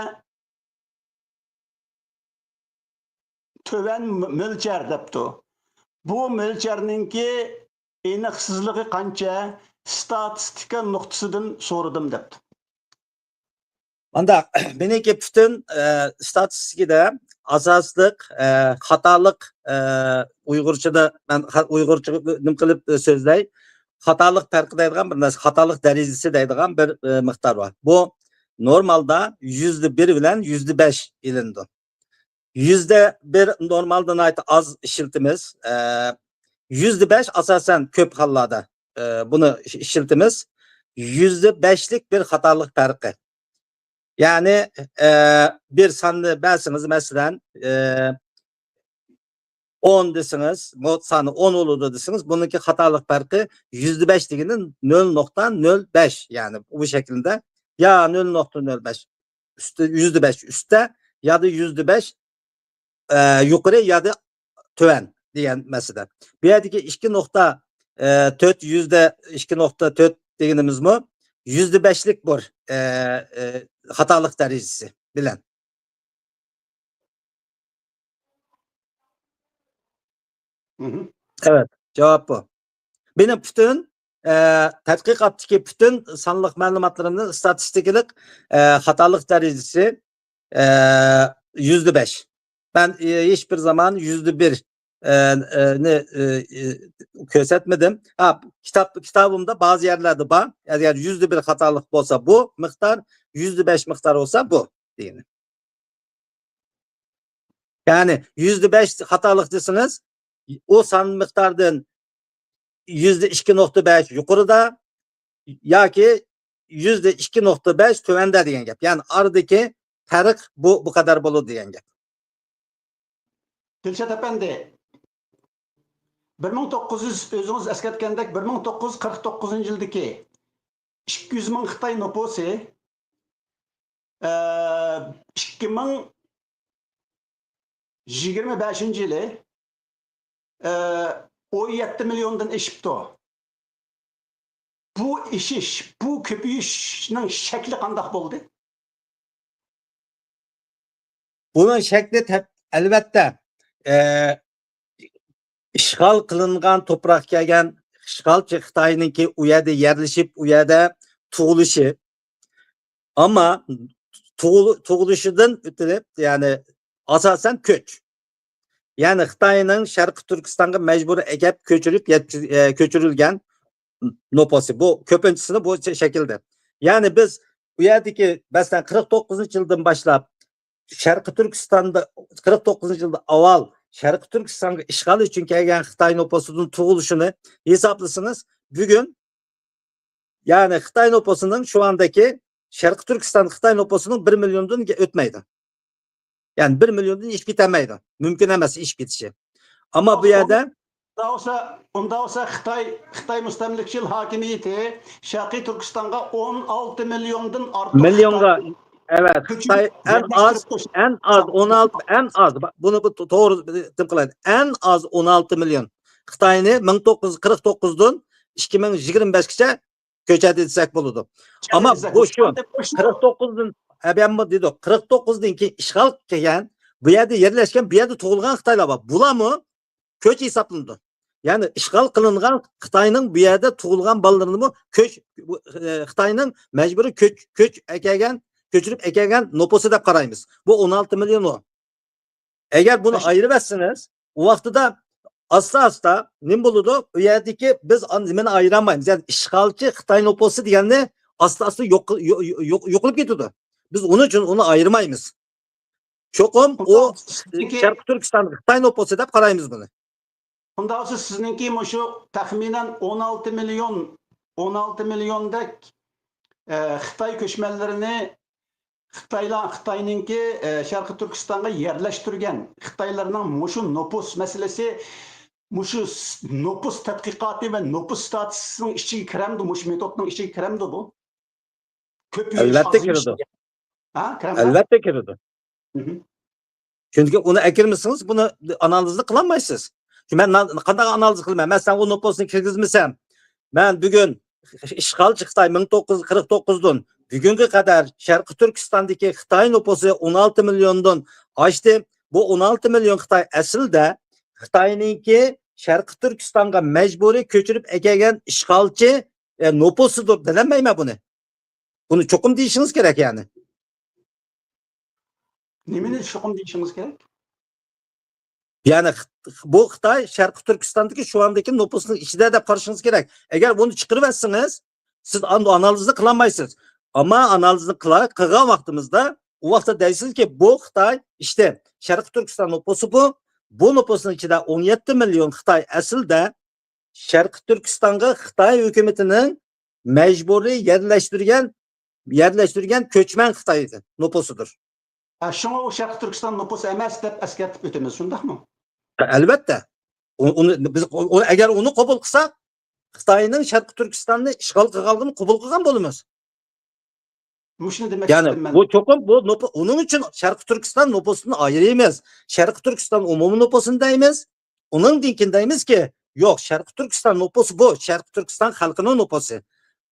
تۆۋەن مۆلچەر دەپتۇ. بۇ مۆلچەرنىڭكى ئېنىقسىزلىقى قانچە؟ ستاتىستىكا نۇقتىسىدىن سورىدىم دەپتۇ. مانداق، مېنىڭكى پۈتۈن، ئە، ستاتىستىكىدا ئاساسلىق، ئە، خاتالىق، ئە، ئۇيغۇرچىدا مەن خا-، ئۇيغۇرچە نېمە قىلىپ، ئە، سۆزلەي، خاتالىق پەرقى دەيدىغان بىر نەرسە، خاتالىق دەرىجىسى دەيدىغان بىر، ئە، مىقدار بار. بۇ نورمالدا يۈزدە بىر بىلەن يۈزدە بەش ئېلىنىدۇ. يۈزدە بىر نورمالدا ناھايىتى ئاز ئىشلىتىمىز. ئە، يۈزدە بەش ئاساسەن كۆپ ھاللاردا، ئە، بۇنى ئىش-، ئىشلىتىمىز. يۈزدە بەشلىك بىر خاتالىق پەرقى. يەنى، ئە، بىر ساننى بەرسىڭىز، مەسىلەن، ئە، ئون دېسىڭىز، بۇ سانى ئون بولىدۇ دېسىڭىز، بۇنىڭكى خاتالىق پەرقى يۈزدە بەش دېگىنى نۆل نۇقتا نۆل بەش، يەنى بۇ شەكىلدە يا نۆل نۇقتا نۆل بەش، ئۈستى، يۈزدە بەش ئۈستتە يادا يۈزدە بەش، ئە، يۇقىرى يادا تۆۋەن دېگەن مەسىلە. بۇ يەردىكى ئىككى نۇقتا، ئە، تۆت، يۈزدە ئىككى نۇقتا تۆت دېگىنىمىزمۇ يۈزدە بەشلىك بىر، ئە، ئە، خاتالىق دەرىجىسى بىلەن. مهم. ئەۋەت، جاۋاب بۇ. مېنىڭ پۈتۈن، ئە، تەتقىقاتتىكى پۈتۈن سانلىق مەلۇماتلىرىمنىڭ ئىستاتىستىكىلىق، ئە، خاتالىق دەرىجىسى، ئە، يۈزدە بەش. مەن، ئە، ھېچ بىر زامان يۈزدە بىر، ئە، ئە، نى، ئە، ئە، كۆرسەتمىدىم. ھا، كىتاب، كىتابىمدا بەزى يەرلەردە بار. ئەگەر يۈزدە بىر خاتالىق بولسا بۇ مىقدار، يۈزدە بەش مىقدار بولسا بۇ دېگىنى. يەنى يۈزدە بەش خاتالىق دېسىڭىز، ئۇ سان مىقداردىن يۈزدە ئىككى نۇقتا بەش يۇقىرىدا ياكى يۈزدە ئىككى نۇقتا بەش تۆۋەندە دېگەن گەپ. يەنى ئارىدىكى پەرق بۇ، بۇ قەدەر بولىدۇ دېگەن گەپ. دىلشات ئەپەندى، بىر مىڭ توققۇز يۈز، ئۆزىڭىز ئەسكەرتكەندەك، بىر مىڭ توققۇز يۈز قىرىق توققۇزىنچى يىلدىكى ئىككى يۈز مىڭ خىتاي نوپۇسى، ئە، ئىككى مىڭ يىگىرمە بەشىنچى يىلى، ئە، ئون يەتتە مىليوندىن ئېشىپتۇ. بۇ ئېشىش، بۇ كۆپىيىشنىڭ شەكلى قانداق بولدى؟ بۇنىڭ شەكلى تەپ-، ئەلۋەتتە، ئە، ئىشغال قىلىنغان توپراققا كەلگەن ئىشغالچى خىتاينىڭكى ئۇ يەردە يەرلىشىپ، ئۇ يەردە تۇغۇلۇشى. ئەمما تۇغۇل-، تۇغۇلۇشىدىن ئۆتۈلۈپ، يەنى ئاساسەن كۆچ. يەنى خىتاينىڭ شەرقىي تۈركىستانغا مەجبۇرىي ئەكەپ كۆچۈرۈپ يەتكۈز-، ئە، كۆچۈرۈلگەن نوپۇسى. بۇ كۆپىنچىسىنى بۇ شەكىلدە. يەنى بىز ئۇ يەردىكى، مەسىلەن، قىرىق توققۇزىنچى يىلدىن باشلاپ شەرقىي تۈركىستاندا، قىرىق توققۇزىنچى يىلدا ئاۋۋال شەرقىي تۈركىستانغا ئىشغال ئۈچۈن كەلگەن خىتاي نوپۇسىدىن تۇغۇلۇشىنى ھېسابلىسىڭىز، بۈگۈن، يەنى خىتاي نوپۇسىنىڭ شۇ ئاندىكى شەرقىي تۈركىستان خىتاي نوپۇسىنىڭ بىر مىليوندىن ئۆتمەيدۇ. يەنى بىر مىليوندىن ئېشىپ كېتەلمەيدۇ. مۇمكىن ئەمەس ئېشىپ كېتىشى. ئەمما بۇ يەردە ئۇندا بولسا، ئۇندا بولسا خىتاي، خىتاي مۇستەملىكىچىل ھاكىمىيىتى شەرقىي تۈركىستانغا ئون ئالتە مىليوندىن ئارتۇق مىليونغا، خىتاي ئەۋەت، كۆچۈرۈپ خىتاي ئەن ئاز، يەرلەشتۈرۈپ قويسا. ئەن ئاز ئون ئالتە، ئەن ئاز، بۇنى بۇ تو-، توغرا تىم قىلايلى. ئەن ئاز ئون ئالتە مىليون خىتاينى مىڭ توققۇز يۈز قىرىق توققۇزدىن ئىككى مىڭ يىگىرمە بەشكىچە كۆچەتتى دېسەك بولىدۇ. ئەمما بۇ شۇ قىرىق توققۇزدىن، ئەبەممۇ دېدۇق، قىرىق توققۇزدىن كېيىن ئىشغال قىلغان، بۇ يەردە يەرلەشكەن، بۇ يەردە تۇغۇلغان خىتايلار بار. بۇلارمۇ كۆچ ھېسابلىنىدۇ. يەنى ئىشغال قىلىنغان خىتاينىڭ بۇ يەردە تۇغۇلغان بالىلىرىنىمۇ كۆچ، بۇ، ئە، خىتاينىڭ مەجبۇرىي كۆچ، كۆچ ئەكەلگەن، كۆچۈرۈپ ئەكەلگەن نوپۇسى دەپ قارايمىز. بۇ ئون ئالتە مىليون ئۇ. ئەگەر بۇنى ئايرىۋەتسىڭىز، ئۇ ۋاقتىدا ئاستا-ئاستا نېمە بولىدۇ؟ ئۇ يەردىكى بىز ئان-، نېمىنى ئايرالمايمىز. يەنى ئىشغالچى خىتاي نوپۇسى دېگەننى ئاستا-ئاستا يوق-، يو-، يو-، يوق-، يوقىلىپ كېتىدۇ. بىز ئۇنىڭ ئۈچۈن ئۇنى ئايرىمايمىز. چوقۇم ئۇ شەرقىي تۈركىستان خىتاي نوپۇسى دەپ قارايمىز بۇنى. ئۇنداق بولسا سىزنىڭكى مۇشۇ تەخمىنەن ئون ئالتە مىليون، ئون ئالتە مىليوندەك، ئە، خىتاي كۆچمەنلىرىنى خىتايلار، خىتاينىڭكى، ئە، شەرقىي تۈركىستانغا يەرلەشتۈرگەن خىتايلارنىڭ مۇشۇ نوپۇس مەسىلىسى، مۇشۇ س-، نوپۇس تەتقىقاتى ۋە نوپۇس ستاتىستىكىسىنىڭ ئىچىگە كىرەمدۇ؟ مۇشۇ مېتودنىڭ ئىچىگە كىرەمدۇ بۇ؟ كۆپىيىش، ئەلۋەتتە ئازىيىش كىرىدۇ. دېگەن. ھە، كىرەمدۇ؟ ئەلۋەتتە كىرىدۇ. مھم. چۈنكى ئۇنى ئەكىرمىسىڭىز، بۇنى ئانالىزنى قىلالمايسىز. مەن نا-، قانداق ئانالىز قىلىمەن؟ مەن سەن ئۇ نوپۇسنى كىرگۈزمىسەم، مەن بۈگۈن ئىشغالچى خىتاي مىڭ توققۇز يۈز قىرىق توققۇزدىن بۈگۈنگە قەدەر شەرقىي تۈركىستاندىكى خىتاي نوپۇسى ئون ئالتە مىليوندىن ئاشتى. بۇ ئون ئالتە مىليون خىتاي ئەسلىدە خىتاينىڭكى شەرقىي تۈركىستانغا مەجبۇرىي كۆچۈرۈپ ئەكەلگەن ئىشغالچى، ئە، نوپۇسىدۇر دېيەلمەيمەن بۇنى. بۇنى چوقۇم دېيىشىڭىز كېرەك، يەنى. نېمىنى چوقۇم دېيىشىڭىز كېرەك؟ يەنى خىت-، بۇ خىتاي شەرقىي تۈركىستاندىكى شۇ ئاندىكى نوپۇسنىڭ ئىچىدە دەپ قارىشىڭىز كېرەك. ئەگەر بۇنى چىقىرىۋەتسىڭىز، سىز ئان-، ئانالىزنى قىلالمايسىز. ئەمما ئانالىزنى قىلا-، قىلغان ۋاقتىمىزدا، ئۇ ۋاقىتتا دەيسىزكى، بۇ خىتاي ئىشتە شەرقىي تۈركىستان نوپۇسى بۇ. بۇ نوپۇسنىڭ ئىچىدە ئون يەتتە مىليون خىتاي ئەسلىدە شەرقىي تۈركىستانغا خىتاي ھۆكۈمىتىنىڭ مەجبۇرىي يەرلەشتۈرگەن، يەرلەشتۈرگەن كۆچمەن خىتاي نوپۇسىدۇر. ھە، شۇڭا ئۇ شەرقىي تۈركىستان نوپۇسى ئەمەس دەپ ئەسكەرتىپ ئۆتىمىز، شۇنداقمۇ؟ ئەلۋەتتە. ئۇ-، ئۇنى بىز، ئۇ-، ئۇ-، ئەگەر ئۇنى قوبۇل قىلساق، خىتاينىڭ شەرقىي تۈركىستاننى ئىشغال قىلغانلىقىنى قوبۇل قىلغان بولىمىز. مۇشۇنى دېمەكچى يەنى، ئىدىم مەن. بۇ چوقۇم بۇ نوپۇ-، ئۇنىڭ ئۈچۈن شەرقىي تۈركىستان نوپۇسىنى ئايرىيمىز. شەرقىي تۈركىستان ئومۇمىي نوپۇسىنى دەيمىز. ئۇنىڭدىن كېيىن دەيمىزكى، يوق، شەرقىي تۈركىستان نوپۇسى بۇ، شەرقىي تۈركىستان خەلقىنىڭ نوپۇسى.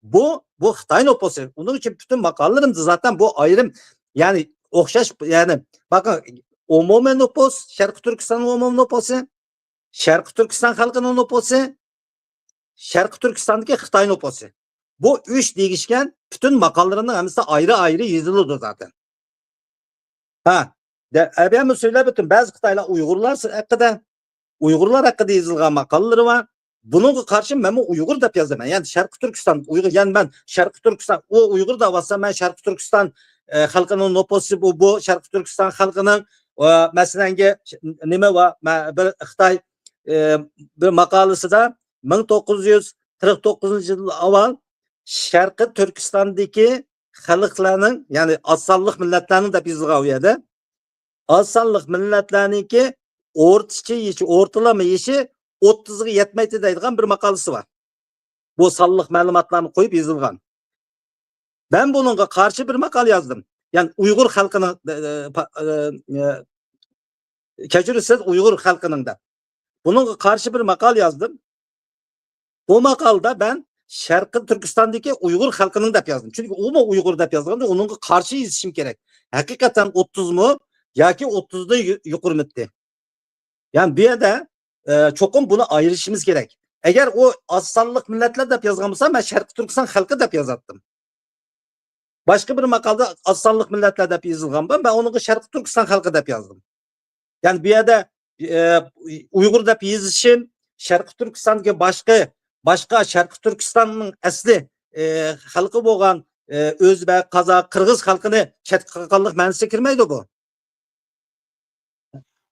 بۇ، بۇ خىتاي نوپۇسى. ئۇنىڭ ئۈچۈن پۈتۈن ماقالىلىرىمدە زاتەن بۇ ئايرىم، يەنى ئوخشاش، يەنى بېقىڭ، ئومۇمىي نوپۇس، شەرقىي تۈركىستان ئومۇمىي نوپۇسى، شەرقىي تۈركىستان خەلقىنىڭ نوپۇسى، شەرقىي تۈركىستاندىكى خىتاي نوپۇسى. بۇ ئۈچ دېيىشكەن پۈتۈن ماقالىلىرىمنىڭ ھەممىسى ئايرى-ئايرى يېزىلىدۇ زاتەن. ھە، دە-، ئەبەمۇ سۆزلەپ ئۆتتۈم. بەزى خىتايلار ئۇيغۇرلار س-، ھەققىدە، ئۇيغۇرلار ھەققىدە يېزىلغان ماقالىلىرى بار. بۇنىڭغا قارشى مەنمۇ ئۇيغۇر دەپ يازىمەن. يەنى شەرقىي تۈركىستان ئۇيغۇر، يەنى مەن شەرقىي تۈركىستان، ئۇ ئۇيغۇر دەۋاتسا، مەن شەرقىي تۈركىستان، ئە، خەلقىنىڭ نوپۇسى بۇ، بۇ شەرقىي تۈركىستان خەلقىنىڭ، ئە، مەسىلەنگە، نېمە بار، مە-، بىر خىتاي ئى، بىر ماقالىسىدا مىڭ توققۇز يۈز قىرىق توققۇزىنچى يىل ئاۋۋال شەرقىي تۈركىستاندىكى خەلقلەرنىڭ، يەنى ئاز سانلىق مىللەتلەرنىڭ دەپ يېزىلغان ئۇ يەردە. ئاز سانلىق مىللەتلەرنىڭكى ئورتىچە يېشى، ئورتىلىما يېشى ئوتتۇزغا يەتمەيتتى دەيدىغان بىر ماقالىسى بار. بۇ سانلىق مەلۇماتلارنى قويۇپ يېزىلغان. مەن بۇنىڭغا قارشى بىر ماقالە يازدىم. يەنى ئۇيغۇر خەلقىنىڭ، ئە، ئە، پا-، ئە، ئە، كەچۈرىسىز، ئۇيغۇر خەلقىنىڭ دەپ. بۇنىڭغا قارشى بىر ماقالە يازدىم. بۇ ماقالىدا مەن شەرقىي تۈركىستاندىكى ئۇيغۇر خەلقىنىڭ دەپ يازدىم. چۈنكى ئۇمۇ ئۇيغۇر دەپ يازغاندا ئۇنىڭغا قارشى يېزىشىم كېرەك. ھەقىقەتەن ئوتتۇزمۇ ياكى ئوتتۇزدىن يۇ-، يۇقىرىمىتتى؟ يەنى بۇ يەردە، ئە، چوقۇم بۇنى ئايرىشىمىز كېرەك. ئەگەر ئۇ ئاز سانلىق مىللەتلەر دەپ يازغان بولسا، مەن شەرقىي تۈركىستان خەلقى دەپ يازاتتىم. باشقا بىر ماقالىدا ئاز سانلىق مىللەتلەر دەپ يېزىلغان بار، مەن ئۇنىڭغا شەرقىي تۈركىستان خەلقى دەپ يازدىم. يەنى بۇ يەردە، ئە، ئۇيغۇر دەپ يېزىشىم شەرقىي تۈركىستاندىكى باشقا، باشقا شەرقىي تۈركىستاننىڭ ئەسلى، ئە، خەلقى بولغان، ئە، ئۆزبەك، قازاق، قىرغىز خەلقىنى چەتكە قاققانلىق مەنىسىگە كىرمەيدۇ بۇ.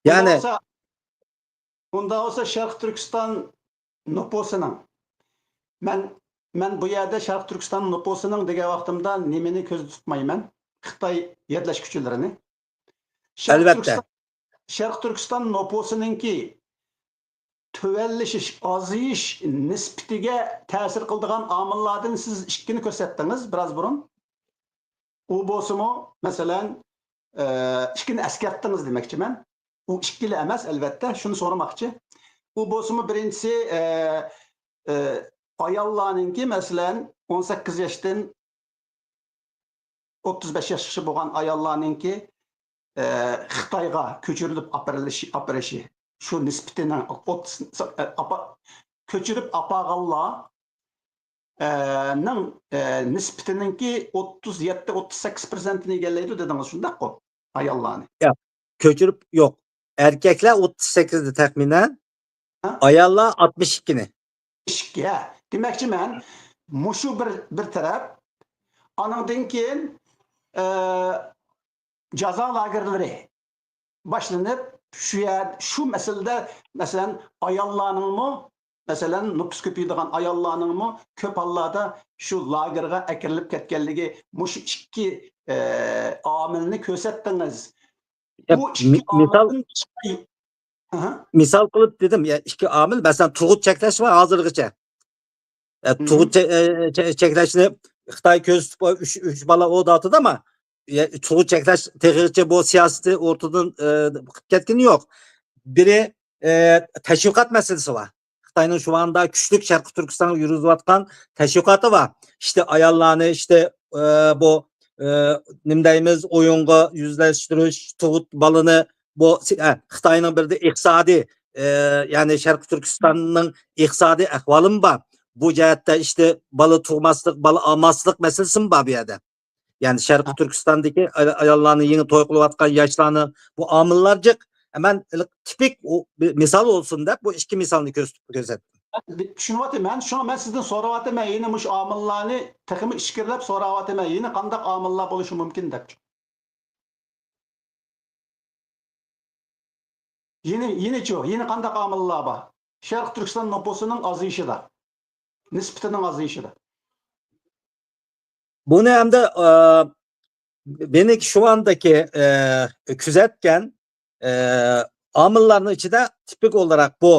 يەنى ئۇنداق بولسا، ئۇنداق بولسا شەرقىي تۈركىستان نوپۇسىنىڭ، مەن، مەن بۇ يەردە شەرقىي تۈركىستان نوپۇسىنىڭ دېگەن ۋاقتىمدا نېمىنى كۆزدە تۇتمايمەن؟ خىتاي يەرلەش كۈچلىرىنى. شەرقىي ئەلۋەتتە. تۈركىستان، شەرقىي تۈركىستان نوپۇسىنىڭكى تۆۋەنلىشىش، ئازىيىش نىسبىتىگە تەسىر قىلىدىغان ئامىللاردىن سىز ئىككىنى كۆرسەتتىڭىز بىراز بۇرۇن. ئۇ بولسىمۇ، مەسىلەن، ئە، ئىككىنى ئەسكەرتتىڭىز دېمەكچىمەن. ئۇ ئىككىلا ئەمەس، ئەلۋەتتە، شۇنى سورىماقچى. ئۇ بولسىمۇ بىرىنچىسى، ئە، ئە، ئاياللارنىڭكى، مەسىلەن، ئون سەككىز ياشتىن ئوتتۇز بەش ياشقىچە بولغان ئاياللارنىڭكى، ئە، خىتايغا كۆچۈرۈلۈپ ئاپىرىلىشى، ئاپىرىشى، شۇ نىسبىتىنىڭ ئوتتۇز، ئاپا-، كۆچۈرۈپ ئاپارغانلار، ئە، نىڭ، ئە، نىسبىتىنىڭكى ئوتتۇز يەتتە، ئوتتۇز سەككىز پىرسەنتىنى ئىگىلەيدۇ دېدىڭىز، شۇنداققۇ؟ ئاياللارنى. ياق، كۆچۈرۈپ يوق. ئەركەكلەر ئوتتۇز سەككىزدە تەخمىنەن، ھە؟ ئاياللار ئاتمىش ئىككىنى. ئىككى، ھە. دېمەكچىمەن، مۇشۇ بىر، بىر تەرەپ. ئانىڭدىن كېيىن، ئە، جازا لاگېرلىرى باشلىنىپ، شۇ يەر، شۇ مەسىلىدە، مەسىلەن، ئاياللارنىڭمۇ، مەسىلەن، نوپۇس كۆپىيىدىغان ئاياللارنىڭمۇ كۆپ ھاللاردا شۇ لاگېرغا ئەكىرىلىپ كەتكەنلىكى، مۇشۇ ئىككى، ئە، ئامىلنى كۆرسەتتىڭىز. يا، بۇ ئىككى مىسال ئامىلدىن چىقاي-، ئاھا. مىسال قىلىپ دېدىم، يا، ئىككى ئامىل، مەسىلەن، تۇغۇت چەكلەش بار ھازىرغىچە. ئە، مم. تۇغۇت چە-، ئە، چە-، چەكلەشنى خىتاي كۆرسىتىپ، ئۈچ، ئۈچ بالا ئۇ داتىدا، ئەمما، يە، تۇغۇت چەكلەش تېخىچە بۇ سىياسىتى ئورتىدىن، ئە، قىلىپ كەتكىنى يوق. بىرى، ئە، تەشۋىقات مەسىلىسى بار. خىتاينىڭ شۇ ئاندا كۈچلۈك شەرقىي تۈركىستانغا يۈرگۈزۈۋاتقان تەشۋىقاتى بار. ئىشتە ئاياللارنى، ئىشتە، ئە، بۇ، ئە، نېمە دەيمىز، ئويۇنغا يۈزلەشتۈرۈش، تۇغۇت بالىنى، بۇ، ئە، خىتاينىڭ بىردە ئىقتىسادىي، ئە، يەنى شەرقىي تۈركىستاننىڭ ئىقتىسادىي ئەھۋالىمۇ بار. بۇ جەھەتتە ئىشتە بالا تۇغماسلىق، بالا ئالماسلىق مەسىلىسىمۇ بار بۇ يەردە. يەنى شەرقىي تۈركىستاندىكى ئاي-، ئاياللارنى، يېڭى توي قىلىۋاتقان ياشلارنى، بۇ ئامىللار جىق. مەن تىپىك ئۇ بىر مىسال بولسۇن دەپ، بۇ ئىككى مىسالنى كۆرسىتىپ، كۆرسەتتىم. چۈشىنىۋاتىمەن. شۇڭا مەن سىزدىن سوراۋاتىمەن، يەنە مۇشۇ ئامىللارنى تېخىمۇ ئىچكىرىلەپ سوراۋاتىمەن، يەنە قانداق ئامىللار بولۇشى مۇمكىن دەپ. يەنە، يەنىچۇ، يەنە قانداق ئامىللار بار؟ شەرقىي تۈركىستان نوپۇسىنىڭ ئازىيىشىدا، نىسبىتىنىڭ ئازىيىشىدا. بۇنى ئەمدى، ئە، مېنىڭكى شۇ ئاندىكى، ئە، كۆزەتكەن، ئە، ئامىللارنىڭ ئىچىدە تىپىك ئولاراق بۇ،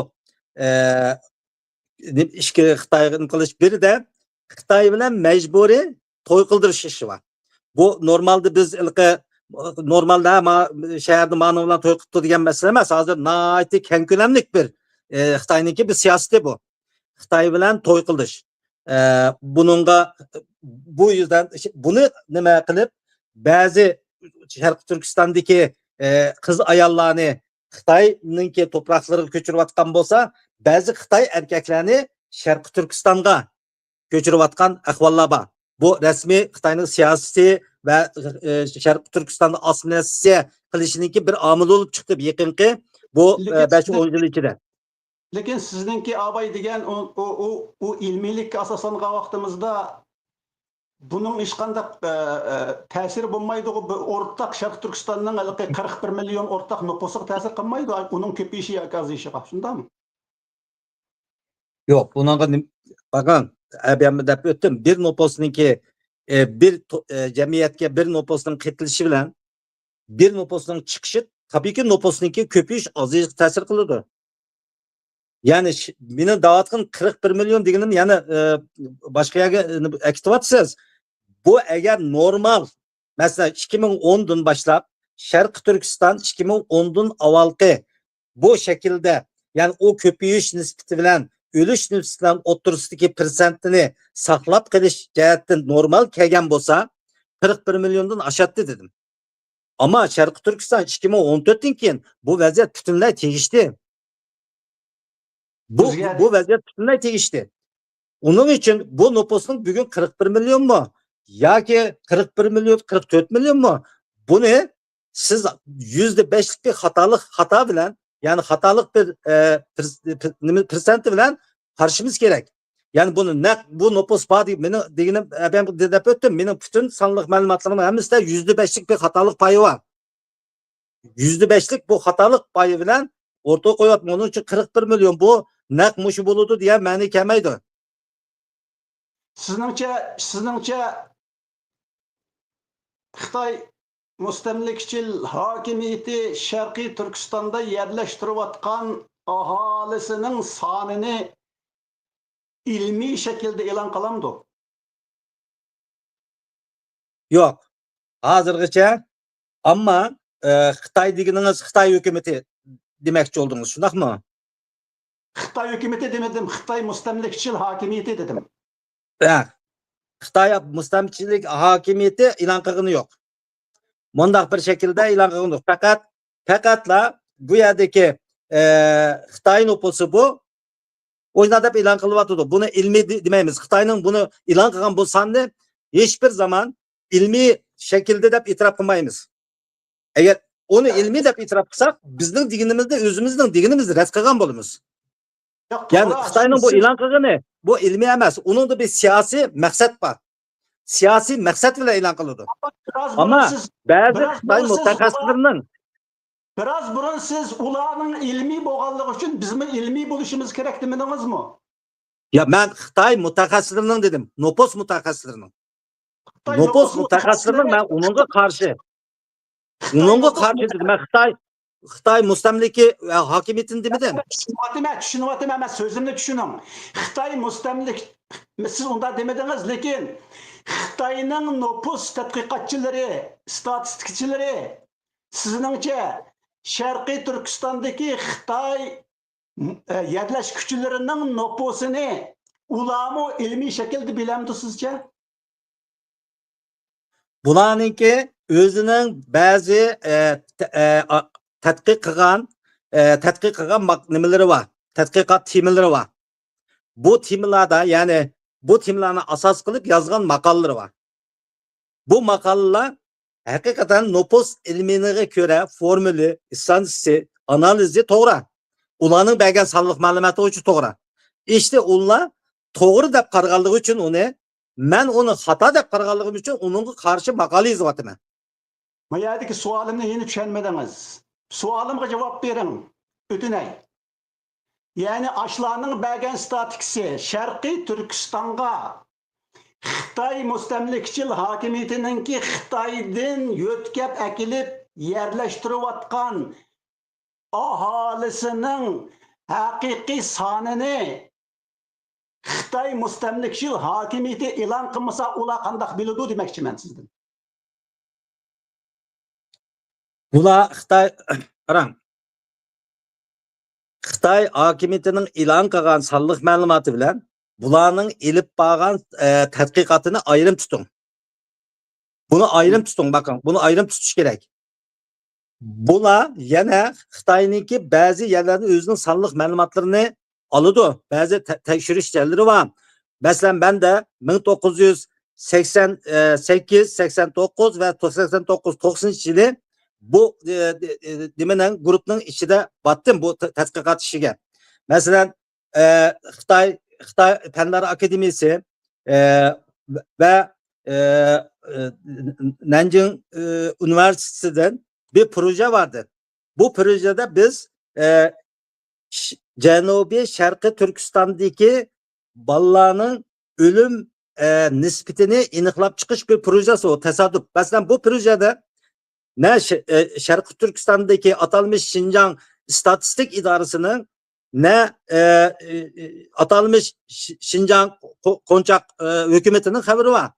ئە، نېمە ئىشكى خىتايغا نېمە قىلىش، بىرىدە خىتاي بىلەن مەجبۇرىي توي قىلدۇرۇش ئىشى بار. بۇ نورمالدا بىز ھېلىقى، نورمالدا، ھە، ما-، شەھەردە مانىڭ بىلەن توي قىلىپتۇ دېگەن مەسىلە ئەمەس. ھازىر ناھايىتى كەڭ كۆلەملىك بىر، ئە، خىتاينىڭكى بىر سىياسىتى بۇ. خىتاي بىلەن توي قىلىش. ئە، بۇنىڭغا، بۇ يۈزدىن، بۇنى نېمە قىلىپ، بەزى شەرقىي تۈركىستاندىكى، ئە، قىز ئاياللارنى خىتاينىڭكى توپراقلىرىغا كۆچۈرۈۋاتقان بولسا، بەزى خىتاي ئەركەكلەرنى شەرقىي تۈركىستانغا كۆچۈرۈۋاتقان ئەھۋاللار بار. بۇ رەسمىي خىتاينىڭ سىياسىتى ۋە، ئە، شەرقىي تۈركىستاندا ئاسسىمىلياتسىيە قىلىشىنىڭكى بىر ئامىلى بولۇپ چىقتى بۇ يېقىنقى بۇ، ئە، لېكىن بەش، ئون يىل ئىچىدە. لېكىن سىزنىڭكى ئاباي دېگەن ئۇ، ئۇ، ئۇ، ئۇ ئىلمىيلىككە ئاساسلانغان ۋاقتىمىزدا بۇنىڭ ھېچقانداق، ئە، ئە، تەسىرى بولمايدىغۇ، بىر ئورتاق شەرقىي تۈركىستاننىڭ ھېلىقى قىرىق بىر مىليون ئورتاق نوپۇسىغا تەسىر قىلمايدۇ، ئۇنىڭ كۆپىيىشى ياكى ئازىيىشىغا، شۇنداقمۇ؟ يوق، بۇنىڭغا نېمە، باقىڭ، ئەبەممۇ دەپ ئۆتتۈم. بىر نوپۇسنىڭكى، ئە، بىر تو-، ئە، جەمئىيەتكە بىر نوپۇسنىڭ قېتىلىشى بىلەن بىر نوپۇسنىڭ چىقىشى، تەبىئىيكى، نوپۇسنىڭكى كۆپىيىش، ئازىيىشىغا تەسىر قىلىدۇ. يەنى ش-، مېنىڭ دەۋاتقان قىرىق بىر مىليون دېگىنىم يەنە، ئە، باشقا يەرگە، ئە، ئەكېتىۋاتىسىز. بۇ ئەگەر نورمال، مەسىلەن، ئىككى مىڭ ئوندىن باشلاپ، شەرقىي تۈركىستان ئىككى مىڭ ئوندىن ئاۋۋالقى بۇ شەكىلدە، يەنى ئۇ كۆپىيىش نىسبىتى بىلەن ئۆلۈش نىسبىتى بىلەن ئوتتۇرىسىدىكى پىرسەنتىنى ساقلاپ قېلىش جەھەتتىن نورمال كەلگەن بولسا، قىرىق بىر مىليوندىن ئاشاتتى دېدىم. ئەمما شەرقىي تۈركىستان ئىككى مىڭ ئون تۆتتىن كېيىن بۇ ۋەزىيەت پۈتۈنلەي تېگىشتى. بۇ، ئۆزگەردى. بۇ ۋەزىيەت پۈتۈنلەي تېگىشتى. ئۇنىڭ ئۈچۈن بۇ نوپۇسنىڭ بۈگۈن قىرىق بىر مىليونمۇ ياكى قىرىق بىر مىليون، قىرىق تۆت مىليونمۇ؟ بۇنى سىز يۈزدە بەشلىك بىر خاتالىق، خاتا بىلەن، يەنى خاتالىق بىر، ئە، پىر-، پىر-، نېمە، پىرسەنتى بىلەن قارىشىمىز كېرەك. يەنى بۇنى نەق، بۇ نوپۇس بار دېگەن، مېنىڭ دېگىنىم، ئە، مەن دېدەپ ئۆتتۈم. مېنىڭ پۈتۈن سانلىق مەلۇماتلىرىمنىڭ ھەممىسىدە يۈزدە بەشلىك بىر خاتالىق پايى بار. يۈزدە بەشلىك بۇ خاتالىق پايى بىلەن ئوتتۇرىغا قويۇۋاتىمەن. ئۇنىڭ ئۈچۈن قىرىق بىر مىليون بۇ نەق مۇشۇ بولىدۇ دېگەن مەنىگە كەلمەيدۇ. سىزنىڭچە، سىزنىڭچە خىتاي مۇستەملىكىچىل ھاكىمىيىتى شەرقىي تۈركىستاندا يەرلەشتۈرۈۋاتقان ئاھالىسىنىڭ سانىنى ئىلمىي شەكىلدە ئېلان قىلامدۇ؟ يوق. ھازىرغىچە. ئەمما، ئە، خىتاي دېگىنىڭىز خىتاي ھۆكۈمىتى دېمەكچى بولدىڭىز، شۇنداقمۇ؟ خىتاي ھۆكۈمىتى دېمىدىم، خىتاي مۇستەملىكىچىل ھاكىمىيىتى دېدىم. ھە. خىتاي مۇستەملىكىچىلىك ھاكىمىيىتى ئېلان قىلغىنى يوق. مۇنداق بىر شەكىلدە ئېلان قىلغىنى يوق. پەقەت، پەقەتلا بۇ يەردىكى، ئە، خىتاي نوپۇسى بۇ ئوينا دەپ ئېلان قىلىۋاتىدۇ. بۇنى ئىلمىي دې-، دېمەيمىز. خىتاينىڭ بۇنى ئېلان قىلغان بۇ ساننى ھېچبىر زامان ئىلمىي شەكىلدە دەپ ئېتىراپ قىلمايمىز. ئەگەر ئۇنى ئىلمىي دەپ ئېتىراپ قىلساق، بىزنىڭ دېگىنىمىزنى، ئۆزىمىزنىڭ دېگىنىمىزنى رەت قىلغان بولىمىز. ياق، يەنى توغرا، خىتاينىڭ بۇ سىز ئېلان قىلغىنى، بۇ ئىلمىي ئەمەس. ئۇنىڭدا بىر سىياسىي مەقسەت بار. سىياسىي مەقسەت بىلەن ئېلان قىلىدۇ. بىراز ئەمما بۇرۇن سىز، بەزى بىراز خىتاي بۇرۇن سىز مۇتەخەسسىسلىرىنىڭ بىراز بۇرۇن سىز ئۇلارنىڭ ئىلمىي بولغانلىقى ئۈچۈن بىزمۇ ئىلمىي بولۇشىمىز كېرەك دېمىدىڭىزمۇ؟ يا، مەن خىتاي مۇتەخەسسىسلىرىنىڭ دېدىم، نوپۇس مۇتەخەسسىسلىرىنىڭ. خىتاي نوپۇس نوپۇس مۇتەخەسسىسلىرىنىڭ، مۇتەخەسسىسلىرى، مەن ئۇنىڭغا قارشى. خىتاي ئۇنىڭغا نوپۇس قارشى دېدىم. مۇتەخەسسىسلىرى. مەن خىتاي، خىتاي مۇستەملىكە ۋە ھاكىمىيىتىنى دېمىدىم. چۈشىنىۋاتىمەن، چۈشىنىۋاتىمەن، مەن سۆزۈمنى چۈشىنىڭ. خىتاي مۇستەملىك، سىز ئۇنداق دېمىدىڭىز، لېكىن خىتاينىڭ نوپۇس تەتقىقاتچىلىرى، ئىستاتىستىكىچىلىرى، سىزنىڭچە شەرقىي تۈركىستاندىكى خىتاي، ئە، يەرلەشكۈچىلىرىنىڭ نوپۇسىنى ئۇلارمۇ ئىلمىي شەكىلدە بىلەمدۇ سىزچە؟ بۇلارنىڭكى ئۆزىنىڭ بەزى، ئە، تە-، ئە، ئا-، تەتقىق قىلغان، ئە، تەتقىق قىلغان ماق-، نېمىلىرى بار، تەتقىقات تېمىلىرى بار. بۇ تېمىلاردا، يەنى بۇ تېمىلارنى ئاساس قىلىپ يازغان ماقالىلىرى بار. بۇ ماقالىلەر ھەقىقەتەن نوپۇس ئىلمىيىنىغا كۆرە فورمۇلى، ئىستانسىسى، ئانالىزى توغرا. ئۇلارنىڭ بەرگەن سانلىق مەلۇماتى بويىچە توغرا. ئىشتە ئۇلار توغرا دەپ قارىغانلىقى ئۈچۈن ئۇنى، مەن ئۇنى خاتا دەپ قارىغانلىقىم ئۈچۈن ئۇنىڭغا قارشى ماقالە يېزىۋاتىمەن. ما يەردىكى سوئالىمنى يەنە چۈشەنمىدىڭىز. سوئالىمغا جاۋاب بېرىڭ، ئۆتۈنەي. يەنى ئاشۇلارنىڭ بەرگەن ستاتىكىسى شەرقىي تۈركىستانغا خىتاي مۇستەملىكىچىل ھاكىمىيىتىنىڭكى خىتايدىن يۆتكەپ ئەكېلىپ يەرلەشتۈرۈۋاتقان ئاھالىسىنىڭ ھەقىقىي سانىنى خىتاي مۇستەملىكىچىل ھاكىمىيىتى ئېلان قىلمىسا، ئۇلار قانداق بىلىدۇ دېمەكچىمەن سىزدىن. بۇلار خىتاي، قاراڭ. خىتاي ھاكىمىيىتىنىڭ ئېلان قىلغان سانلىق مەلۇماتى بىلەن بۇلارنىڭ ئېلىپ بارغان، ئە، تەتقىقاتىنى ئايرىم تۇتۇڭ. بۇنى ئايرىم تۇتۇڭ، باقىڭ، بۇنى ئايرىم تۇتۇش كېرەك. بۇلار يەنە خىتاينىڭكى بەزى يەرلەردىن ئۆزىنىڭ سانلىق مەلۇماتلىرىنى ئالىدۇ، بەزى تە-، تەكشۈرۈش جەھەتلىرى بار. مەسىلەن، مەندە مىڭ توققۇز يۈز سەكسەن سەككىز، سەكسەن توققۇز ۋە سەكسەن توققۇز، توقسىنىنچى يىلى بۇ، ئە، ئە، نېمىنىڭ، گۇرۇپنىڭ ئىچىدە باتتىم بۇ تە-، تەتقىقات ئىشىگە. مەسىلەن، ئە، خىتاي، خىتاي پەنلەر ئاكادېمىيىسى، ئە، ۋە، ئە، ئە، نەنجىڭ، ئە، ئۇنىۋېرسىتېتىدىن بىر پروژە باردى. بۇ پروژەدە بىز، ئە، ش-، جەنۇبىي شەرقىي تۈركىستاندىكى بالىلارنىڭ ئۆلۈم، ئە، نىسبىتىنى ئېنىقلاپ چىقىش بىر پروژېسى ئۇ، تاسادىپ. مەسىلەن، بۇ پروژەدە نە ش-، ئە، شەرقىي تۈركىستاندىكى ئاتالمىش شىنجاڭ ئىستاتىستىك ئىدارىسىنىڭ، نە، ئە، ئە، ئاتالمىش ش-، شىنجاڭ قو-، قونچاق، ئە، ھۆكۈمىتىنىڭ خەۋىرى بار.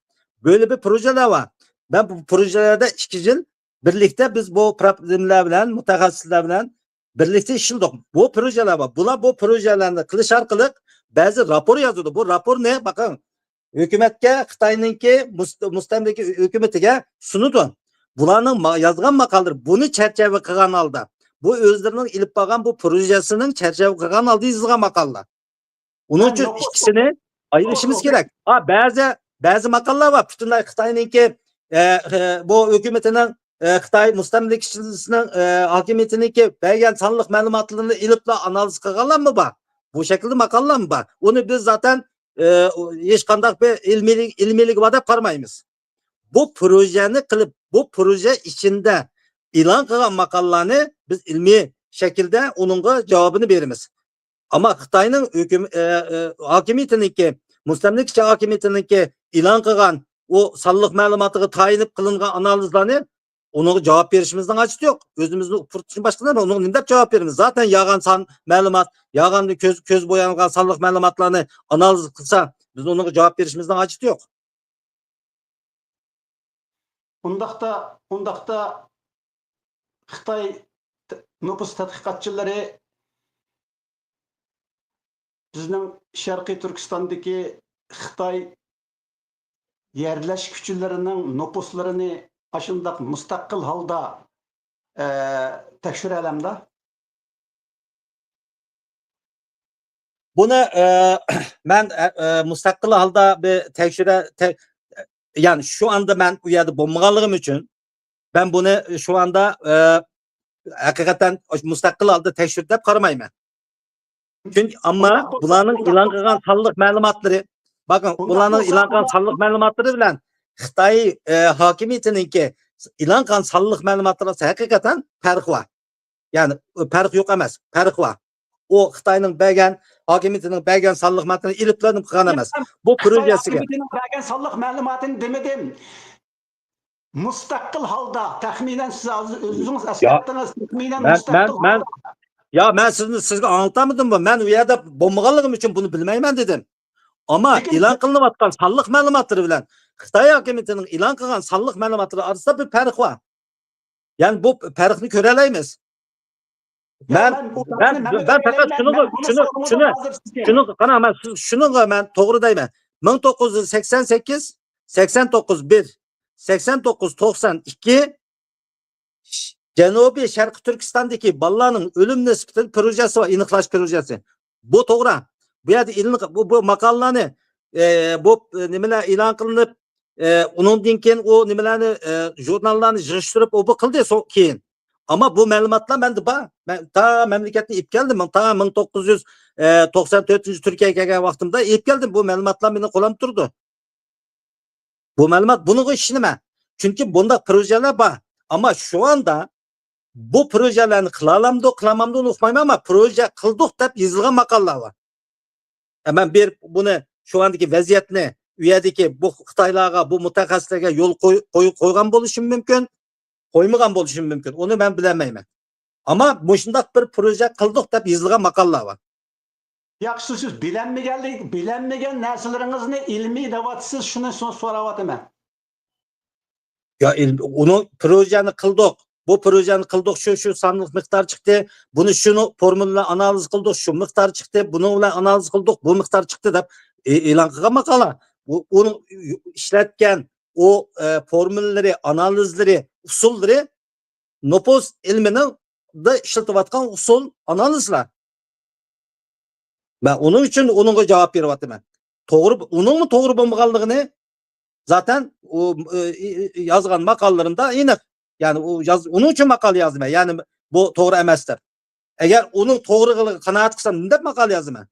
بۆلە بىر پروژېلار بار. مەن بۇ پروژېلەردە ئىككى يىل بىرلىكتە بىز بۇ پروبلېمىلەر بىلەن، مۇتەخەسسىسلەر بىلەن بىرلىكتە ئىشلىدۇق. بۇ پروژېلار بار. بۇلار بۇ پروژېلارنى قىلىش ئارقىلىق بەزى راپور يازىدۇ. بۇ راپورنى بېقىڭ، ھۆكۈمەتكە، خىتاينىڭكى مۇست-، مۇستەملىكە ھۆكۈمىتىگە سۇنىدۇ. بۇلارنىڭ ما-، يازغان ماقالىلىرى بۇنى چەرچىۋە قىلغان ھالدا، بۇ ئۆزلىرىنىڭ ئېلىپ بارغان بۇ پروژېسىنىڭ چەرچىۋە قىلغان ھالدا يېزىلغان ماقالىلەر. ئۇنىڭ ئۈچۈن ئىككىسىنى ئايرىشىمىز كېرەك. ھا، بەزى، بەزى ماقالىلار بار، پۈتۈنلەي خىتاينىڭكى، ئە، ئە، بۇ ھۆكۈمىتىنىڭ، ئە، خىتاي مۇستەملىكىچىسىنىڭ، ئە، ھاكىمىيىتىنىڭكى بەرگەن سانلىق مەلۇماتلىرىنى ئېلىپلا ئانالىز قىلغانلارمۇ بار. بۇ شەكىلدە ماقالىلارمۇ بار. ئۇنى بىز زاتەن، ئە، ھېچقانداق بىر ئىلمىيلىك، ئىلمىيلىكى بار دەپ قارىمايمىز. بۇ پروژەنى قىلىپ، بۇ پروژە ئىچىندە ئېلان قىلغان ماقالىلارنى بىز ئىلمىي شەكىلدە ئۇنىڭغا جاۋابىنى بېرىمىز. ئەمما خىتاينىڭ ھۆكۈم-، ئە، ئە، ھاكىمىيىتىنىڭكى، مۇستەملىكىچى ھاكىمىيىتىنىڭكى ئېلان قىلغان ئۇ سانلىق مەلۇماتىغا تايىنىپ قىلىنغان ئانالىزلارنى ئۇنىڭغا جاۋاب بېرىشىمىزنىڭ ھاجىتى يوق. ئۆزىمىزنى ئۇپرىتىشتىن باشقا نېمە؟ ئۇنىڭغا نېمە دەپ جاۋاب بېرىمىز؟ زاتەن يالغان سان مەلۇمات، يالغان كۆز، كۆز بويانغان سانلىق مەلۇماتلارنى ئانالىز قىلسا، بىز ئۇنىڭغا جاۋاب بېرىشىمىزنىڭ ھاجىتى يوق. ئۇنداقتا، ئۇنداقتا خىتاي ت-، نوپۇس تەتقىقاتچىلىرى بىزنىڭ شەرقىي تۈركىستاندىكى خىتاي يەرلەشكۈچىلىرىنىڭ نوپۇسلىرىنى ئاشۇنداق مۇستەقىل ھالدا، ئە، تەكشۈرەلەمدا؟ بۇنى، ئە، مەن، ئە، ئە، مۇستەقىل ھالدا بىر تەكشۈرە-، تە-، يەنى شۇ ئاندا مەن ئۇ يەردە بولمىغانلىقىم ئۈچۈن، مەن بۇنى شۇ ئاندا، ئە، ھەقىقەتەن مۇستەقىل ھالدا تەكشۈردى دەپ قارىمايمەن. چۈنكى، ئەمما بۇلارنىڭ ئېلان قىلغان سانلىق مەلۇماتلىرى، بېقىڭ، بۇلارنىڭ ئېلان قىلغان سانلىق مەلۇماتلىرى بىلەن خىتاي، ئە، ھاكىمىيىتىنىڭكى ئېلان قىلغان سانلىق مەلۇماتلىرى ئارىسىدا ھەقىقەتەن پەرق بار. يەنى، پەرق يوق ئەمەس، پەرق بار. ئۇ خىتاينىڭ بەرگەن، ھاكىمىيىتىنىڭ بەرگەن سانلىق مەلۇماتىنى ئېلىپلا قىلغان ئەمەس. بۇ پروژېسىگە. ھاكىمىيىتىنىڭ بەرگەن سانلىق مەلۇماتىنى دېمىدىم. مۇستەقىل ھالدا، تەخمىنەن سىز ھازىر ئۆزىڭىز يا، ئەسكەرتتىڭىز، تەخمىنەن مەن، مەن، مۇستەقىل مەن، ھالدا. يا، مەن سىزنى، سىزگە ئاڭلىتالمىدىممۇ؟ مەن ئۇ يەردە بولمىغانلىقىم ئۈچۈن بۇنى بىلمەيمەن دېدىم. ئەمما لېكىن ئېلان قىلىنىۋاتقان سانلىق مەلۇماتلىرى بىلەن خىتاي ھاكىمىيىتىنىڭ ئېلان قىلغان سانلىق مەلۇماتلىرى ئارىسىدا بىر پەرق بار. يەنى بۇ پەرقنى كۆرەلەيمىز. يا، مەن، مەن بۇ مەن، پەرقنى مەن مەن بەن پەقەت كۆرەلەيمەن. شۇنىڭغا، مەن بۇنى شۇنىڭ، سورىدىم شۇنىڭ، ھازىر سىزگە. شۇنىڭغا قاراڭ، مەن سىز، شۇنىڭغا مەن توغرا دەيمەن. مىڭ توققۇز يۈز سەكسەن سەككىز، سەكسەن توققۇز بىر، سەكسەن توققۇز توقسان ئىككى، جەنۇبىي شەرقىي تۈركىستاندىكى بالىلارنىڭ ئۆلۈم نىسبىتىنى پروژېسى بار، ئېنىقلاش پروژېسى. بۇ توغرا. بۇ يەردە ئېلىنغان، بۇ، بۇ ماقالىلەرنى، ئە، بۇ، ئە، نېمىلەر ئېلان قىلىنىپ، ئە، ئۇنىڭدىن كېيىن ئۇ نېمىلەرنى، ئە، ژۇرناللارنى يىغىشتۇرۇپ، ئۇ بۇ قىلدى، سو-، كېيىن. ئەمما بۇ مەلۇماتلار مەندە بار. مەن تا مەملىكەتنى ئېلىپ كەلدىم. تا مىڭ توققۇز يۈز توقسان تۆتىنچى تۈركىيەگە كەلگەن ۋاقتىمدا ئېلىپ كەلدىم. بۇ مەلۇماتلار مېنىڭ قولۇمدا تۇرىدۇ. بۇ مەلۇمات، بۇنىڭغا ئىشىنىمەن. چۈنكى بۇنداق پروژېلەر بار. ئەمما شۇ ئاندا بۇ پروژېلەرنى قىلالامدۇ، قىلالمامدۇ، ئۇنى ئۇقمايمەن، ئەمما پروژە قىلدۇق دەپ يېزىلغان ماقالىلەر بار. ئە، مەن بېرىپ بۇنى شۇ ئاندىكى ۋەزىيەتنى ئۇ يەردىكى بۇ خىتايلارغا، بۇ مۇتەخەسسىسلەرگە يول قوي-، قوي-، قويغان بولۇشۇم مۇمكىن، قويمىغان بولۇشۇم مۇمكىن. ئۇنى مەن بىلەلمەيمەن. ئەمما مۇشۇنداق بىر پروژە قىلدۇق دەپ يېزىلغان ماقالىلار بار. ياخشى، سىز بىلەلمىگەنلىك، بىلەلمىگەن نەرسىلىرىڭىزنى ئىلمىي دەۋاتىسىز، شۇنى سو-، سوراۋاتىمەن. يا، ئىل-، ئۇنى پروژەنى قىلدۇق، بۇ پروژەنى قىلدۇق، شۇ، شۇ سانلىق مىقدار چىقتى، بۇنى شۇنى فورمۇلا بىلەن ئانالىز قىلدۇق، شۇ مىقدار چىقتى، بۇنىڭ بىلەن ئانالىز قىلدۇق، بۇ مىقدار چىقتى دەپ ئې-، ئېلان قىلغان ماقالە. ئۇ، ئۇنىڭ ئىشلەتكەن ئۇ، ئە، فورمۇلىلىرى، ئانالىزلىرى، ئۇسۇللىرى نوپۇس ئىلمىنىڭ دا ئىشلىتىۋاتقان ئۇسۇل، ئانالىزلار. مەن ئۇنىڭ ئۈچۈن ئۇنىڭغا جاۋاب بېرىۋاتىمەن. توغرا، ئۇنىڭمۇ توغرا بولمىغانلىقىنى زاتەن ئۇ، ئى، ئى، يازغان ماقالىلىرىمدا ئېنىق. يەنى ئۇ ياز-، ئۇنىڭ ئۈچۈن ماقالە يازىمەن. يەنى بۇ توغرا ئەمەس دەپ. ئەگەر ئۇنىڭ توغرىلىقىغا قانائەت قىلسام، نېمە دەپ ماقالە يازىمەن؟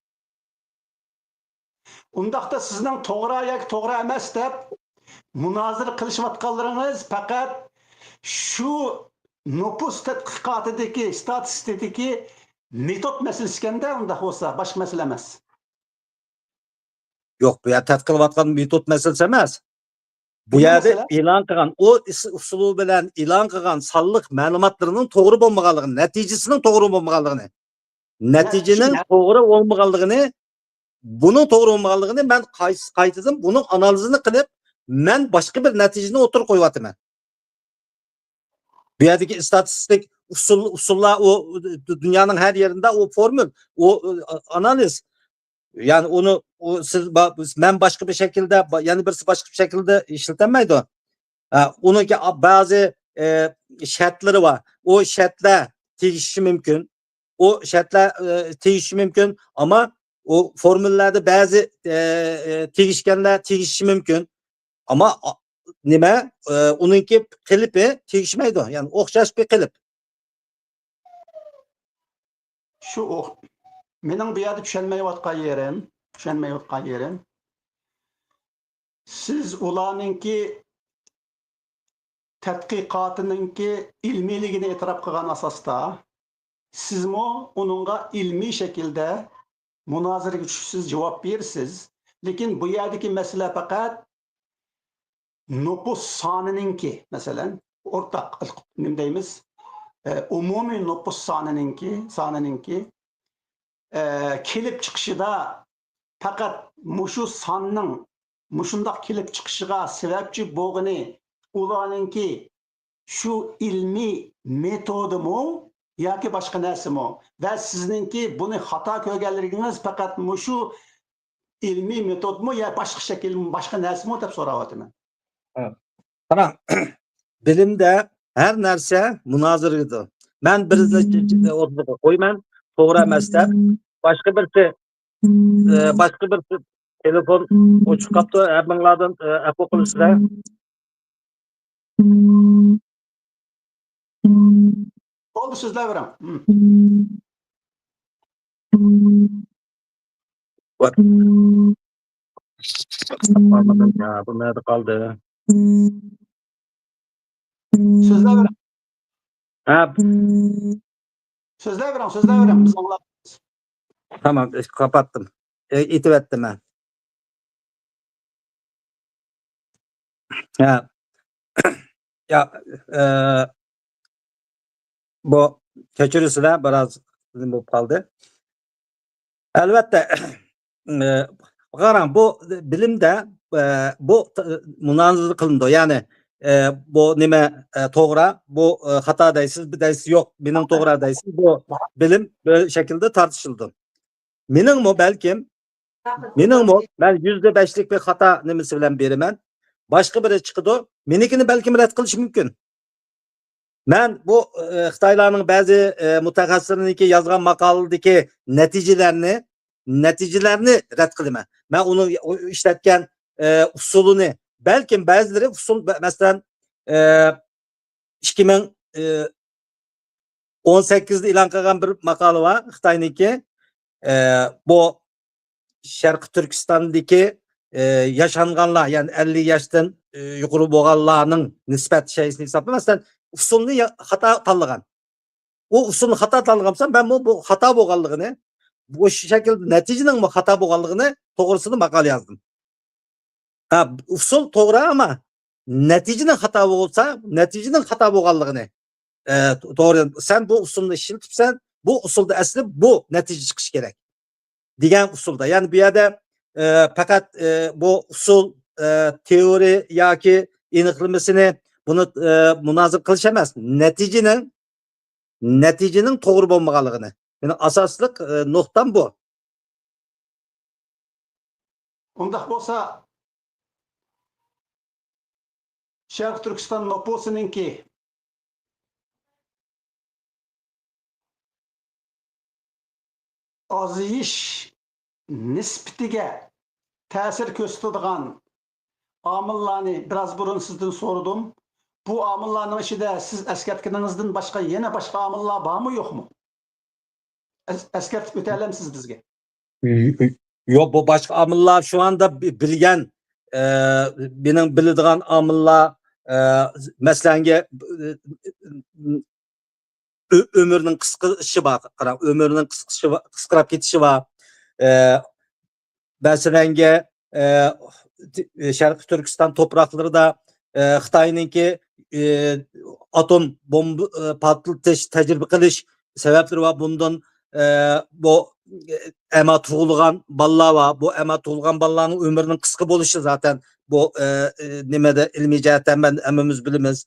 ئۇنداقتا سىزنىڭ توغرا ياكى توغرا ئەمەس دەپ مۇنازىرە قىلىشىۋاتقانلىرىڭىز پەقەت شۇ نوپۇس تەتقىقاتىدىكى، ستاتىستىكىدىكى مېتود مەسىلىسى ئىكەندە، ئۇنداق بولسا باشقا مەسىلە ئەمەس. يوق، بۇ يەردە تەتقىق قىلىۋاتقان مېتود مەسىلىسى ئەمەس. بۇ نېمە يەردە مەسىلە؟ ئېلان قىلغان، ئۇ ئىس-، ئۇسۇلى بىلەن ئېلان قىلغان سانلىق مەلۇماتلىرىنىڭ توغرا بولمىغانلىقىنى، نەتىجىسىنىڭ توغرا بولمىغانلىقىنى، نەتىجىنىڭ نە- توغرا بولمىغانلىقىنى، بۇنىڭ توغرا بولمىغانلىقىنى مەن قايس-، قايتىدىن بۇنىڭ ئانالىزىنى قىلىپ، مەن باشقا بىر نەتىجىنى ئوتتۇرىغا قويۇۋاتىمەن. بۇ يەردىكى ئىستاتىستىك ئۇسۇل، ئۇسۇللار، ئۇ دۇنيانىڭ ھەر يېرىندە ئۇ فورمۇل، ئۇ ئانالىز. يەنى ئۇنى، ئۇ سىز با-، مەن باشقا بىر شەكىلدە، با-، يەنە بىرسى باشقا بىر شەكىلدە ئىشلىتەلمەيدۇ. ھە، ئۇنىڭكى ئا-، بەزى، ئە، شەرتلىرى بار. ئۇ شەرتلەر تېگىشىشى مۇمكىن. ئۇ شەرتلەر، ئە، تېگىشىشى مۇمكىن. ئەمما ئۇ فورمۇلىلاردا بەزى، ئە، ئە، تېگىشكەنلەر تېگىشىشى مۇمكىن. ئەمما، ئا، نېمە، ئە، ئۇنىڭكى قېلىپى تېگىشمەيدۇ. يەنى ئوخشاش بىر قېلىپ. شۇ ئوخ-، مېنىڭ بۇ يەردە چۈشەنمەيۋاتقان يېرىم، چۈشەنمەيۋاتقان يېرىم، سىز ئۇلارنىڭكى تەتقىقاتىنىڭكى ئىلمىيلىكىنى ئېتىراپ قىلغان ئاساستا، سىزمۇ ئۇنىڭغا ئىلمىي شەكىلدە مۇنازىرىگە چۈشۈپ سىز جاۋاب بېرىسىز. لېكىن بۇ يەردىكى مەسىلە پەقەت نوپۇس سانىنىڭكى، مەسىلەن، ئورتاق، نېمە دەيمىز، ئە، ئومۇمىي نوپۇس سانىنىڭكى، سانىنىڭكى، ئە، كېلىپ چىقىشىدا پەقەت مۇشۇ ساننىڭ مۇشۇنداق كېلىپ چىقىشىغا سەۋەبچى بولغىنى ئۇلارنىڭكى شۇ ئىلمىي مېتودىمۇ ياكى باشقا نەرسىمۇ؟ ۋە سىزنىڭكى بۇنى خاتا كۆرگەنلىكىڭىز پەقەت مۇشۇ ئىلمىي مېتودمۇ يا باشقا شەكىلمۇ، باشقا نەرسىمۇ دەپ سوراۋاتىمەن. قاراڭ، بىلىمدە ھەر نەرسە مۇنازىرىدۇر. مەن بىر قويىمەن، توغرا ئەمەس دەپ، باشقا بىرسى، ئە، باشقا بىرسى تېلېفون ئوچۇق قاپتۇ، ھەممىڭلاردىن، ئە، ئەپۇ قىلىسىلەر. بولدى، سۆزلەۋېرىڭ. ھىم. ۋاي. بۇ نەدە قالدى؟ سۆزلەۋېرىڭ. ھە. سۆزلەۋېرىڭ، سۆزلەۋېرىڭ، بىز ئاڭلاپ. تامام، قاپاتتىم. ئېيتىۋەتتىم مەن. ھە. يا، ئە، بۇ كەچۈرۈسىلەر، بىراز ئۇزۇن بولۇپ قالدى. ئەلۋەتتە، ئە، قاراڭ، بۇ بىلىمدە، ئە، بۇ مۇنازىرە قىلىنىدۇ. يەنى، ئە، بۇ نېمە، ئە، توغرا، بۇ، ئە، خاتا دەيسىز، بۇ دەيسىز، يوق، مېنىڭ توغرا دەيسىز، بۇ بىلىم بىر شەكىلدە تارتىشىلىدۇ. مېنىڭمۇ بەلكىم، مېنىڭمۇ، مەن يۈزدە بەشلىك بىر خاتا نېمىسى بىلەن بېرىمەن. باشقا بىرى چىقىدۇ، مېنىڭكىنى بەلكىم رەت قىلىشى مۇمكىن. مەن بۇ، ئە، خىتايلارنىڭ بەزى، ئە، مۇتەخەسسىسلىرىنىڭكى يازغان ماقالىدىكى نەتىجىلەرنى، نەتىجىلەرنى رەت قىلىمەن. مەن ئۇنىڭ ئىشلەتكەن، ئە، ئۇسۇلىنى، بەلكىم بەزىلىرى ئۇسۇل، مەسىلەن، ئە، ئىككى مىڭ ئون سەككىزدە ئېلان قىلغان بىر ماقالە بار، خىتاينىڭكى. ئە، بۇ شەرقىي تۈركىستاندىكى، ئە، ياشانغانلار، يەنى ئەللىك ياشتىن، ئە، يۇقىرى بولغانلارنىڭ نىسبەت شەيئىسىنى ھېسابلاپ، مەسىلەن، ئۇسۇلنى يا-، خاتا تاللىغان. ئۇ ئۇسۇلنى خاتا تاللىغان بولسا، مەنمۇ بۇ خاتا بولغانلىقىنى، بۇ شەكىلدە نەتىجىنىڭمۇ خاتا بولغانلىقىنى توغرىسىدا ماقالە يازدىم. ھە، ئۇسۇل توغرا، ئەمما نەتىجىنىڭ خاتا بولسا، نەتىجىنىڭ خاتا بولغانلىقىنى، ئە، توغرا، سەن بۇ ئۇسۇلنى ئىشلىتىپسەن، بۇ ئۇسۇلدا ئەسلى بۇ نەتىجە چىقىشى كېرەك دېگەن ئۇسۇلدا. يەنى بۇ يەردە، ئە، پەقەت، ئە، بۇ ئۇسۇل، ئە، تېئورىيە ياكى ئېنىقلىمىسىنى بۇنى، ئە، مۇنازىرە قىلىش ئەمەس، نەتىجىنىڭ، نەتىجىنىڭ توغرا بولمىغانلىقىنى. مېنىڭ ئاساسلىق، ئە، نۇقتام بۇ. ئۇنداق بولسا، شەرقىي تۈركىستان نوپۇسىنىڭكى ئازىيىش نىسبىتىگە تەسىر كۆرسىتىدىغان ئامىللارنى بىراز بۇرۇن سىزدىن سورىدىم. بۇ ئامىللارنىڭ ئىچىدە سىز ئەسكەرتكىنىڭىزدىن باشقا يەنە باشقا ئامىللار بارمۇ، يوقمۇ؟ ئەس-، ئەسكەرتىپ ئۆتەلەمسىز بىزگە؟ يوق، بۇ باشقا ئامىللار، شۇ ئاندا بى-، بىلگەن، ئە، مېنىڭ بىلىدىغان ئامىللار، ئە، مەسىلەنگە، ئە، ئۆ-، ئۆمۈرنىڭ قىسقىشى بار، قاراڭ، ئۆمۈرنىڭ قىسقىشى بار، قىسقىراپ كېتىشى بار. ئە، مەسىلەنگە، ئە، شەرقىي تۈركىستان توپراقلىرىدا، ئە، خىتاينىڭكى، ئە، ئاتوم بومبا، ئە، پارتلىتىش، تەجرىبە قىلىش سەۋەبلىرى بار. بۇندىن، ئە، بۇ، ئە، ئەما تۇغۇلغان بالىلار بار. بۇ ئەما تۇغۇلغان بالىلارنىڭ ئۆمرىنىڭ قىسقا بولۇشى زاتەن بۇ، ئە، ئە، نېمىدە، ئىلمىي جەھەتتە ھەممە-، ھەممىمىز بىلىمىز.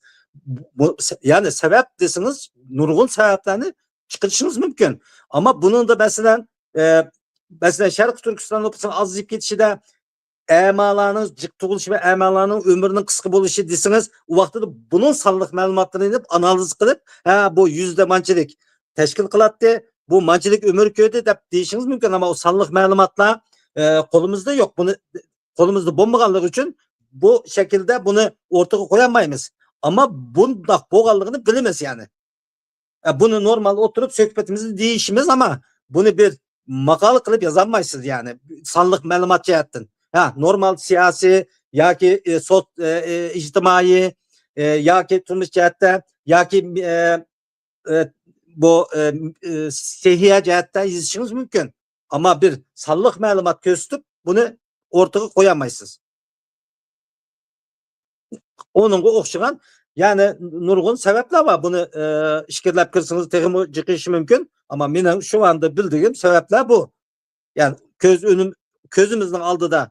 بۇ، يەنى سەۋەب دېسىڭىز، نۇرغۇن سەۋەبلەرنى چىقىرىشىڭىز مۇمكىن. ئەمما بۇنىڭدا، مەسىلەن، ئە، مەسىلەن، شەرقىي تۈركىستان نوپۇسىنىڭ ئازىيىپ كېتىشىدە ئەمالارنىڭ جىق تۇغۇلۇشى ۋە ئەمالارنىڭ ئۆمرىنىڭ قىسقا بولۇشى دېسىڭىز، ئۇ ۋاقتىدا بۇنىڭ سانلىق مەلۇماتلىرىنى ئېلىپ، ئانالىز قىلىپ، ھە، بۇ يۈزدە مانچىلىك تەشكىل قىلاتتى، بۇ مانچىلىك ئۆمۈر كۆردى دەپ دېيىشىڭىز مۇمكىن. ئەمما ئۇ سانلىق مەلۇماتلار، ئە، قولىمىزدا يوق. بۇنى قولىمىزدا بولمىغانلىقى ئۈچۈن بۇ شەكىلدە بۇنى ئوتتۇرىغا قويالمايمىز. ئەمما بۇنداق بولغانلىقىنى بىلىمىز، يەنى. ئە، بۇنى نورمال ئولتۇرۇپ سۆھبىتىمىزنى دېيىشىمىز، ئەمما بۇنى بىر ماقالە قىلىپ يازالمايسىز، يەنى سانلىق مەلۇمات جەھەتتىن. ھە، نورمال سىياسىي ياكى، ئە، سوت-، ئە، ئە، ئىجتىمائىي، ئە، ياكى تۇرمۇش جەھەتتە ياكى، ئە، ئە، بۇ، ئە، ئە، سەھىيە جەھەتتە يېزىشىڭىز مۇمكىن. ئەمما بىر سانلىق مەلۇمات كۆرسىتىپ بۇنى ئوتتۇرىغا قويالمايسىز. ئۇنىڭغا ئوخشىغان يەنە نۇرغۇن سەۋەبلەر بار. بۇنى، ئە، ئىچكىرىلەپ كىرسىڭىز تېخىمۇ جىقىيىشى مۇمكىن. ئەمما مېنىڭ شۇ ئاندا بىلدۈگۈم سەۋەبلەر بۇ. يەنى كۆز ئۆنۈم-، كۆزىمىزنىڭ ئالدىدا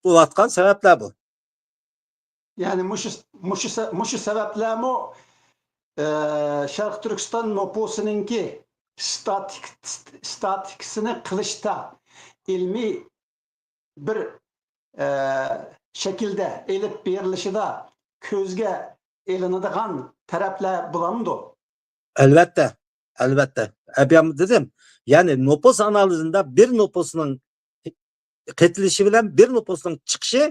بولۇۋاتقان سەۋەبلەر بۇ. يەنى مۇشۇ، مۇشۇ سە-، مۇشۇ سەۋەبلەرمۇ، ئە، شەرقىي تۈركىستان نوپۇسىنىڭكى ستاتىك-، ستاتىكىسىنى قىلىشتا ئىلمىي بىر، ئە، شەكىلدە ئېلىپ بېرىلىشىدا كۆزگە ئىلىنىدىغان تەرەپلەر بولامدۇ؟ ئەلۋەتتە، ئەلۋەتتە. ئەبيام دېدىم، يەنى نوپۇس ئانالىزىندا بىر نوپۇسنىڭ قېتىلىشى بىلەن بىر نوپۇسنىڭ چىقىشى،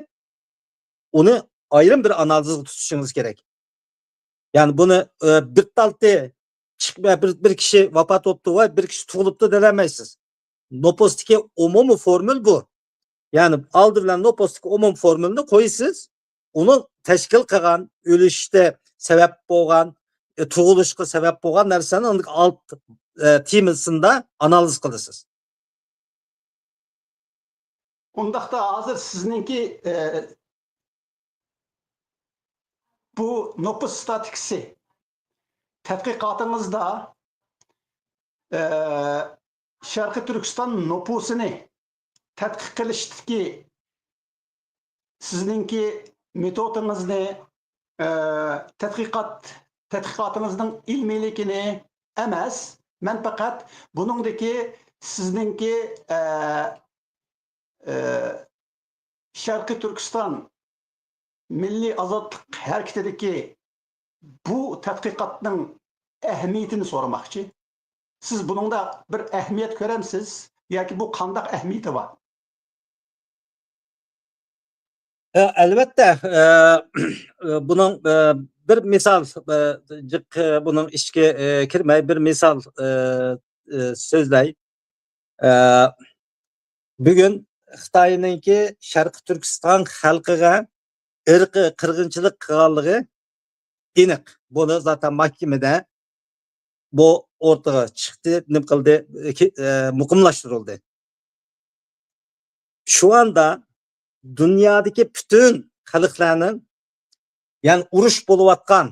ئۇنى ئايرىم بىر ئانالىزغا تۇتۇشىڭىز كېرەك. يەنى بۇنى، ئە، بىر تالتى چىق-، بىر، بىر كىشى ۋاپات بوپتۇ ۋە بىر كىشى تۇغۇلۇپتۇ دېيەلمەيسىز. نوپۇستىكى ئومۇمىي فورمۇل بۇ. يەنى ئالدى بىلەن نوپۇستىكى ئومۇمىي فورمۇلنى قويىسىز، ئۇنى تەشكىل قىلغان، ئۆلۈشتە سەۋەب بولغان، ئە، تۇغۇلۇشقا سەۋەب بولغان نەرسىنى ئاندىن ئالت، ئە، تېمىسىندا ئانالىز قىلىسىز. ئۇنداقتا ھازىر سىزنىڭكى، ئە، بۇ نوپۇس ستاتىكىسى تەتقىقاتىڭىزدا، ئە، شەرقىي تۈركىستان نوپۇسىنى تەتقىق قىلىشتىكى سىزنىڭكى مېتودىڭىزنى، ئە، تەتقىقات، تەتقىقاتىڭىزنىڭ ئىلمىيلىكىنى ئەمەس، مەن پەقەت بۇنىڭدىكى سىزنىڭكى، ئە، ئە، شەرقىي تۈركىستان مىللىي ئازادلىق ھەرىكىتىدىكى بۇ تەتقىقاتنىڭ ئەھمىيىتىنى سورىماقچى. سىز بۇنىڭدا بىر ئەھمىيەت كۆرەمسىز ياكى بۇ قانداق ئەھمىيىتى بار؟ ئە، ئەلۋەتتە، ئە، بۇنىڭ، ئە، بىر مىسال، ئە، جىق، ئە، بۇنىڭ ئىچىگە، ئە، كىرمەي بىر مىسال، ئە، ئە، سۆزلەي. ئە، بۈگۈن خىتاينىڭكى شەرقىي تۈركىستان خەلقىگە ئىرقىي قىرغىنچىلىق قىلغانلىقى ئېنىق. بۇنى زاتەن مەھكىمىدە بۇ ئورتىغا چىقتى، نېمە قىلدى، كى-، ئە، مۇقىملاشتۇرۇلدى. شۇ ئاندا دۇنيادىكى پۈتۈن خەلقلەرنىڭ، يەنى ئۇرۇش بولۇۋاتقان،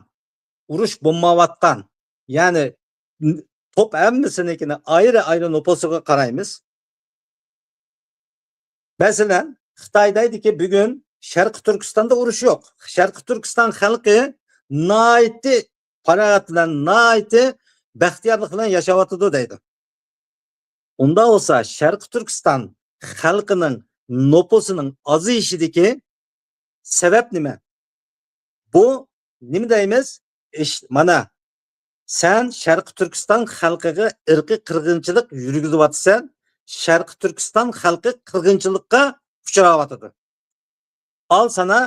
ئۇرۇش بولمايۋاتقان، يەنى توپ ھەممىسىنىڭكىنى ئايرى-ئايرى نوپۇسىغا قارايمىز. مەسىلەن، خىتاي دەيدىكى، بۈگۈن شەرقىي تۈركىستاندا ئۇرۇش يوق. شەرقىي تۈركىستان خەلقى ناھايىتى پاراغەت بىلەن، ناھايىتى بەختىيارلىق بىلەن ياشاۋاتىدۇ دەيدۇ. ئۇنداق بولسا، شەرقىي تۈركىستان خەلقىنىڭ نوپۇسىنىڭ ئازىيىشىدىكى سەۋەب نېمە؟ بۇ نېمە دەيمىز؟ ئىش، مانا، سەن شەرقىي تۈركىستان خەلقىگە ئىرقىي قىرغىنچىلىق يۈرگۈزۈۋاتىسەن، شەرقىي تۈركىستان خەلقى قىرغىنچىلىققا ئۇچراۋاتىدۇ. ئال سانا،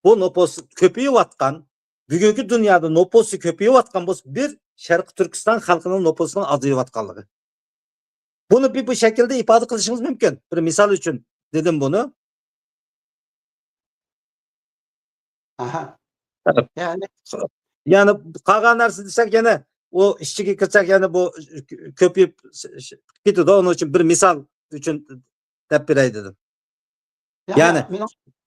بۇ نوپۇس كۆپىيىۋاتقان، بۈگۈنكى دۇنيادا نوپۇسى كۆپىيىۋاتقان بولسا، بىر شەرقىي تۈركىستان خەلقىنىڭ نوپۇسىنىڭ ئازىيىۋاتقانلىقى. بۇنى بىر، بۇ شەكىلدە ئىپادە قىلىشىڭىز مۇمكىن. بىر مىسال ئۈچۈن دېدىم بۇنى. ئاھا. يەنى يەنى قالغان نەرسە دېسەك، يەنە ئۇ ئىچىگە كىرسەك يەنە بۇ كۆپىيىپ كېتىدۇ. ئۇنىڭ ئۈچۈن بىر مىسال ئۈچۈن دەپ بېرەي دېدىم. يەنى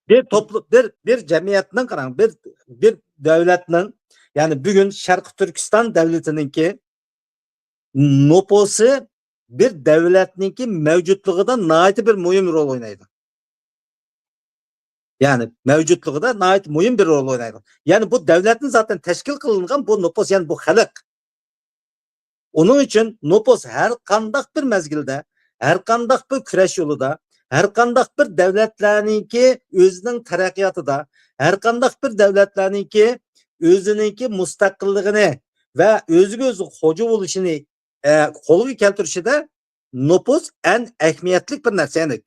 بىر توپلۇم، بىر، بىر جەمئىيەتنىڭ، قاراڭ، بىر، بىر دۆلەتنىڭ، يەنى بۈگۈن شەرقىي تۈركىستان دۆلىتىنىڭكى نوپۇسى بىر دۆلەتنىڭكى مەۋجۇتلۇقىدا ناھايىتى بىر مۇھىم رول ئوينايدۇ. يەنى مەۋجۇتلۇقىدا ناھايىتى مۇھىم بىر رول ئوينايدۇ. يەنى بۇ دۆلەتنى زاتەن تەشكىل قىلىنغان بۇ نوپۇس، يەنى بۇ خەلق. ئۇنىڭ ئۈچۈن نوپۇس ھەر قانداق بىر مەزگىلدە، ھەر قانداق بىر كۈرەش يولىدا، ھەر قانداق بىر دۆلەتلەرنىڭكى ئۆزىنىڭ تەرەققىياتىدا، ھەر قانداق بىر دۆلەتلەرنىڭكى ئۆزىنىڭكى مۇستەقىللىقىنى ۋە ئۆزىگە ئۆزى خوجا بولۇشىنى، ئە، قولغا كەلتۈرۈشىدە نوپۇس ئەڭ ئەھمىيەتلىك بىر نەرسە. يەنى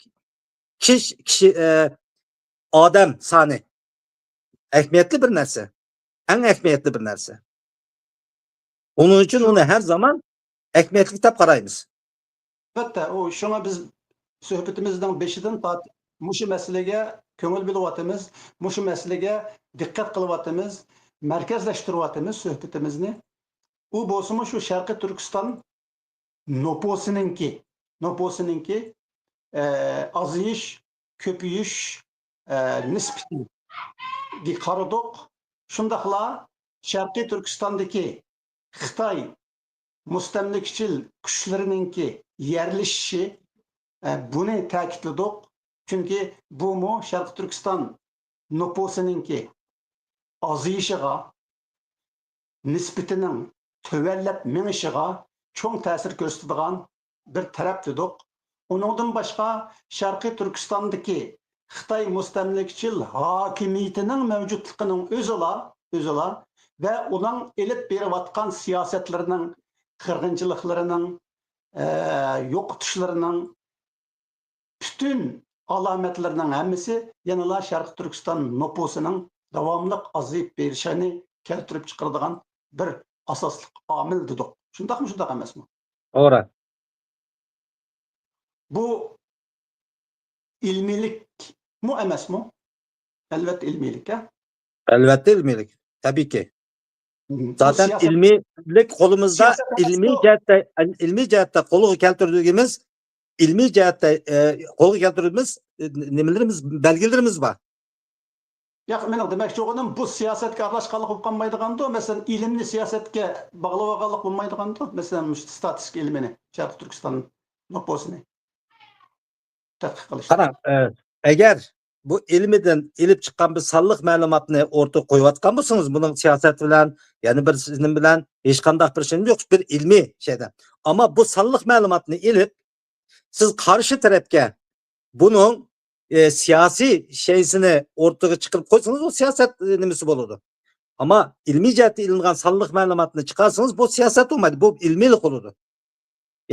كىش-، كىشى، ئە، ئادەم سانى ئەھمىيەتلىك بىر نەرسە. ئەڭ ئەھمىيەتلىك بىر نەرسە. ئۇنىڭ ئۈچۈن ئۇنى ھەر زامان ئەھمىيەتلىك دەپ قارايمىز. ئەلۋەتتە، ئۇ شۇڭا بىز سۆھبىتىمىزنىڭ بېشىدىن تارتىپ مۇشۇ مەسىلىگە كۆڭۈل بۆلۈۋاتىمىز، مۇشۇ مەسىلىگە دىققەت قىلىۋاتىمىز، مەركەزلەشتۈرۈۋاتىمىز سۆھبىتىمىزنى. ئۇ بولسىمۇ شۇ شەرقىي تۈركىستان نوپۇسىنىڭكى، نوپۇسىنىڭكى، ئە، ئازىيىش، كۆپىيىش، ئە، نىسبىتىگە قارىدۇق. شۇنداقلا شەرقىي تۈركىستاندىكى خىتاي مۇستەملىكىچىل كۈچلىرىنىڭكى يەرلىشىشى، ئە، بۇنى تەكىتلىدۇق. چۈنكى بۇمۇ شەرقىي تۈركىستان نوپۇسىنىڭكى ئازىيىشىغا، نىسبىتىنىڭ تۆۋەنلەپ مېڭىشىغا چوڭ تەسىر كۆرسىتىدىغان بىر تەرەپ دېدۇق. ئۇنىڭدىن باشقا، شەرقىي تۈركىستاندىكى خىتاي مۇستەملىكىچىل ھاكىمىيىتىنىڭ مەۋجۇتلۇقىنىڭ ئۆزىلا، ئۆزىلا ۋە ئۇنىڭ ئېلىپ بېرىۋاتقان سىياسەتلىرىنىڭ، قىرغىنچىلىقلىرىنىڭ، ئە، يوقىتىشلىرىنىڭ پۈتۈن ئالامەتلىرىنىڭ ھەممىسى يەنىلا شەرقىي تۈركىستان نوپۇسىنىڭ داۋاملىق ئازىيىپ بېرىشىنى كەلتۈرۈپ چىقىرىدىغان بىر ئاساسلىق ئامىل دېدۇق. شۇنداقمۇ، شۇنداق ئەمەسمۇ؟ توغرا. بۇ ئىلمىيلىكمۇ ئەمەسمۇ؟ ئەلۋەتتە ئىلمىيلىك، ھە؟ ئەلۋەتتە ئىلمىيلىك، تەبىئىيكى. مم. بۇ زاتەن سىياسەت ئىلمىيلىك قولىمىزدا، سىياسەت ئەمەسمۇ؟ ئىلمىي جەھەتتە، ئىلمىي جەھەتتە قولغا كەلتۈرگىنىمىز، ئىلمىي جەھەتتە، ئە، قولغا كەلتۈرگىنىمىز، ئە، نېمىلىرىمىز، بەلگىلىرىمىز بار. ياق، مېنىڭ دېمەكچى بولغىنىم، بۇ سىياسەتكە ئارىلاشقانلىق بولۇپ قالمايدىغاندۇ؟ مەسىلەن، ئىلىمنى سىياسەتكە باغلىۋالغانلىق بولمايدىغاندۇ؟ مەسىلەن، مۇشۇ ستاتىستىكا ئىلمىنى، شەرقىي تۈركىستان نوپۇسىنى تەتقىق قىلىش. قاراڭ، ئە، ئەگەر بۇ ئىلمىدىن ئېلىپ چىققان بىر سانلىق مەلۇماتنى ئورتىغا قويۇۋاتقان بولسىڭىز، بۇنىڭ سىياسەت بىلەن، يەنە بىر نېمە بىلەن ھېچقانداق بىر شەينى يوق، بىر ئىلمىي شەيدە. ئەمما بۇ سانلىق مەلۇماتنى ئېلىپ، سىز قارشى تەرەپكە بۇنىڭ، ئە، سىياسىي شەيسىنى ئورتىغا چىقىرىپ قويسىڭىز، ئۇ سىياسەت، ئە، نېمىسى بولىدۇ. ئەمما ئىلمىي جەھەتتە ئېلىنغان سانلىق مەلۇماتنى چىقارسىڭىز، بۇ سىياسەت بولمايدۇ، بۇ ئىلمىيلىق بولىدۇ.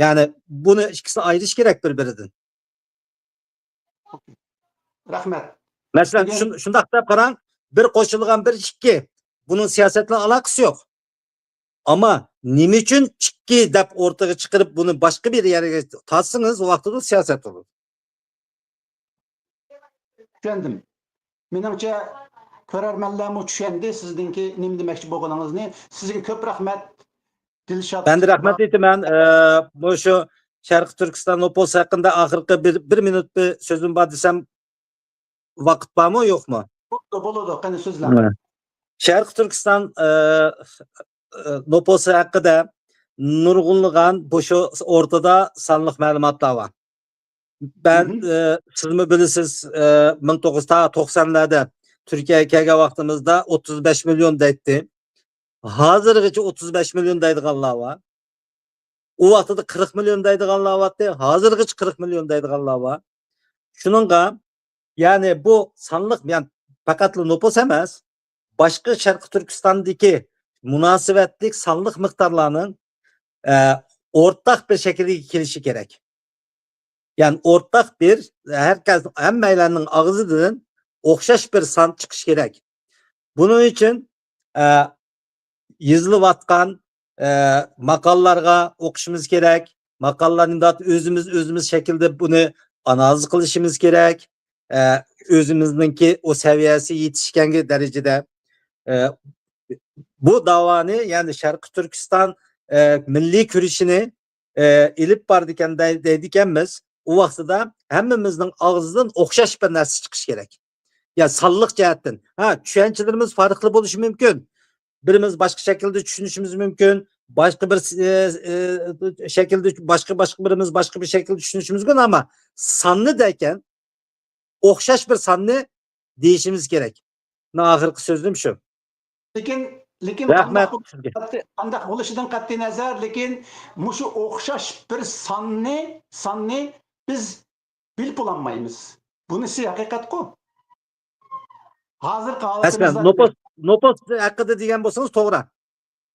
يەنى بۇنى ئىككىسىنى ئايرىش كېرەك بىر-بىرىدىن. رەھمەت. مەسىلەن، بۈگۈن شۇن-، شۇنداق دەپ قاراڭ، بىر قوشۇلغان بىر ئىككى، بۇنىڭ سىياسەت بىلەن ئالاقىسى يوق. ئەمما نېمە ئۈچۈن ئىككى دەپ ئورتىغا چىقىرىپ، بۇنى باشقا بىر يەرگە تارتسىڭىز، ۋاقتىدا سىياسەت بولىدۇ. چۈشەندىم. مېنىڭچە، كۆرەرمەنلەرمۇ چۈشەندى سىزنىڭكى نېمە دېمەكچى بولغىنىڭىزنى. سىزگە كۆپ رەھمەت، دىلشات. مەن دە رەھمەت ئېيتىمەن. ئە، بۇ شۇ شەرقىي تۈركىستان نوپۇسى ھەققىدە ئاخىرقى بىر، بىر مىنۇت بىر سۆزۈم بار دېسەم، ۋاقىت بارمۇ، يوقمۇ؟ بولىدۇ، بولىدۇ. قېنى، سۆزلەڭ. ھە. شەرقىي تۈركىستان، ئە، ئە، نوپۇسى ھەققىدە نۇرغۇنلىغان بۇ شۇ ئورتىدا سانلىق مەلۇماتلار بار. مەن، مم. ئە، سىزمۇ بىلىسىز، ئە، مىڭ توققۇز يۈز توقسانلاردا تۈركىيەگە كەلگەن ۋاقتىمىزدا ئوتتۇز بەش مىليون دەيتتى. ھازىرغىچە ئوتتۇز بەش مىليون دەيدىغانلار بار. ئۇ ۋاقتىدا قىرىق مىليون دەيدىغانلار بارتتى، ھازىرغىچە قىرىق مىليون دەيدىغانلار بار. شۇنىڭغا، يەنى بۇ سانلىق، يەنى پەقەتلا نوپۇس ئەمەس، باشقا شەرقىي تۈركىستاندىكى مۇناسىۋەتلىك سانلىق مىقدارلارنىڭ، ئە، ئورتاق بىر شەكىلگە كېلىشى كېرەك. يەنى ئورتاق بىر، ھەر كەس، ھەممەيلەننىڭ ئاغزىدىن ئوخشاش بىر سان چىقىشى كېرەك. بۇنىڭ ئۈچۈن، ئە، يېزىلىۋاتقان، ئە، ماقالىلارغا ئوقۇشىمىز كېرەك. ماقالىلارنى ئۆزىمىز، ئۆزىمىز شەكىلدە بۇنى ئانالىز قىلىشىمىز كېرەك. ئە، ئۆزىمىزنىڭكى ئۇ سەۋىيەسى يېتىشكەنگە دەرىجىدە، ئە، بۇ داۋانى، يەنى شەرقىي تۈركىستان ئە، مىللىي كۈرىشىنى، ئە، ئېلىپ بارىدىكەن دەي-، دەيدىكەنمىز، ئۇ ۋاقتىدا ھەممىمىزنىڭ ئاغزىدىن ئوخشاش بىر نەرسە چىقىشى كېرەك. يا سانلىق جەھەتتىن. ھە، چۈشەنچىلىرىمىز پەرقلىق بولۇشى مۇمكىن. بىرىمىز باشقا شەكىلدە چۈشىنىشىمىز مۇمكىن. باشقا بىر، ئە، ئە، شەكىلدە، باشقا، باشقا بىرىمىز باشقا بىر شەكىلدە چۈشىنىشىمىز مۇمكىن، ئەمما ساننى دەكەن، ئوخشاش بىر ساننى دېيىشىمىز كېرەك. مېنىڭ ئاخىرقى سۆزۈم شۇ. لېكىن، لېكىن رەھمەت قانداق بول-، سىزگە. قانداق بولۇشىدىن قەتئىي نەزەر، لېكىن مۇشۇ ئوخشاش بىر ساننى، ساننى بىز بىلىپ بولالمايمىز. بۇنىسى ھەقىقەتقۇ. ھازىرقى مەسىلەن، ھالىتىمىزدا نوپۇس، نوپۇس ھەققىدە دېگەن بولسىڭىز توغرا.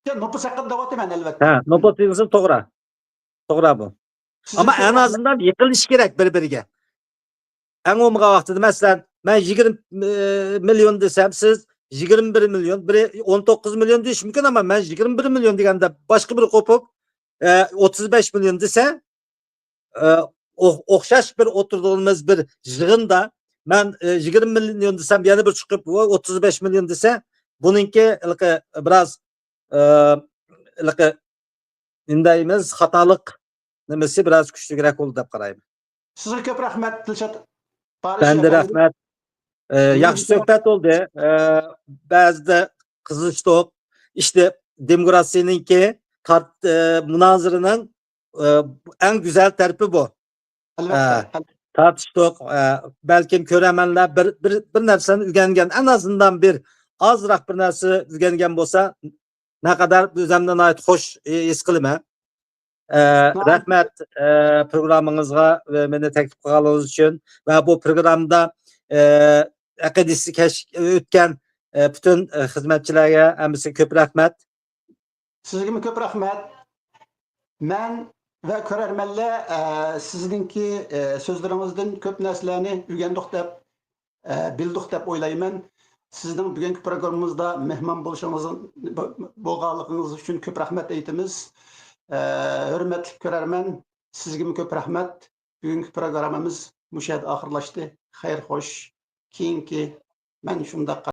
يا، نوپۇس ھەققىدە دەۋاتىمەن، ئەلۋەتتە. ھە، نوپۇس دېگىنىڭىز توغرا. توغرا بۇ. سىزنىڭ ئەمما ئەڭ ئازىندان يېقىنلىشىش كېرەك بىر-بىرىگە. ئەڭ بولمىغان ۋاقتىدا، مەسىلەن، مەن يىگىرمە، ئى، مىليون دېسەم، سىز يىگىرمە بىر مىليون، بىرى ئون توققۇز مىليون دېيىشى مۇمكىن، ئەمما مەن يىگىرمە بىر مىليون دېگەندە باشقا بىرى قوپۇپ، ئى، ئوتتۇز بەش مىليون دېسە، ئى، ئو-، ئوخشاش بىر ئولتۇرىدىغىنىمىز بىر يىغىندا مەن، ئى، يىگىرمە مىليون دېسەم، يەنە بىر چىقىپ، ۋوي، ئوتتۇز بەش مىليون دېسە، بۇنىڭكى ھېلىقى بىراز، ئى، ھېلىقى نېمە دەيمىز، خاتالىق نېمىسى بىراز كۈچلۈكرەك بولدى دەپ قارايمەن. سىزگە كۆپ رەھمەت، دىلشات پارىش ئەپەندى. رەھمەت. ئە، ياخشى سۆھبەت بولدى. ئە، بەزىدە قىزىشتۇق. ئىشتە دېموكراتىيەنىڭكى تارت-، ئە، مۇنازىرىنىڭ، ئە، ئەڭ گۈزەل تەرىپى بۇ. ئەلۋەتتە. ئە، تارتىشتۇق. ئە، بەلكىم كۆرەرمەنلەر بىر، بىر، بىر نەرسىنى ئۆگەنگەن، ئەن ئازىندان بىر ئازراق بىر نەرسە ئۆگەنگەن بولسا، نەقەدەر ئۆزۈمنى ناھايىتى خوش ھېس قىلىمەن. ئە، ناھايىتى. رەھمەت، ئە، پروگراممىڭىزغا ۋە مېنى تەكلىپ قىلغانلىقىڭىز ئۈچۈن ۋە بۇ پروگراممىدا، ئە، ئەقىدىسى كەش-، ئۆتكەن، ئە، پۈتۈن، ئە، خىزمەتچىلەرگە ھەممىسىگە كۆپ رەھمەت. سىزگىمۇ كۆپ رەھمەت. مەن ۋە كۆرەرمەنلەر، ئە، سىزنىڭكى، ئە، سۆزلىرىڭىزدىن كۆپ نەرسىلەرنى ئۆگەندۇق دەپ، ئە، بىلدۇق دەپ ئويلايمەن. سىزنىڭ بۈگۈنكى پروگراممىمىزدا مېھمان بولۇشىڭىز، بولغانلىقىڭىز ئۈچۈن كۆپ رەھمەت ئېيتىمىز. ئە، ھۆرمەتلىك كۆرەرمەن، سىزگىمۇ كۆپ رەھمەت. بۈگۈنكى پروگراممىمىز مۇشۇ يەردە ئاخىرلاشتى. خەير خوش. كېيىنكى مەن شۇنداق